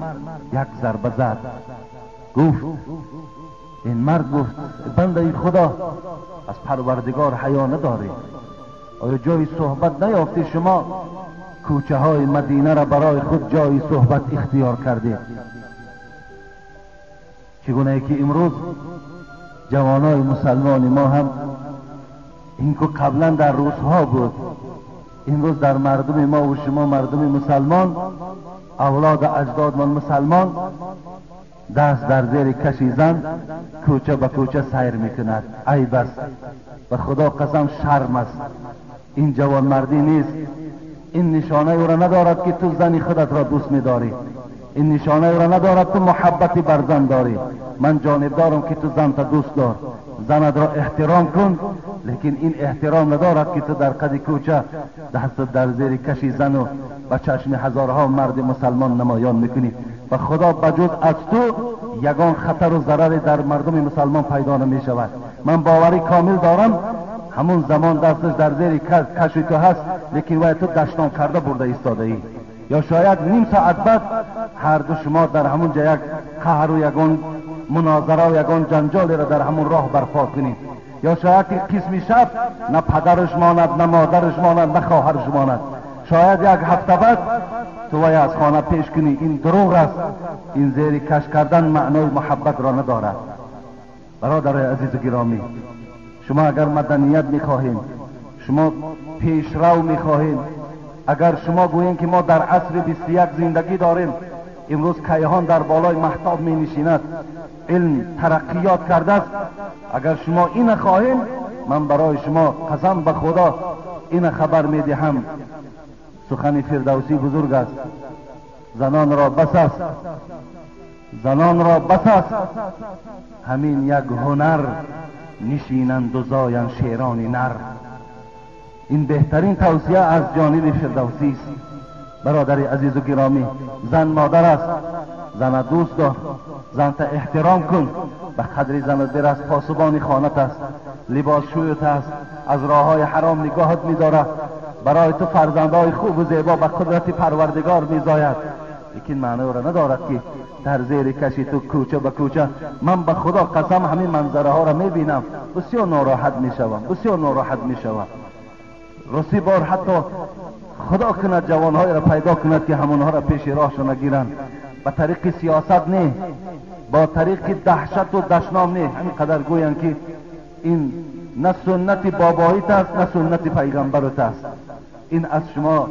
یک ضربه زد. گفت این مرد، گفت بنده خدا، از پروردگار حیا نداری؟ آیا جای صحبت نیافتی شما کوچه های مدینه را برای خود جای صحبت اختیار کردید؟ چگونه که امروز جوانای مسلمان ما هم این که قبلا در روسها بود، امروز در مردم ما و شما مردم مسلمان، اولاد اجداد من مسلمان، دست در زیر کشی زن کوچه به کوچه سیر میکند. عیب است، به خدا قسم شرم است. این جوانمردی نیست. این نشانه او را ندارد که تو زن خودت را دوست میداری، این نشانه او را ندارد تو محبتی بر زن داری. من جانب دارم که تو زن تا دوست دار، زنت را احترام کن، لیکن این احترام ندارد که تو در قد کوچه دست در زیر کشی زن و به چشم هزارها مرد مسلمان نمایان میکنی. و خدا بجز از تو یگان خطر و ضرر در مردم مسلمان پیدا نمی شود. من باوری کامل دارم همون زمان دستش در زیر کشی تو هست، لیکن وای تو دشنام کرده برده ایستاده ای. یا شاید نیم ساعت بعد هر دو شما در همون جا یک قهر و یگان مناظره و یگان جنجالی را در همون راه برپا کنید. یا شاید که قسمی شب نه پدرش ماند، نه مادرش ماند، نه خواهرش ماند. شاید یک هفته بعد تو وای از خانه پیش کنی. این دروغ است. این زیر کش کردن معنای محبت را ندارد. برادر عزیز و گرامی، شما اگر مدنیت میخواهید، شما پیشرو میخواهید، اگر شما گویین که ما در عصر 21 زندگی داریم، امروز کیهان در بالای مهتاب می نشیند، علم ترقیات کرده است، اگر شما این خواهید، من برای شما قسم به خدا این خبر می دهم. سخن فردوسی بزرگ است، زنان را بس است، زنان را بس است همین یک هنر، نشینند و زایند شیران نر. این بهترین توصیه از جانب فردوسی است. برادر عزیز و گرامی، زن مادر است، زن دوست دار، زن تا احترام کن، به قدر زن برس، پاسبان خانت است، لباس شویت است، از راه های حرام نگاهت می‌دارد، برای تو فرزندهای خوب و زیبا به قدرت پروردگار می‌زاید. لیکن معنی را ندارد که در زیر کشی تو کوچه به کوچه. من به خدا قسم همین منظره ها را میبینم، بسیار ناراحت میشوم، بسیار ناراحت میشوم. رسی بار حتی خدا کند جوانهای را پیدا کند که همونها را پیش راهشان نگیرند. به طریق سیاست نه، با طریق دهشت و دشنام نه. همین قدر گویند که این نه سنت باباییت است، نه سنت پیغمبرت است. این از شما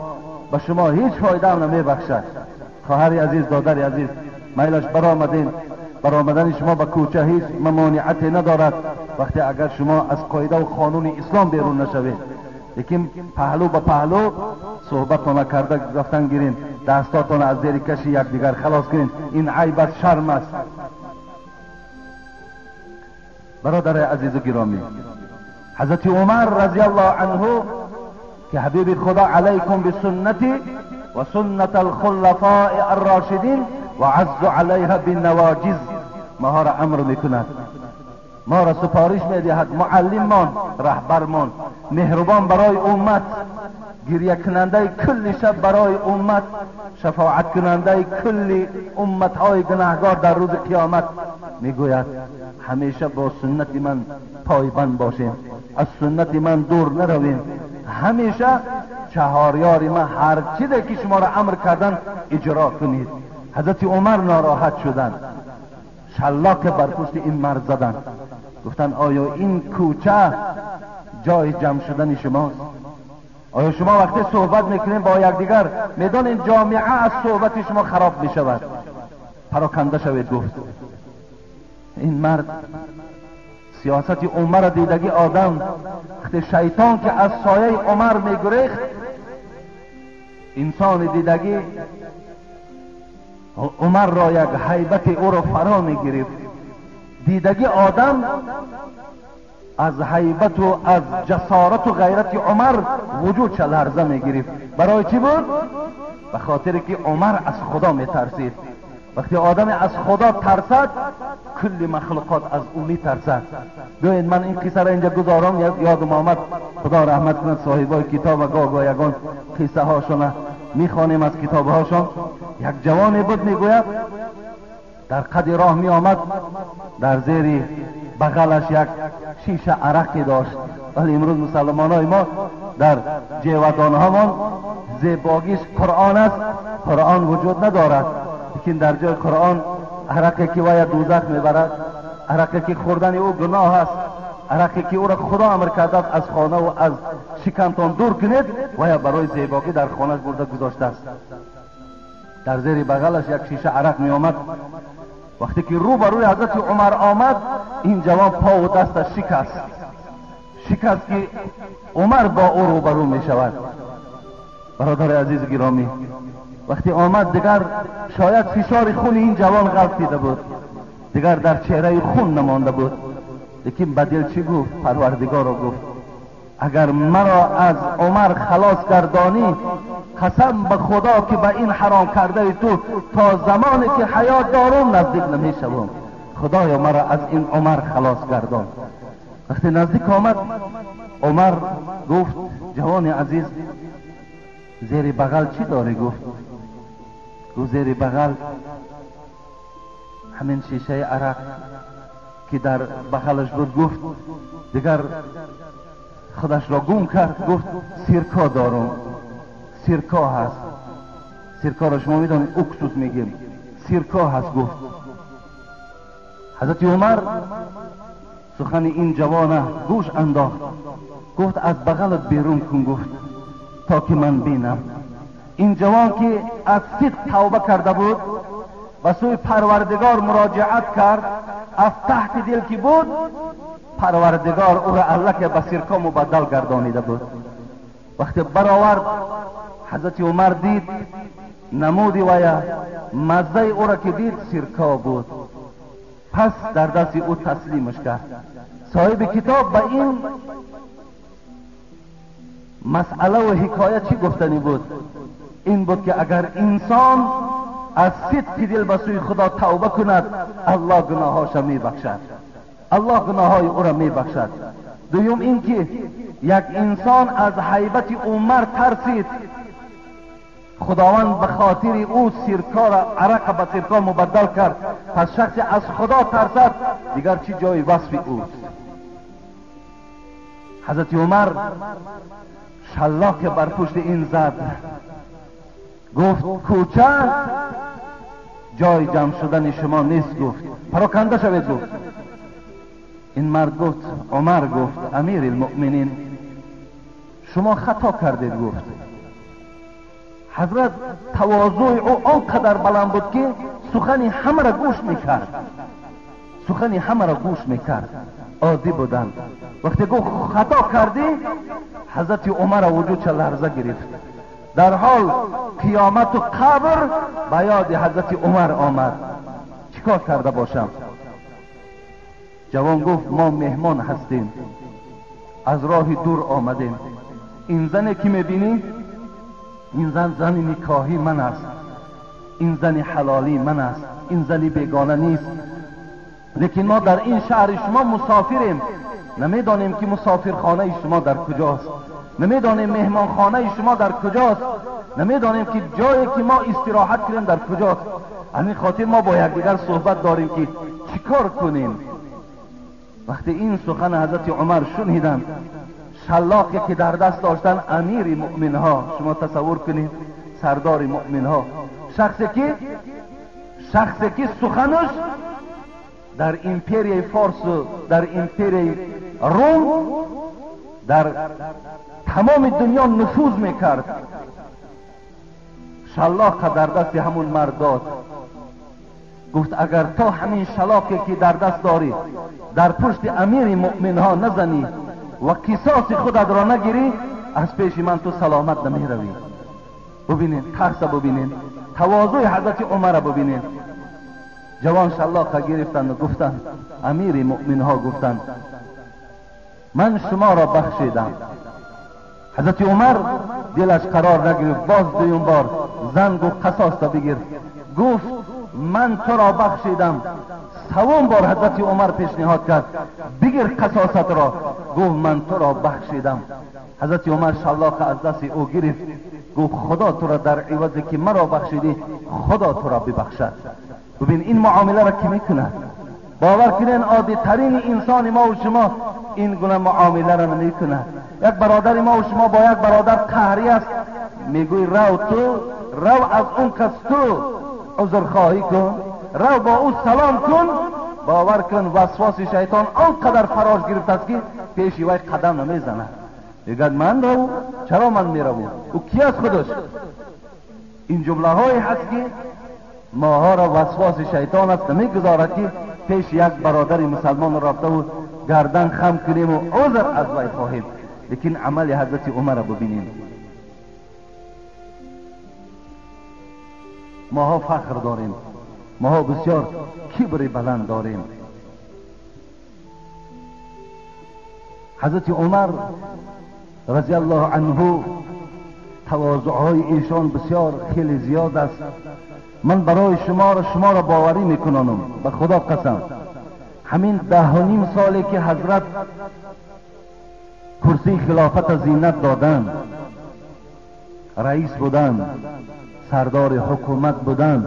به شما هیچ فایده هم نمیبخشد. خواهر عزیز، دادر عزیز، میلش برآمدین، برآمدن شما به کوچه هیچ ممانعتی ندارد وقتی اگر شما از قاعده و قانون اسلام بیرون نشوید. لیکن پهلو به پهلو صحبتتان کرده رفتن گیرین، دستاتان از زیر کشی یکدیگر خلاص کنین. این عیب از شرم است. برادر عزیز و گرامی، حضرت عمر رضی الله عنه که حبیب خدا علیکم بسنتی و سنت الخلفاء الراشدین و عز علیها بالنواجز، ما را امر میکند، ما را سفارش میدهد، معلممان، رهبرمان، مهربان برای امت، گریه کننده کل شب برای امت، شفاعت کننده کل امتهای گناهگار در روز قیامت، میگوید همیشه با سنت من پایبند باشیم، از سنت من دور نرویم، همیشه چهاریار من هر چیزی که شما را امر کردن اجرا کنید. حضرت عمر ناراحت شدند، شلاک بر پشت این مرد زدند، گفتند آیا این کوچه جای جمع شدن شماست؟ آیا شما وقتی صحبت میکنیم با یکدیگر میدانید جامعه از صحبت شما خراب میشود؟ پراکنده شوید. گفت این مرد سیاست عمر دیدگی آدم، وقتی شیطان که از سایه عمر میگریخت، انسان دیدگی عمر را یک هیبت او را فرا میگرفت. دیدگی آدم از هیبت و از جسارت و غیرت عمر وجودش لرزه میگرفت. برای چی بود؟ به خاطر که عمر از خدا میترسید. وقتی آدم از خدا ترسد کل مخلوقات از او میترسد. بیایید من این قصه را اینجا گذارم، یادم آمد، خدا رحمت کند صاحبای کتاب و گاه یگان قصه هاشون میخوانیم از کتاب هاشون. یک جوانی بود میگوید در قد راه می آمد، در زیر بغلش یک شیشه عرقی داشت. ولی امروز مسلمان های ما در جیودان هامان زیباگیش قرآن است، قرآن وجود ندارد، لیکن در جای قرآن عرقی که وای دوزخ میبرد، عرقی که خوردن او گناه است، عرقی که او را خدا امر کرده از خانه و از شکمتان دور کنید، وای برای زیباگی در خانهش برده گذاشته است. در زیر بغلش یک شیشه عرق می آمد. وقتی که رو بر روی حضرت عمر آمد، این جوان پا و دستش شکست، شکست که عمر با او روبرو می شود. برادر عزیز گرامی، وقتی آمد دیگر شاید فشار خون این جوان غلطیده بود، دیگر در چهره خون نمانده بود، لیکن به دل چی گفت؟ پروردگار را گفت اگر مرا از عمر خلاص گردانی، قسم به خدا که به این حرام کرده تو تا زمانی که حیات دارم نزدیک نمیشوم. خدایا مرا از این عمر خلاص گردان. وقتی نزدیک آمد، عمر گفت جوان عزیز زیر بغل چی داری؟ گفت زیر بغل همین شیشه عرق که در بغلش بود. گفت دیگر خودش را گم کرد، گفت سیرکا دارم، سیرکا هست، سیرکا را شما میدانید اکسوس میگیم، سیرکا هست. گفت حضرت عمر سخن این جوانه گوش انداخت، گفت از بغلت بیرون کن، گفت تا که من بینم. این جوان که از صدق توبه کرده بود و سوی پروردگار مراجعت کرد، از تحت دل که بود پروردگار او را الله که به سیرکا مبدل گردانیده بود. وقتی برآورد، حضرت عمر دید نمودی ویا مزه او را که دید سیرکا بود، پس در دست او تسلیمش کرد. صاحب کتاب به این مسئله و حکایت چی گفتنی بود؟ این بود که اگر انسان از صدق دل به سوی خدا توبه کند، الله گناهاش میبخشد، الله گناههای او را میبخشد. دوم اینکه یک انسان از هیبت عمر ترسید، خداوند به خاطر او سیرکا را عرق به سیرکا مبدل کرد. پس شخصی از خدا ترسد دیگر چی جای وصف اوست؟ حضرت عمر شلاق بر پشت این زد، گفت کوچه جای جمع شدن شما نیست، گفت پراکنده شوید. گفت این مرد گفت عمر، گفت امیر المؤمنین شما خطا کردید. گفت حضرت تواضع او آنقدر بلند بود که سخن همه را گوش میکرد، سخن همه را گوش میکرد، عادی بودند. وقتی گفت خطا کردی، حضرت عمر وجود چه لرزه گرفت. در حال قیامت و قبر به یاد حضرت عمر آمد، چیکار کرده باشم؟ جوان گفت ما مهمان هستیم، از راه دور آمدیم، این زنی که میبینی این زن زن نکاحی من است، این زن حلالی من است، این زن بیگانه نیست، لیکن ما در این شهر شما مسافریم، نمیدانیم که مسافرخانه شما در کجاست، نمیدانیم مهمانخانه شما در کجاست، نمیدانیم که جایی که ما استراحت کنیم در کجاست. همین خاطر ما با یکدیگر صحبت داریم که چیکار کنیم. وقتی این سخن حضرت عمر شنیدند، شلاقی که در دست داشتن امیر مؤمنها، شما تصور کنید سردار مؤمنها، شخصی که سخنش در امپریای فارس و در امپریای روم در تمام دنیا نفوذ میکرد، شلاق در دست همون مرد داد. گفت اگر تا همین شلاقی که در دست داری در پشت امیر مؤمنها نزنی و قصاص خودت را نگیری، از پیش من تو سلامت نمیروی. ببینین ترس، ببینین تواضع حضرت عمر، ببینین. جوان شلاق گرفتند و گفتند امیر مؤمنها، گفتند من شما را بخشیدم. حضرت عمر دلش قرار نگرفت، باز دویم بار زنگ و قصاص را بگیر، گفت من تو را بخشیدم. سوم بار حضرت عمر پیشنهاد کرد بگیر قصاصت را، گفت من تو را بخشیدم. حضرت عمر شلاق از دست او گرفت، گفت خدا تو را در عوضی که مرا بخشیدی خدا تو را ببخشد. ببین این معامله را که میکند. باور کنین عادی ترین انسان ما و شما این گونه معامله را نمی کند. یک برادر ما و شما با یک برادر قهری است، میگوی رو تو، رو از اون کس تو عذرخواهی کن، رو با او سلام کن. باور کن وسواس شیطان آنقدر فراش گرفته است که پیش وی قدم نمیزند. میگد من رو، چرا من میروم؟ او کی است خودش؟ این جمله های هست که ماها را وسواس شیطان است، نمیگذارد که پیش یک برادر مسلمان رفته و گردن خم کنیم و عذر از وی خواهیم. لیکن عمل حضرت عمر را ببینیم. ماها فخر داریم، ماها بسیار کبر بلند داریم. حضرت عمر رضی الله عنه تواضعهای ایشان بسیار خیلی زیاد است. من برای شما را باوری میکنانم، به خدا قسم، همین 10.5 سالی که حضرت کرسی خلافت زینت دادن، رئیس بودن، سردار حکومت بودن،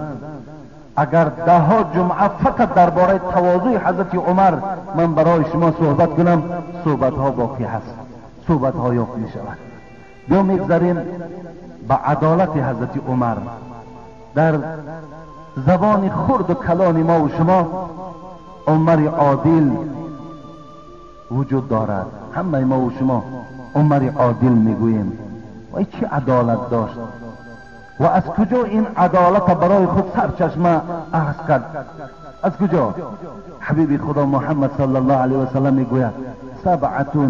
اگر 10 جمعه فقط درباره تواضع حضرت عمر من برای شما صحبت کنم، صحبت ها باقی هست، صحبت ها یافت می شود. بیا میگذاریم به عدالت حضرت عمر. در زبان خرد و کلان ما و شما عمر عادل وجود دارد. همه ما و شما عمر عادل میگوییم. و چه عدالت داشت و از کجا این عدالت برای خود سرچشمه اخذ کرد؟ از کجا؟ حبیب خدا محمد صلی الله علیه و سلم میگوید سبعة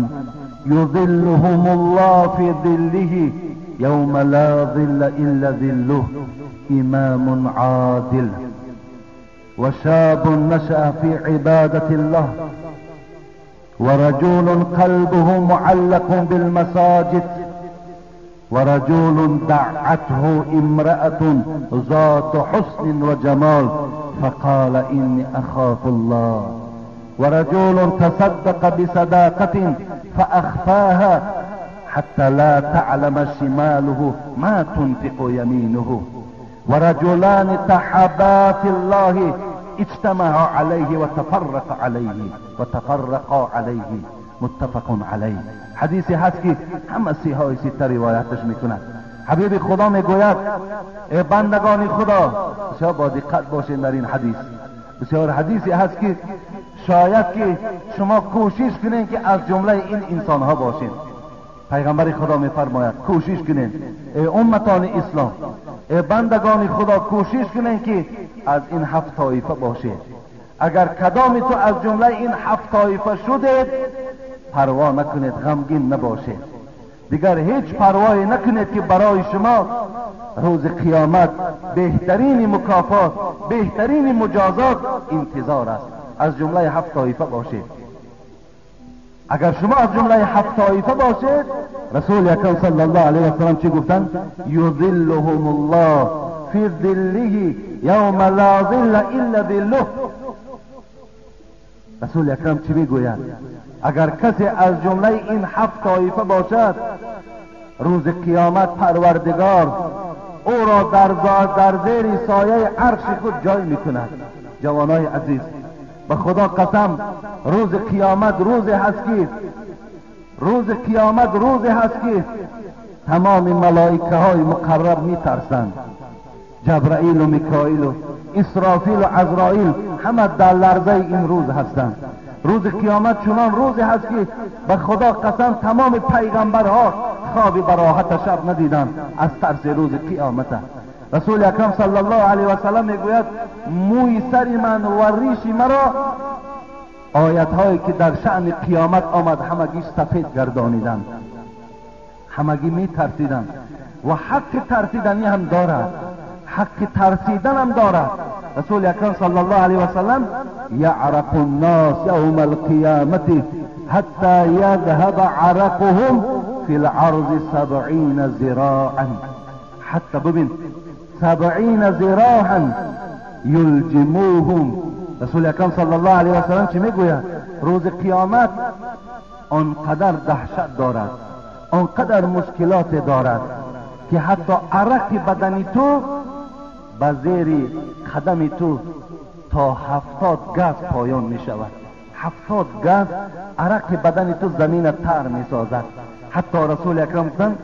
یظلهم الله فی ظله یوم لا ظل الا ظله امام عادل وشاب نشأ في عبادة الله ورجل قلبه معلق بالمساجد ورجل دعته امرأة ذات حسن وجمال فقال إني أخاف الله ورجل تصدق بصداقة فأخفاها حتى لا تعلم شماله ما تنفق يمينه ورجلان تحابا في الله اجتمعا عليه وتفرقا عليه متفق عليه. حدیثی هست که همه صحیح سته روایتش میکند. حبیب خدا میگوید ای بندگان خدا، بسیار با دقت باشین در این حدیث. بسیار حدیثی هست که شاید که شما کوشش کنین که از جمله این انسان ها باشین. پیغمبر خدا میفرماید کوشش کنین ای امتان اسلام، ای بندگان خدا، کوشش کنین که از این 7 طایفه باشید. اگر کدام تو از جمله این 7 طایفه شدید پروا نکنید، غمگین نباشید، دیگر هیچ پروایی نکنید که برای شما روز قیامت بهترین مکافات، بهترین مجازات انتظار است. از جمله 7 طایفه باشید. اگر شما از جمله 7 طایفه باشید، رسول اکرم صلی الله علیه و سلم چی گفتن؟ یظلهم الله فی ظله یوم لا ظل الا ظله. رسول اکرم چی میگوید؟ اگر کسی از جمله این 7 طایفه باشد، روز قیامت پروردگار او را در زیر سایه عرش خود جای میکند. جوانای عزیز، به خدا قسم، روز قیامت روز هست که روز قیامت روز هست که تمام ملائکه های مقرب میترسند. جبرائیل و میکائیل و اسرافیل و عزرائیل همه در لرزه این روز هستند. روز قیامت چنان روزی هست که به خدا قسم تمام پیغمبرها خواب براحت شب ندیدند از ترس روز قیامت. رسول اکرم صلی الله علیه و سلم میگوید موی سر من و ریش مرا آیت هایی که در شأن قیامت آمد همگی سفید گردانیدند، همگی می ترسیدند و حق ترسیدنی هم دارد، حق ترسیدن هم دارد. رسول اکرم صلی الله علیه و سلم یعرق الناس یوم القیامة حتی یذهب عرقهم فی العرض 70 ذراعا. حتی ببین 70 ذراعا یلجموهم. رسول اکرم صلی الله علیه و سلم چی میگوید؟ روز قیامت آنقدر دهشت دارد، آنقدر مشکلات دارد که حتی عرق بدنی تو به زیر قدم تو تا 70 گز پایان می شود. 70 گز عرق بدن تو زمین تر می سازد. حتی رسول اکرم گفتند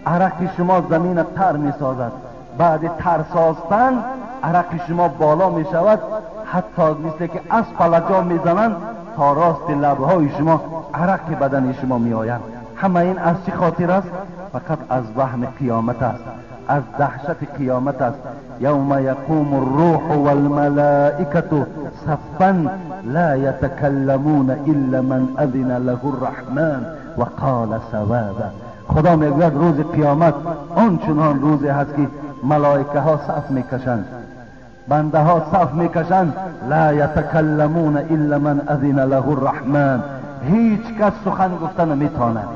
عرق شما زمین تر می سازد. بعد تر ساختن عرق شما بالا می شود، حتی مثل که از فلجا می زنند تا راست لبهای شما عرق بدن شما می آید. همه این از چی خاطر است؟ فقط از وهم قیامت است، از دهشت قیامت است. یوم یقوم الروح والملائکة صفا لا یتکلمون الا من اذن له الرحمن وقال صوابا. خدا میگوید روز قیامت آنچنان روزی هست که ملائکه ها صف میکشند، بنده ها صف میکشند. لا یتکلمون الا من اذن له الرحمن. هیچ کس سخن گفته نمیتواند،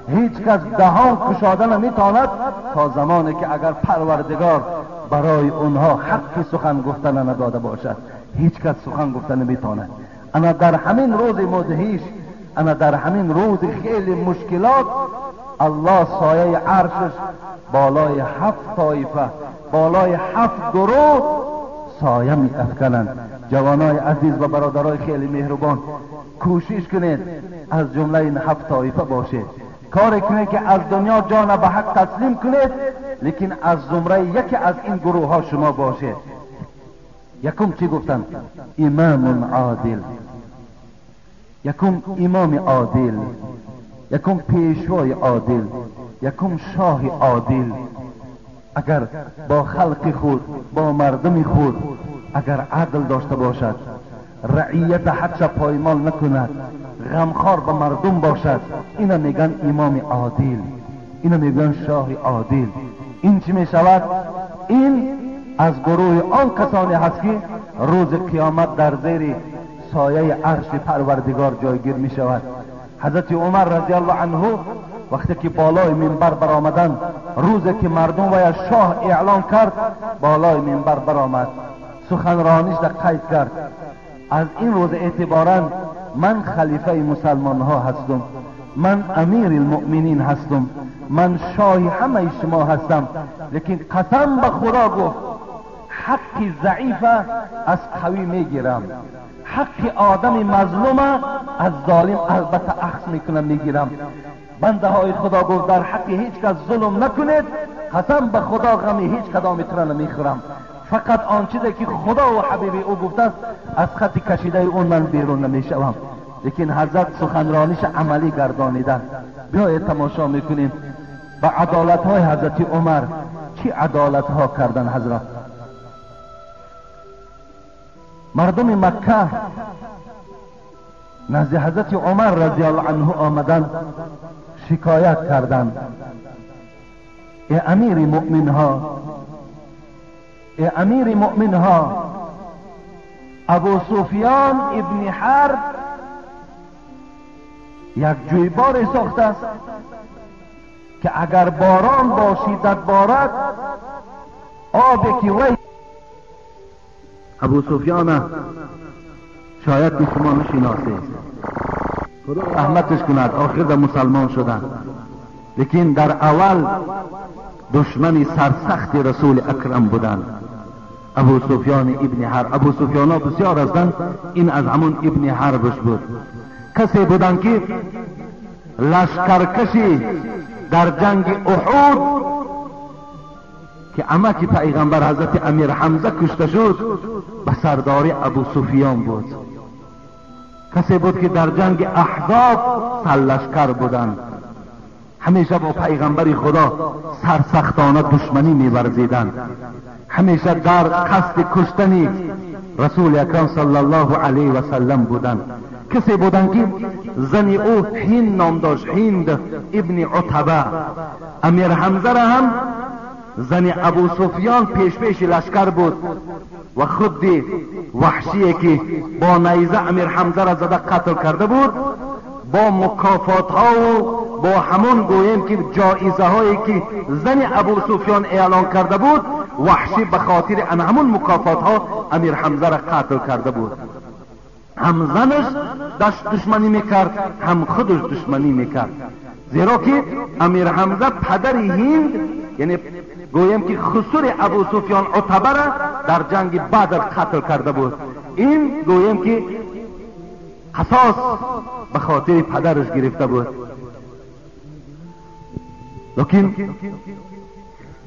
هیچ کس دهان کشاده نمیتواند تا زمانی که اگر پروردگار برای اونها حق سخن گفتن نداده باشد، هیچ کس سخن گفته نمیتواند. اما در همین روز مدهش، اما در همین روز خیلی مشکلات، الله سایه عرشش بالای 7 طایفه، بالای 7 گروه سایه می افکنند. جوانای عزیز و برادرای خیلی مهربان، کوشش کنید از جمله این 7 طایفه باشید. کاری کنید که از دنیا جان به حق تسلیم کنید، لیکن از زمره یکی از این گروه ها شما باشید. یکم چی گفتن؟ امام عادل. یکم امام عادل، یکم پیشوای عادل، یکم شاه عادل. اگر با خلق خود، با مردم خود اگر عدل داشته باشد، رعیت حقش پایمال نکند، غمخوار به مردم باشد، اینا میگن امام عادل، اینا میگن شاه عادل. این چی میشود؟ این از گروه آن کسانی هست که روز قیامت در زیر سایه عرش پروردگار جایگیر میشود. حضرت عمر رضی الله عنه وقتی که بالای منبر برآمدند، روزی که مردم و شاه اعلان کرد، بالای منبر برآمد، سخنرانیش را قید کرد. از این روز اعتبارا من خلیفه مسلمان ها هستم، من امیر المؤمنین هستم، من شاه همه شما هستم، لیکن قسم به خدا گفت حق ضعیف از قوی میگیرم، حق آدم مظلوم از ظالم البته اخذ میکنم میگیرم. بنده های خدا گفت در حق هیچ کس ظلم نکنید، قسم به خدا غم هیچ کدامتون را نمیخورم، فقط آن چیزی که خدا و حبیب او گفته است از خط کشیده اون من بیرون نمیشوم. لیکن حضرت سخنرانیش عملی گردانیدن. بیایید تماشا میکنیم به عدالت های حضرت عمر، چی عدالت ها کردن حضرت. مردم مکه نزد حضرت عمر رضی الله عنه آمدن، شکایت کردند: ای امیر مؤمن ها، ای امیر مؤمن ها، ابو سفیان ابن حرب یک جویبار ساخته است که اگر باران با شدت بارد، آبی که وی ابو سفیان شاید که شما نشناسید، خدا رحمتش کند، آخر در مسلمان شدن، لیکن در اول دشمن سرسخت رسول اکرم بودند. ابو سفیان ابن حرب. ابو سفیان ها بسیار هستند، این از همون ابن حربش بود. کسی بودند که لشکرکشی در جنگ احد که عمک پیغمبر حضرت امیر حمزه کشته شد، به سرداری ابو سفیان بود. کسی بود که در جنگ احزاب سرلشکر بودند، همیشه با پیغمبر خدا سرسختانه دشمنی می‌ورزیدند، همیشه در قصد کشتن رسول اکرم صلی الله علیه و سلم بودند. کسی بودند که زن او هند نام داشت، هند ابن عتبه. امیر حمزه را هم زن ابو سفیان پیش پیش لشکر بود و خود وحشیه که با نیزه امیر حمزه را زده قتل کرده بود، با مکافات ها و با همون گوییم که جایزه هایی که زن ابو سفیان اعلان کرده بود، وحشی به خاطر همون مکافات ها امیر حمزه را قتل کرده بود. هم زنش داشت دشمنی میکرد، هم خودش دشمنی میکرد، زیرا که امیر حمزه پدر هند، یعنی گویم که خسر ابو سفیان عتبه را در جنگ بدر قتل کرده بود. این گوییم که قصاص به خاطر پدرش گرفته بود. لیکن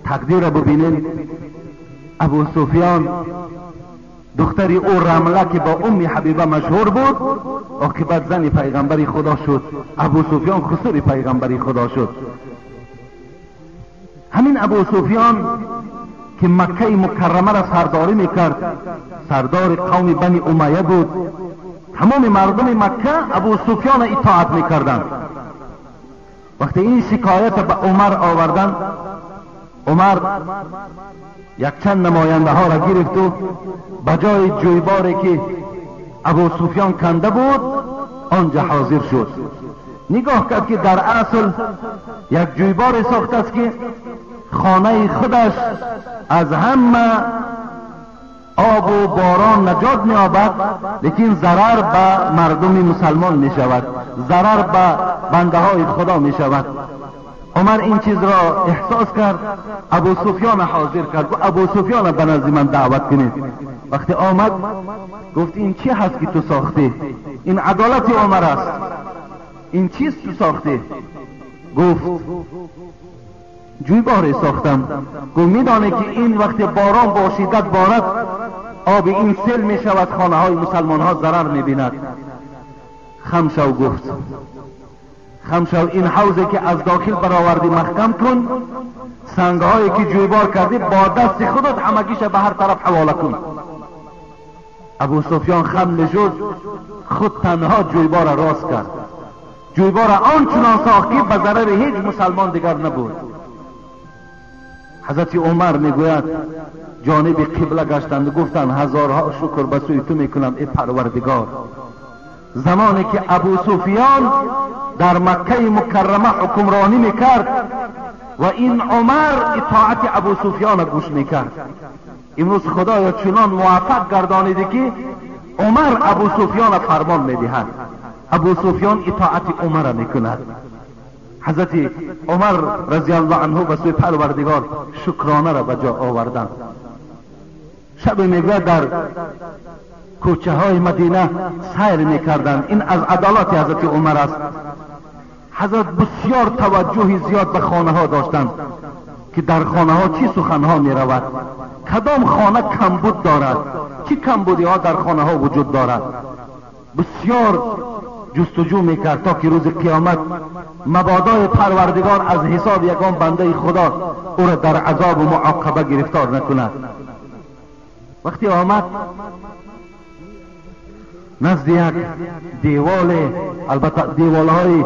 تقدیر را ببینیم، ابو سفیان دختری او رمله که با ام حبیبه مشهور بود، عاقبت زن پیغمبر خدا شد. ابو سفیان خسر پیغمبر خدا شد. همین ابو سفیان که مکه مکرمه را سرداری میکرد، سردار قوم بنی امیه بود، تمام مردم مکه ابو سفیان اطاعت میکردند. وقتی این شکایت به عمر آوردند، عمر یک چند نماینده ها را گرفت و به جای جویباری که ابو سفیان کنده بود آنجا حاضر شد. نگاه کرد که در اصل یک جویبار ساخته است که خانه خودش از همه آب و باران نجات می‌یابد، لیکن ضرر به مردم مسلمان می‌شود، ضرر به بنده های خدا می‌شود. عمر این چیز را احساس کرد، ابو سفیان حاضر کرد، گفت ابو سفیان به نزد من دعوت کنید. وقتی آمد گفت این چی هست که تو ساختی؟ این عدالت عمر است، این چیز تو ساختی؟ گفت جویباری ساختم. گفت میدانه که این وقت باران با شدت بارد، آب این سیل می شود، خانه های مسلمان ها ضرر می بیند. خم شو، گفت خم شو، این حوضی که از داخل برآوردی محکم کن، سنگ هایی که جویبار کردی با دست خودت همگیش به هر طرف حواله کن. ابو سفیان خم نشد، خود تنها جویبار راست کرد، جویبار آنچنان ساخت که به ضرر هیچ مسلمان دیگر نبود. حضرت عمر میگوید جانب قبله گشتند و گفتند هزارها شکر به سوی تو میکنم ای پروردگار. زمانی که ابو سفیان در مکه مکرمه حکمرانی میکرد و این عمر اطاعت ابو سفیان گوش میکرد، امروز خدایا چنان موفق گردانیده که عمر ابو سفیان فرمان میدهد، ابو سفیان اطاعت عمر میکند. حضرت عمر رضی الله عنه به سوی پروردگار شکرانه را به جا آوردند. شب میگوید در کوچه های مدینه سیر میکردند. این از عدالت حضرت عمر است. حضرت بسیار توجه زیاد به خانه ها داشتند که در خانه ها چی سخنها می رود، کدام خانه کمبود دارد، چی کمبودی ها در خانه ها وجود دارد. بسیار جستجو میکرد تا که روز قیامت مبادای پروردگار از حساب یگان بنده خدا او را در عذاب و معاقبه گرفتار نکند. وقتی آمد نزد یک دیوال، البته دیوالهای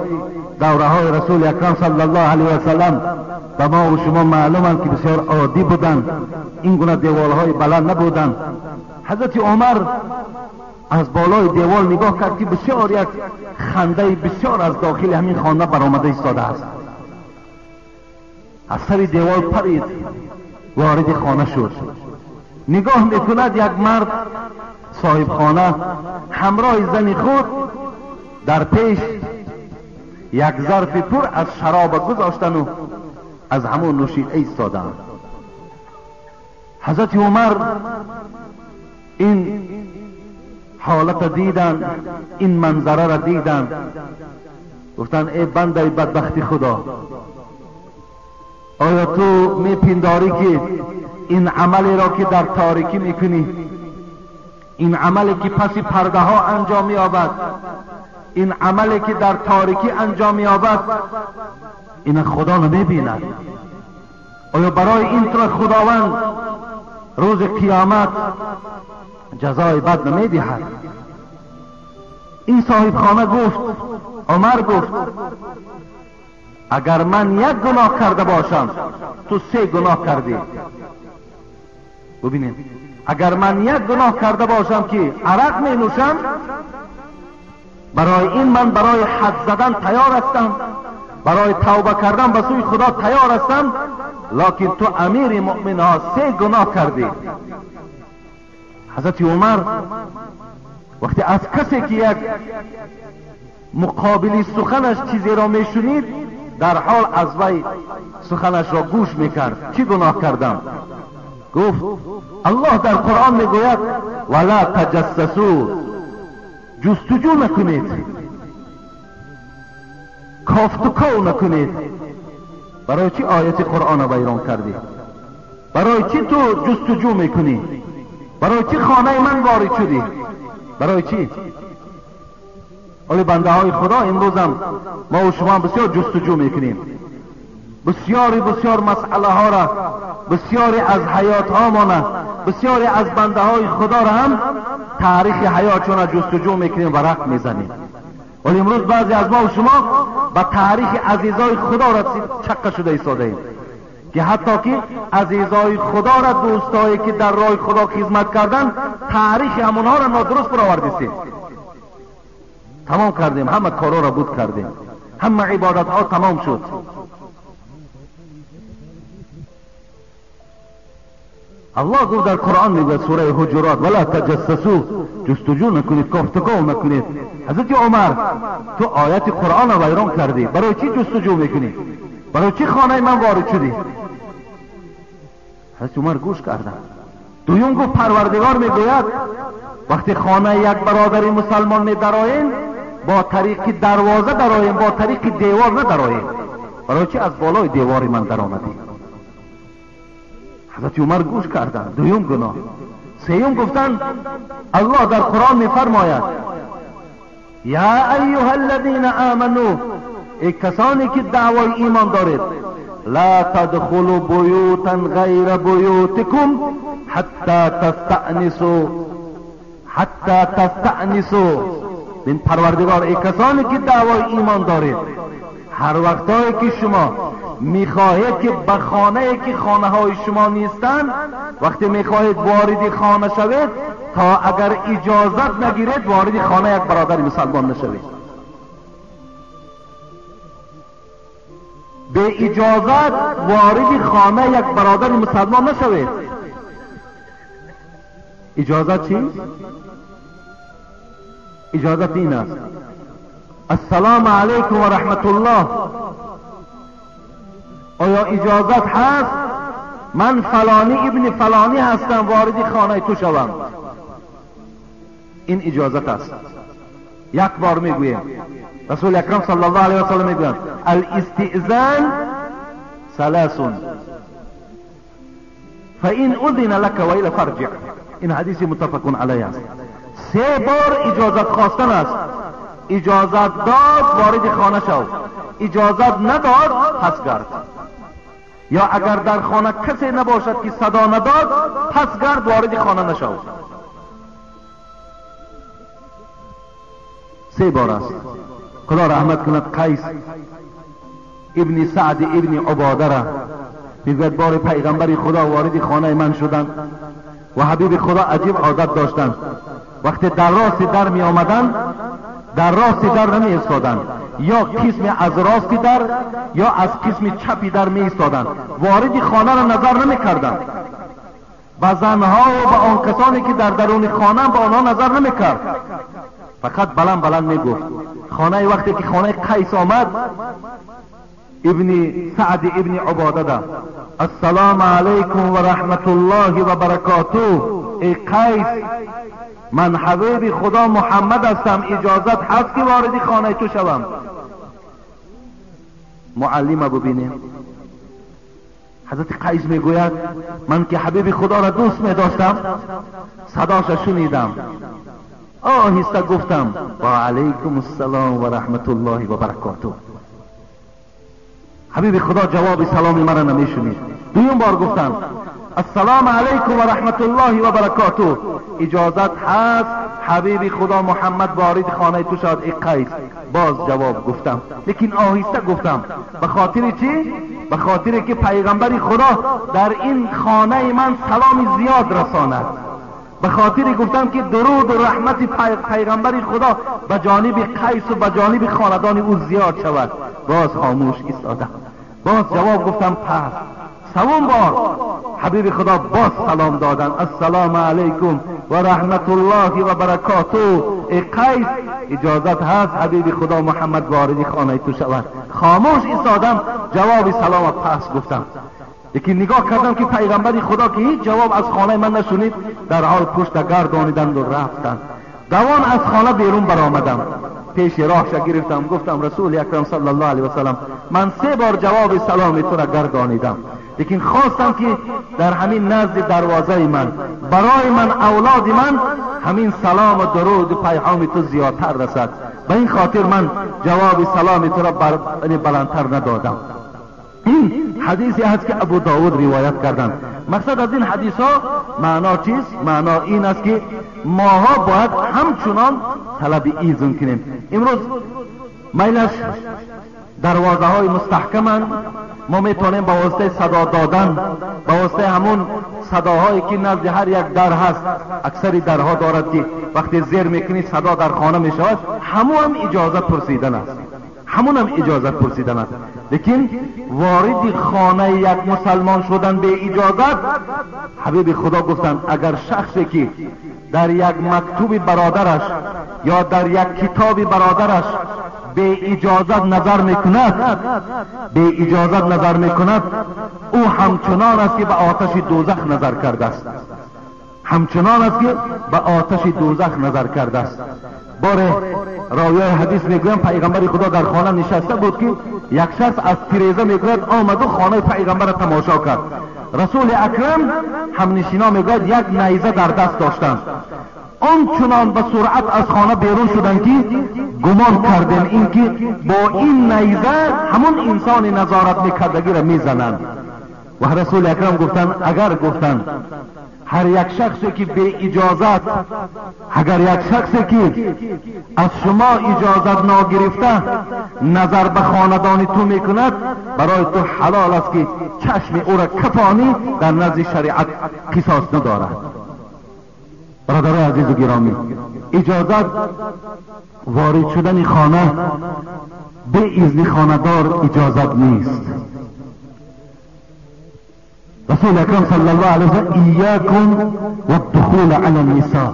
دوره های رسول اکرم صلی الله علیه و سلم به ما و شما معلومند که بسیار عادی بودند، این گونه دیوالهای بلند نبودند. حضرت عمر از بالای دیوال نگاه کرد که بسیار یک خنده بسیار از داخل همین خانه برآمده ایستاده است. از سر دیوال پرید وارد خانه شد. نگاه میکند یک مرد صاحب خانه همراه زن خود در پیش یک ظرف پر از شراب گذاشتن و از همون نوشیده ایستادند. حضرت عمر این حالت دیدن، این منظره را دیدن، گفتن ای بنده بدبختی خدا، آیا تو میپنداری که این عملی را که در تاریکی میکنی، این عملی که پس پرده ها انجام مییابد، این عملی که در تاریکی انجام مییابد، این خدا نمیبیند؟ آیا برای این تو خداوند روز قیامت جزای بد نمیدهد؟ این صاحب خانه گفت، عمر گفت اگر من یک گناه کرده باشم تو سه گناه کردی. ببینید، اگر من یک گناه کرده باشم که عرق می نوشم، برای این من برای حد زدن تیار هستم، برای توبه کردن به سوی خدا تیار هستم، لکن تو امیر مؤمن ها سه گناه کردی. حضرت عمر وقتی از کسی که یک مقابلی سخنش چیزی را میشنید در حال از وی سخنش را گوش میکرد. چی گناه کردم؟ گفت الله در قرآن میگوید ولا تجسسوا، جستجو نکنید، کافت و کاو نکنید. برای چی آیت قرآن ویران کردی؟ برای چی تو جستجو میکنی؟ برای چی خانه من وارد شدی؟ برای چی؟ ولی بنده های خدا امروز هم ما و شما بسیار جستجو میکنیم، بسیاری بسیار مسئله ها را، بسیاری از حیات ها مانه، بسیاری از بنده های خدا را هم تاریخ حیاتشون را جستجو میکنیم و رق میزنیم. ولی امروز بعضی از ما و شما به تاریخ عزیزای خدا را چقه شده ایستاده ایم که حتی که عزیزای خدا را، دوستایی که در راه خدا خدمت کردن، تاریخ همونها را نادرست برآوردیم. تمام کردیم، همه کارا را بود کردیم، همه عبادت ها تمام شد. الله گفت در قرآن میگه سوره حجرات ولا تجسسوا، جستجو نکنید، کافتکاو نکنید. حضرت عمر تو آیت قرآن را ویران کردی، برای چی جستجو میکنی؟ برای چی خانه من وارد شدی؟ حضرت عمر گوش کردن. دویم گفت پروردگار میگوید وقتی خانه یک برادر مسلمان می درآیین با طریق دروازه درآیین، با طریق دیوار ندرآیین. برای چی از بالای دیوار من درآمدی؟ حضرت عمر گوش کردن. دویم گناه. سیوم گفتن الله در قرآن میفرماید یا ایها الذین آمنو، ای کسانی که دعوای ایمان دارید، لا تدخلوا بیوتا غیر بیوتکم حتی تستأنسوا، حتی تستأنسوا. این پروردگار ای کسانی که دعوای ایمان دارید، هر وقتایی که شما میخواهید که به خانه که خانه های شما نیستند، وقتی میخواهید وارد خانه شوید، تا اگر اجازت نگیرید وارد خانه یک برادر مسلمان نشوید. به اجازت وارد خانه یک برادر مسلمان نشوید. اجازت چی؟ اجازت این است السلام علیکم و رحمت الله، آیا اجازت هست من فلانی ابن فلانی هستم وارد خانه تو شوم؟ این اجازت است. یک بار میگویم رسول اکرم صلی الله علیه و سلم میگویند الاستئذان ثلاث فإن اذن لك وإلا فارجع. این حدیث متفق علیه است. سه بار اجازت خواستن است. اجازت داد وارد خانه شو، اجازت نداد پس گرد. یا اگر در خانه کسی نباشد که صدا نداد پس گرد وارد خانه نشو. سه بار است. خدا رحمت کند قیس ابن سعد ابن عباده را میگوید بار پیغمبر خدا وارد خانه من شدند و حبیب خدا عجیب عادت داشتند، وقتی در راست در می آمدند در راست در نمی ایستادند، یا قسم از راست در یا از قسم چپی در می ایستادند، وارد خانه را نظر نمی کردند. به زنها و به آن کسانی که در درون خانه به آنها نظر نمی کرد، فقط بلند بلند می گفت. خانه وقتی که خانه قیس آمد ابن سعد ابن عباده ده السلام علیکم و رحمت الله و برکاته، ای قیس من حبیب خدا محمد هستم، اجازت هست که وارد خانه تو شوم؟ معلم ببینیم. حضرت قیس میگوید من که حبیب خدا را دوست می داشتم صداش شنیدم، آهسته گفتم و علیکم السلام و رحمت الله و برکاته. حبیب خدا جواب سلام مرا نمیشنید. دویم بار گفتم السلام علیکم و رحمت الله و برکاته، اجازت هست حبیب خدا محمد وارد خانه تو شد ای قیس؟ باز جواب گفتم، لیکن آهسته گفتم. به خاطر چی؟ به خاطر که پیغمبر خدا در این خانه من سلام زیاد رساند. به خاطر گفتم که درود و رحمت پیغمبر خدا به جانب قیس و به جانب خاندان او زیاد شود. باز خاموش ایستادم، باز جواب گفتم. پس سوم بار حبیب خدا باز سلام دادن السلام علیکم و رحمت الله و برکاته، ای قیس اجازت هست حبیب خدا محمد وارد خانه تو شود؟ خاموش ایستادم، جواب سلام پس گفتم. لیکن نگاه کردم که پیغمبر خدا که هیچ جواب از خانه من نشنید، در حال پشت گردانیدند و رفتند. دوان از خانه بیرون برآمدم، پیش راهش گرفتم، گفتم رسول اکرم صلی الله علیه و سلم، من 3 بار جواب سلام تو را گردانیدم، لیکن خواستم که در همین نزد دروازه من برای من اولاد من همین سلام و درود و پیغام تو زیادتر رسد، به این خاطر من جواب سلام تو را بلندتر ندادم. این حدیثی هست که ابو داود روایت کردند. مقصد از این حدیث ها معنا چیست؟ معنا این است که ماها باید همچنان طلب ایزن کنیم. امروز میلش دروازه های مستحکمند، ما میتونیم با واسطه صدا دادن، با واسطه همون صداهایی که نزد هر یک در هست، اکثری درها دارد که وقتی زیر میکنی صدا در خانه میشود، همون هم اجازه پرسیدن است، همون هم اجازه پرسیدن است. لیکن وارد خانه یک مسلمان شدن به اجازت، حبیب خدا گفتند اگر شخصی که در یک مکتوب برادرش یا در یک کتاب برادرش به اجازت نظر میکند، به اجازت نظر میکند، او همچنان است که به آتش دوزخ نظر کرده است، همچنان است که به آتش دوزخ نظر کرده است. باره راوی حدیث میگویم پیغمبر خدا در خانه نشسته بود که یک شخص از تریزه میگوید آمد و خانه پیغمبر را تماشا کرد. رسول اکرم همنشینا میگوید یک نیزه در دست داشتند، آنچنان به سرعت از خانه بیرون شدند که گمان کردیم اینکه با این نیزه همون انسان نظارت میکردگی را میزنند. و رسول اکرم گفتند اگر گفتند هر یک شخصی که به اجازت، اگر یک شخصی که از شما اجازت ناگرفته نظر به خاندان تو میکند، برای تو حلال است که چشم او را کفانی، در نزد شریعت قصاص ندارد. برادرای عزیز و گرامی، اجازت وارد شدن خانه به اذن خانه‌دار اجازت نیست. رسول اکرم صلی الله علیه و سلم ایاکم والدخول علی النساء،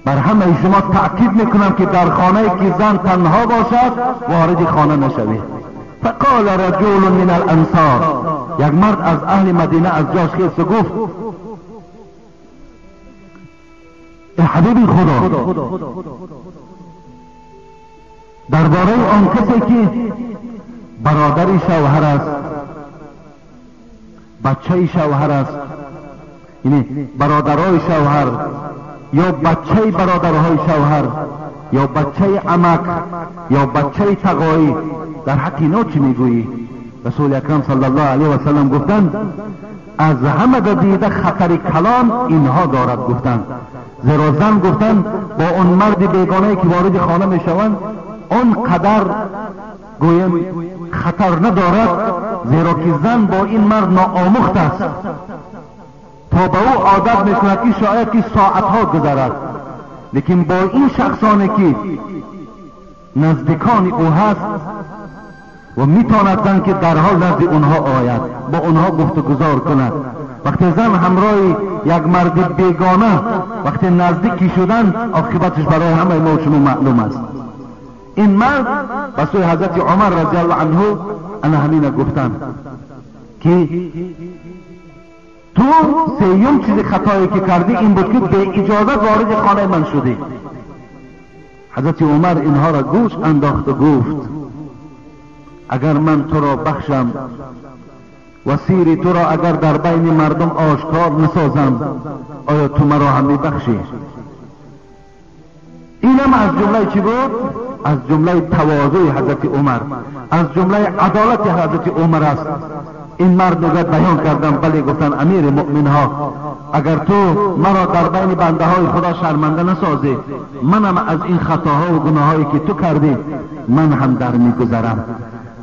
بر همه شما تأکید میکنم که در خانه که زن تنها باشد وارد خانه نشوید. فقال رجل من الانصار، یک مرد از اهل مدینه از جاش خیست و گفت ای حبیب خدا، درباره آن کسی که برادر شوهر است، بچه شوهر است، یعنی برادرای شوهر یا بچه برادرهای شوهر یا بچه عمک یا بچه تقایی، در حق اینا چی میگویی؟ رسول اکرم صلی الله علیه و سلم گفتند از همه دیده خطر کلان اینها دارد. گفتند زیرا زن گفتند با اون مرد بیگانه که وارد خانه میشوند آن قدر گویم خطر ندارد، زیرا که زن با این مرد ناآموخت است، تا به او عادت میکند که شاید که ساعتها گذرد، لیکن با این شخصانی که نزدیکان او هست و میتواند زن که در حال نزد اونها آید، با اونها گفتگذار کند. وقتی زن همراه یک مرد بیگانه وقتی نزدیکی شدن، عاقبتش برای همه ما و شما معلوم است. این مرد به سوی حضرت عمر رضی الله عنه انا همین گفتن که تو سیوم چیز خطایی که کردی این بود که به اجازت وارد خانه من شدی. حضرت عمر اینها را گوش انداخت و گفت اگر من تو را بخشم و سیر تو را اگر در بین مردم آشکار نسازم، آیا تو مرا هم میبخشی؟ اینم از جمله چی بود؟ از جمله تواضع حضرت عمر، از جمله عدالت حضرت عمر است. این مرد میگوید بیان کردم، بله گفتن امیر مؤمن ها، اگر تو مرا در بین بنده های خدا شرمنده نسازی، منم از این خطاها و گناهایی که تو کردی من هم در میگذرم.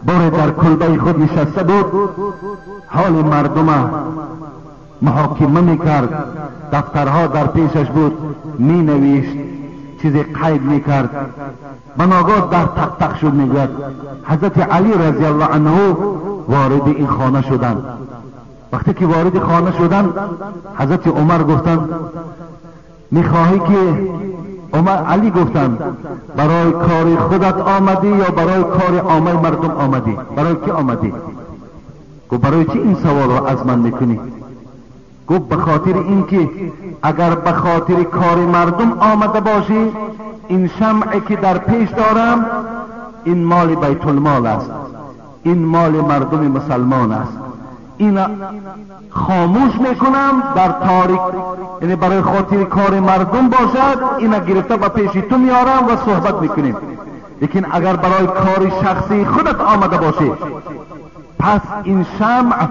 باره در کلبه خود نشسته بود، حال مردم محاکمه میکرد، دفترها در پیشش بود، مینوشت، چیزی قید میکرد. بناگاه در تق تق شد. میگوید حضرت علی رضی الله عنه وارد این خانه شدند. وقتی که وارد خانه شدند، حضرت عمر گفتند میخواهی که عمر علی گفتند برای کار خودت آمدی یا برای کار عامه مردم آمدی؟ برای کی آمدی؟ گفت برای چی این سوال رو از من میکنی؟ گفت به خاطر اینکه اگر به خاطر کار مردم آمده باشی، این شمعی که در پیش دارم این مال بیت المال است، این مال مردم مسلمان است، این خاموش میکنم در تاریک، یعنی برای خاطر کار مردم باشد اینا گرفته و پیش تو میارم و صحبت میکنیم. لیکن اگر برای کار شخصی خودت آمده باشی، پس این شمع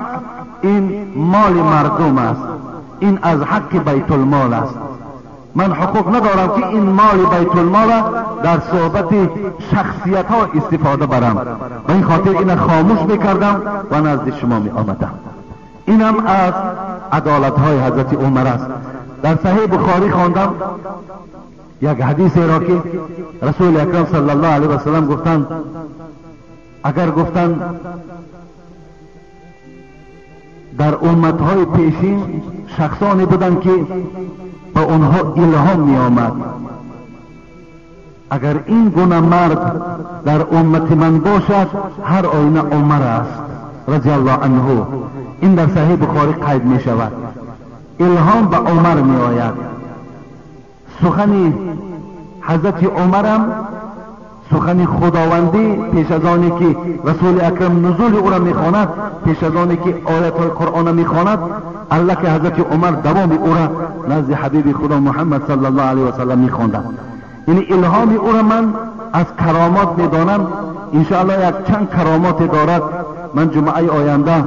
این مال مردم است، این از حق بیت المال است. من حقوق ندارم که این مال بیت المال در صحبت شخصیت ها استفاده برم. به این خاطر این خاموش میکردم و نزد شما می آمدم. اینم از عدالت های حضرت عمر است. در صحیح بخاری خواندم یک حدیث را که رسول اکرم صلی الله علیه و سلم گفتند، اگر گفتند در امتهای پیشین شخصانی بودند که به آنها الهام می آمد، اگر این گونه مرد در امت من باشد هر آینه عمر است رضی الله عنه. این در صحیح بخاری قید می شود. الهام به عمر می آید. سخن حضرت عمرم سخن خداوندی پیش از آنی که رسول اکرم نزول او را میخواند، پیش از آنی که آیات قرآن میخواند، الله که حضرت عمر دوام او را نزد حبیب خدا محمد صلی الله علیه و سلم میخواندند. یعنی الهام او را من از کرامات میدانم. انشاءالله یک چند کرامات دارد. من جمعه آینده